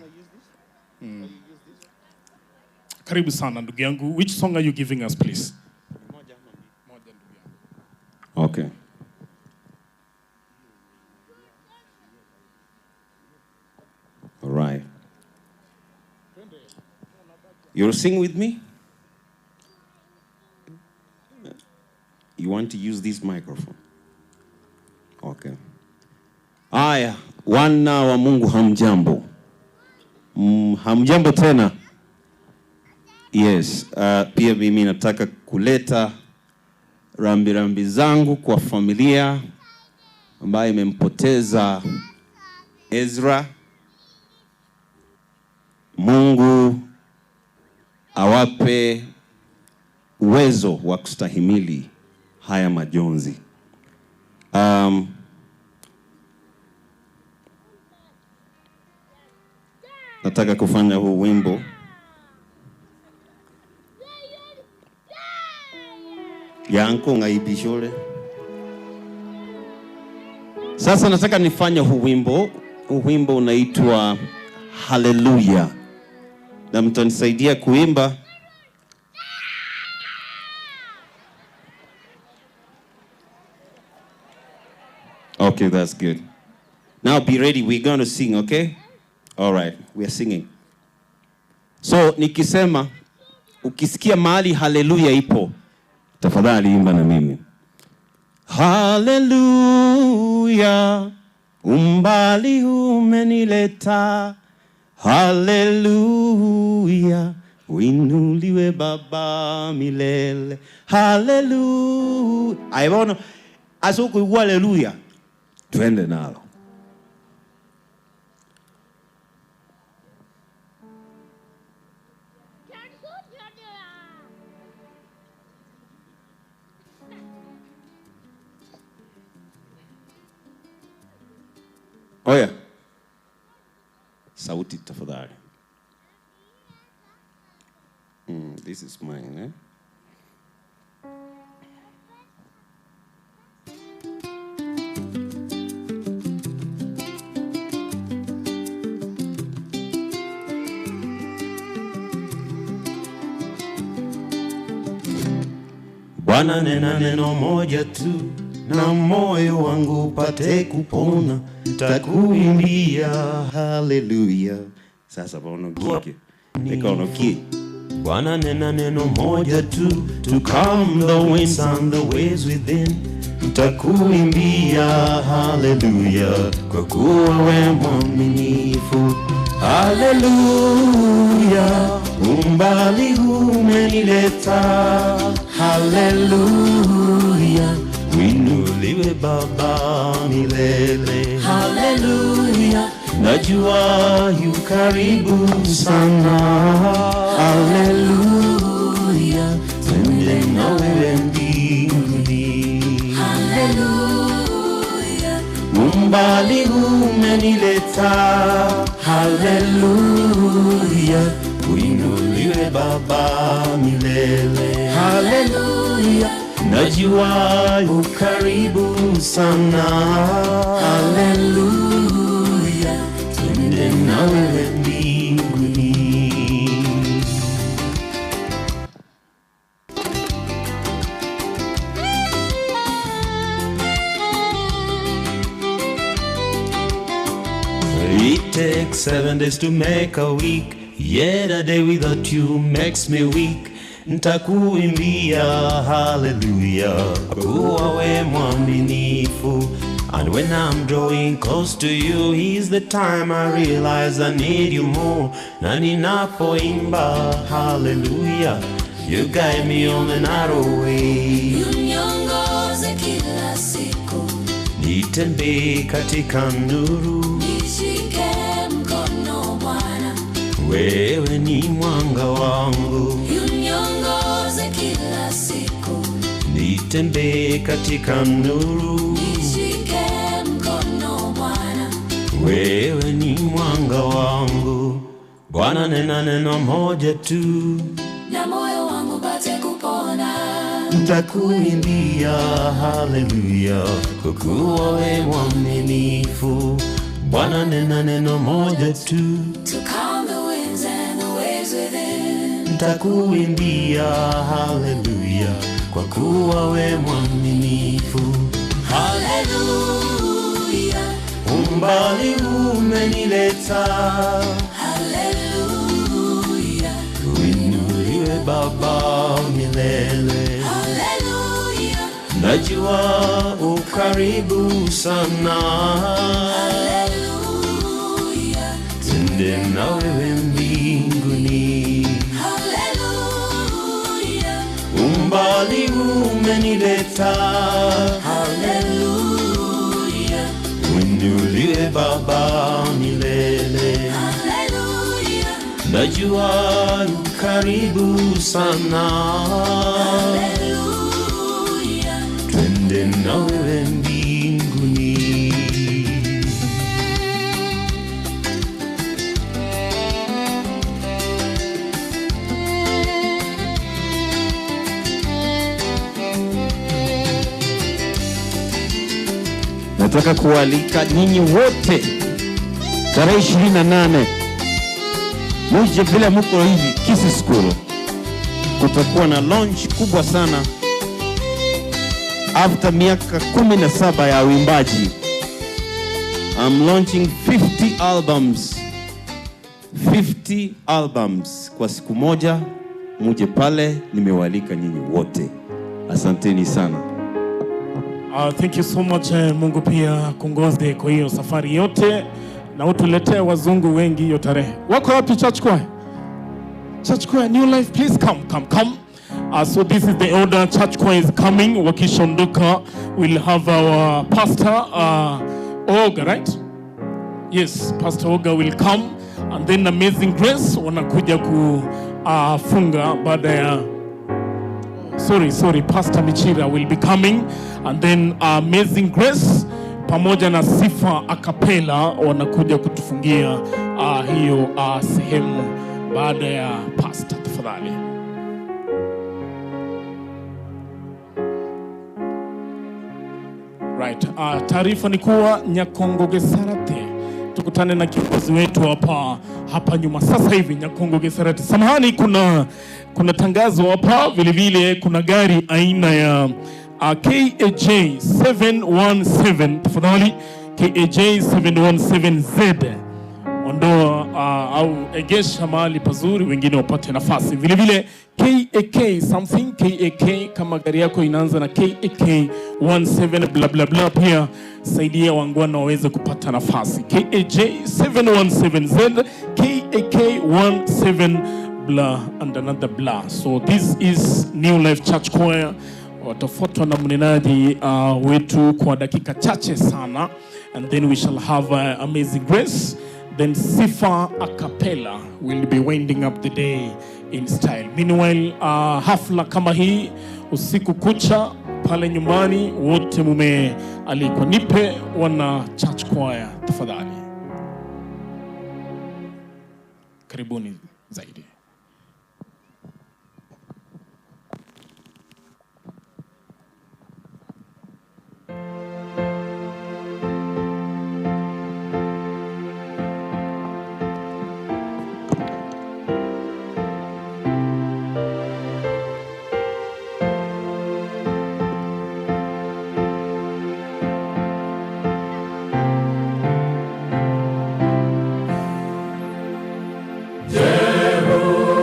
Karibu sana ndugu yangu. Which song are you giving us please? Okay. All right. You'll sing with me? You want to use this microphone? Okay. Aya, wana wa Mungu hamjambo. Hamjambo tena. Yes, pia mimi nataka kuleta rambirambi zangu kwa familia ambayo imempoteza Ezra. Mungu awape uwezo wa kustahimili haya majonzi. Nataka kufanya huu wimbo. Yanko ngaibishole. Sasa nataka nifanye huu wimbo. Huu wimbo unaitwa Hallelujah. Na mtanisaidia kuimba. Okay, that's good. Now be ready, we're going to sing, okay? All right, we are singing. So nikisema ukisikia mahali hallelujah ipo, tafadhali imba na mimi. Hallelujah, umbali umenileta. Hallelujah, uinuliwe Baba milele. Hallelujah. Aibono, asuku hallelujah. Twende nalo. Oya. Sauti tafadhali. This is mine, eh? Bwana nena neno moja tu na moyo wangu upate kupona, takuimbia haleluya. Sasa bono kike nikaona ki Bwana nena neno moja tu, to calm the winds and the waves within, takuimbia haleluya, kwa kuwa we mwaminifu. Haleluya, umbali umenileta. Haleluya, uinuliwe Uinuliwe Baba milele. Haleluya. Najua yu karibu sana. Haleluya. Twende na wewe mbinguni. Haleluya. Umbali umenileta. Haleluya. Uinuliwe Baba milele. Haleluya. Najua ukaribu sana. Haleluya, twende na wewe mbinguni. It takes seven days to make a week, yet a day without you makes me weak. Ntakuimbia haleluya, kuwa we mwaminifu. And when I'm drawing close to you, is the time I realize I need you more. Na ninapoimba haleluya, you guide me on the narrow way. Uniongoze kila siku, Nitembee katika nuru, nishike mkono Bwana. wewe ni mwanga wangu. Uniongoze kila siku, Nitembee katika nuru, nishike mkono Bwana. wewe ni mwanga wangu. Bwana, nena neno moja tu, Na moyo wangu pate kupona. nitakuimbia haleluya, kwa kuwa we mwaminifu. Bwana, nena neno moja tu, To calm the winds and the waves within. nitakuimbia haleluya, kwa kuwa we mwaminifu. Haleluya, Umbali umenileta, haleluya, uinuliwe Baba milele. haleluya, Najua ukaribu sana, haleluya, twende na wewe mbinguni. haleluya, Umbali umenileta, haleluya, uinuliwe Baba milele. haleluya, Najua ukaribu sana, haleluya. twende na wewe mbinguni. Nataka kualika nyinyi wote tarehe 28 muje vile muko hivi Kisii School, kutakuwa na launch kubwa sana after miaka 17 ya uimbaji. I'm launching 50 albums, 50 albums kwa siku moja. Muje pale, nimewaalika nyinyi wote. Asanteni sana. Thank you so much. Mungu pia kuongoze kwa hiyo safari yote na utuletee wazungu wengi hiyo tarehe. Wako wapi church choir? Church choir, New Life, please come, come, come. So this is the order. Church choir is coming. Wakishaondoka, we'll have our pastor Oga, right? Yes, Pastor Oga will come and then Amazing Grace wanakuja kufunga baada ya sorry sorry Pastor Michira will be coming and then Amazing Grace pamoja na Sifa Acapella wanakuja kutufungia hiyo sehemu baada ya pastor, tafadhali. Right. Taarifa ni kuwa Nyakongo Gesarate, tukutane na kiongozi wetu hapa hapa nyuma sasa hivi. Nyakongo Gesarate, samahani, kuna tangazo hapa vile vile, kuna gari aina ya KAJ 717 tafadhali, KAJ 717Z ondoa au egesha mahali pazuri, wengine wapate nafasi. Vile vile KAK something KAK, kama gari yako inaanza na KAK 17 bla bla bla, pia saidia wangwana waweze kupata nafasi. KAJ 717Z KAK 17 blah and another blah. So this is New Life Church Choir. Watafuatwa na mnenaji wetu kwa dakika chache sana, and then we shall have Amazing Grace, then Sifa a cappella will be winding up the day in style. Meanwhile, hafla kama hii usiku kucha pale nyumbani, wote mumealikwa. Nipe wana church choir tafadhali, karibuni zaidi.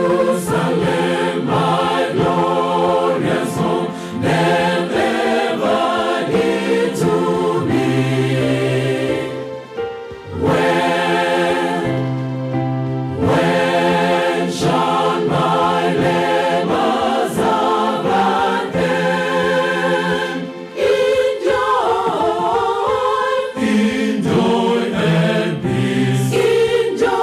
Jerusalem, my glorious home, name ever dear to me. When shall my labors abandon? In joy, in joy and peace, in joy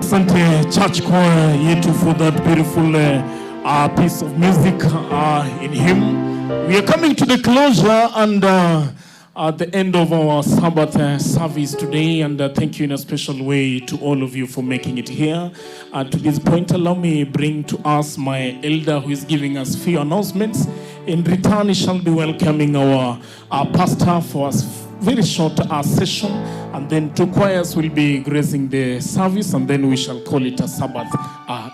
Asante church choir yetu for that beautiful piece of music in hymn. We are coming to the closure and at the end of our Sabbath service today, and thank you in a special way to all of you for making it here. To this point, allow me bring to us my elder who is giving us few announcements. In return, he shall be welcoming our pastor for a very short session, and then two choirs will be gracing the service, and then we shall call it a Sabbath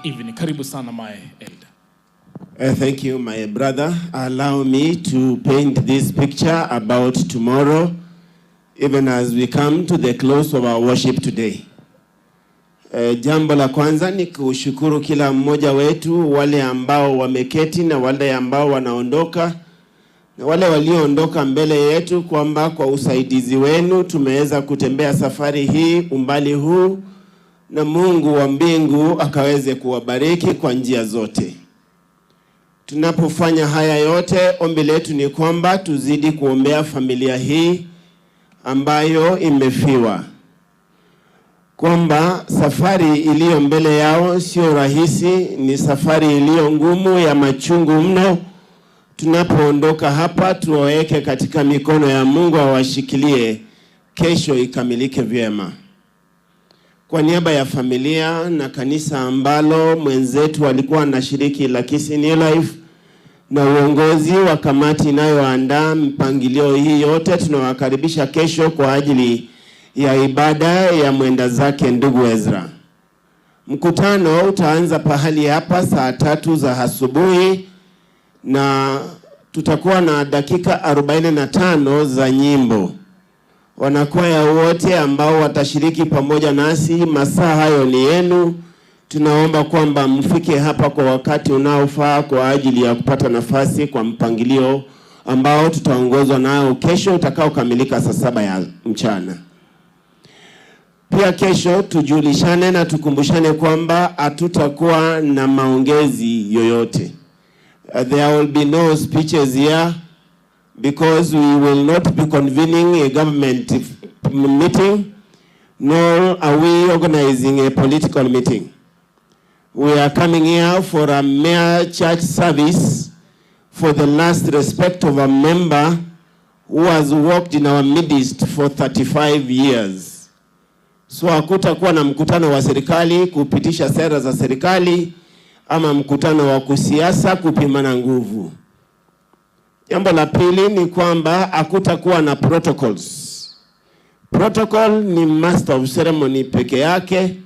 evening. Karibu sana, my elder. Thank you, my brother. Allow me to paint this picture about tomorrow, even as we come to the close of our worship today. Jambo la kwanza ni kushukuru kila mmoja wetu, wale ambao wameketi na wale ambao wanaondoka na wale walioondoka mbele yetu, kwamba kwa usaidizi wenu tumeweza kutembea safari hii umbali huu, na Mungu wa mbingu akaweze kuwabariki kwa njia zote. Tunapofanya haya yote, ombi letu ni kwamba tuzidi kuombea familia hii ambayo imefiwa, kwamba safari iliyo mbele yao sio rahisi, ni safari iliyo ngumu ya machungu mno. Tunapoondoka hapa, tuwaweke katika mikono ya Mungu awashikilie, kesho ikamilike vyema. Kwa niaba ya familia na kanisa ambalo mwenzetu alikuwa anashiriki la Kisii New Life na uongozi wa kamati inayoandaa mpangilio hii yote, tunawakaribisha kesho kwa ajili ya ibada ya mwenda zake ndugu Ezra. Mkutano utaanza pahali hapa saa 3 za asubuhi na tutakuwa na dakika 45 za nyimbo. Wanakwaya wote ambao watashiriki pamoja nasi, masaa hayo ni yenu. Tunaomba kwamba mfike hapa kwa wakati unaofaa kwa ajili ya kupata nafasi kwa mpangilio ambao tutaongozwa nao kesho utakaokamilika saa 7 ya mchana. Pia kesho tujulishane na tukumbushane kwamba hatutakuwa na maongezi yoyote. There will be no speeches here because we will not be convening a government meeting, nor are we organizing a political meeting. We are coming here for a mere church service for the last respect of a member who has walked in our midst for 35 years. So hakutakuwa na mkutano wa serikali kupitisha sera za serikali ama mkutano wa kusiasa kupimana nguvu. Jambo la pili ni kwamba hakutakuwa na protocols. Protocol ni master of ceremony peke yake,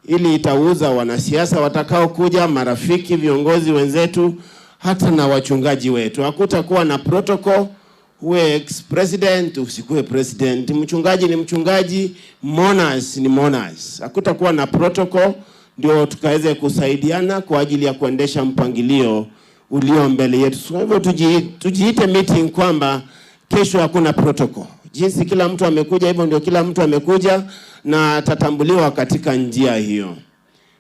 ili itauza wanasiasa watakaokuja, marafiki, viongozi wenzetu, hata na wachungaji wetu. Hakutakuwa na protocol. Uwe ex-president, usikuwe president, mchungaji ni mchungaji, mourners ni mourners. Hakutakuwa na protocol, ndio tukaweze kusaidiana kwa ajili ya kuendesha mpangilio ulio mbele yetu. So hivyo tujiite meeting kwamba kesho hakuna protocol. Jinsi kila mtu amekuja hivyo ndio kila mtu amekuja na atatambuliwa katika njia hiyo.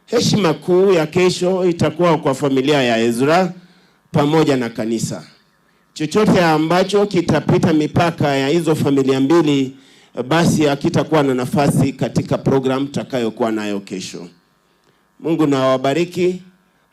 Heshima kuu ya kesho itakuwa kwa familia ya Ezra pamoja na kanisa. Chochote ambacho kitapita mipaka ya hizo familia mbili, basi hakitakuwa na nafasi katika program tutakayokuwa nayo kesho. Mungu na awabariki,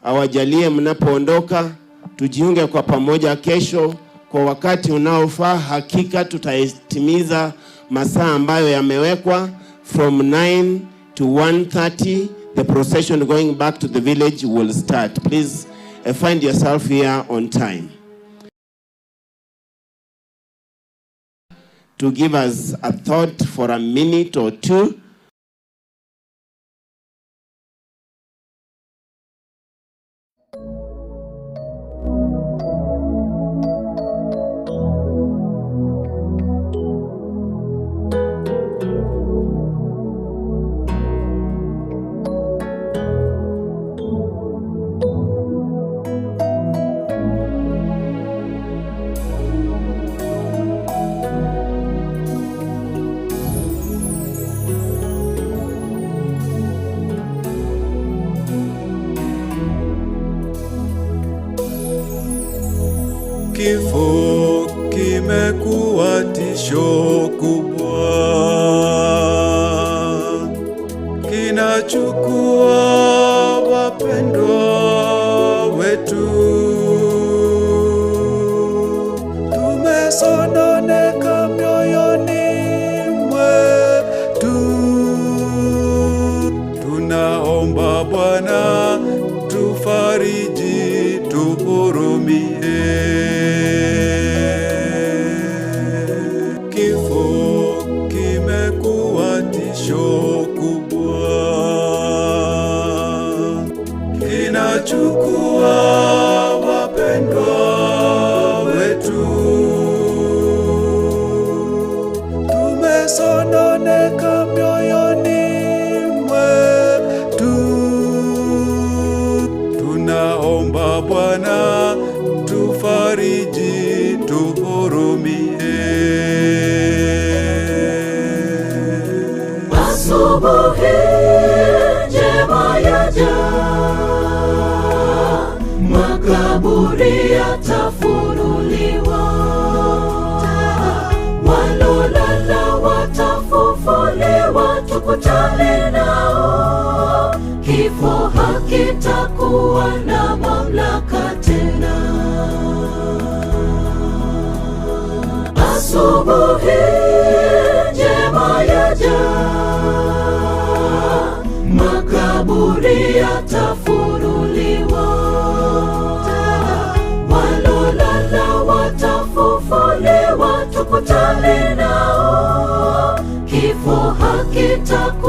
awajalie mnapoondoka, tujiunge kwa pamoja kesho kwa wakati unaofaa. Hakika tutaitimiza masaa ambayo yamewekwa from 9 to 1:30. The procession going back to the village will start. Please find yourself here on time. To give us a thought for a minute or two. Kifo kimekuwa tisho kubwa, kinachukua Wapendwa wetu, tumesononeka mioyoni mwetu. Tunaomba Bwana tufariji, tuhurumie. Kifo kimekuwa tisho kubwa, kinachukua wapendwa wetu. Tumesononeka mioyoni mwetu, tunaomba Bwana tufariji, tuhurumie. Asubuhi njema yaja, makaburi yatafunuliwa, walolala watafufuliwa, tukutane nao. Kifo hakitakuwa na mamlaka tena. Asubuhi njema yaja, makaburi yatafunuliwa, walolala watafufuliwa, tukutane nao. Kifo hakitakuwa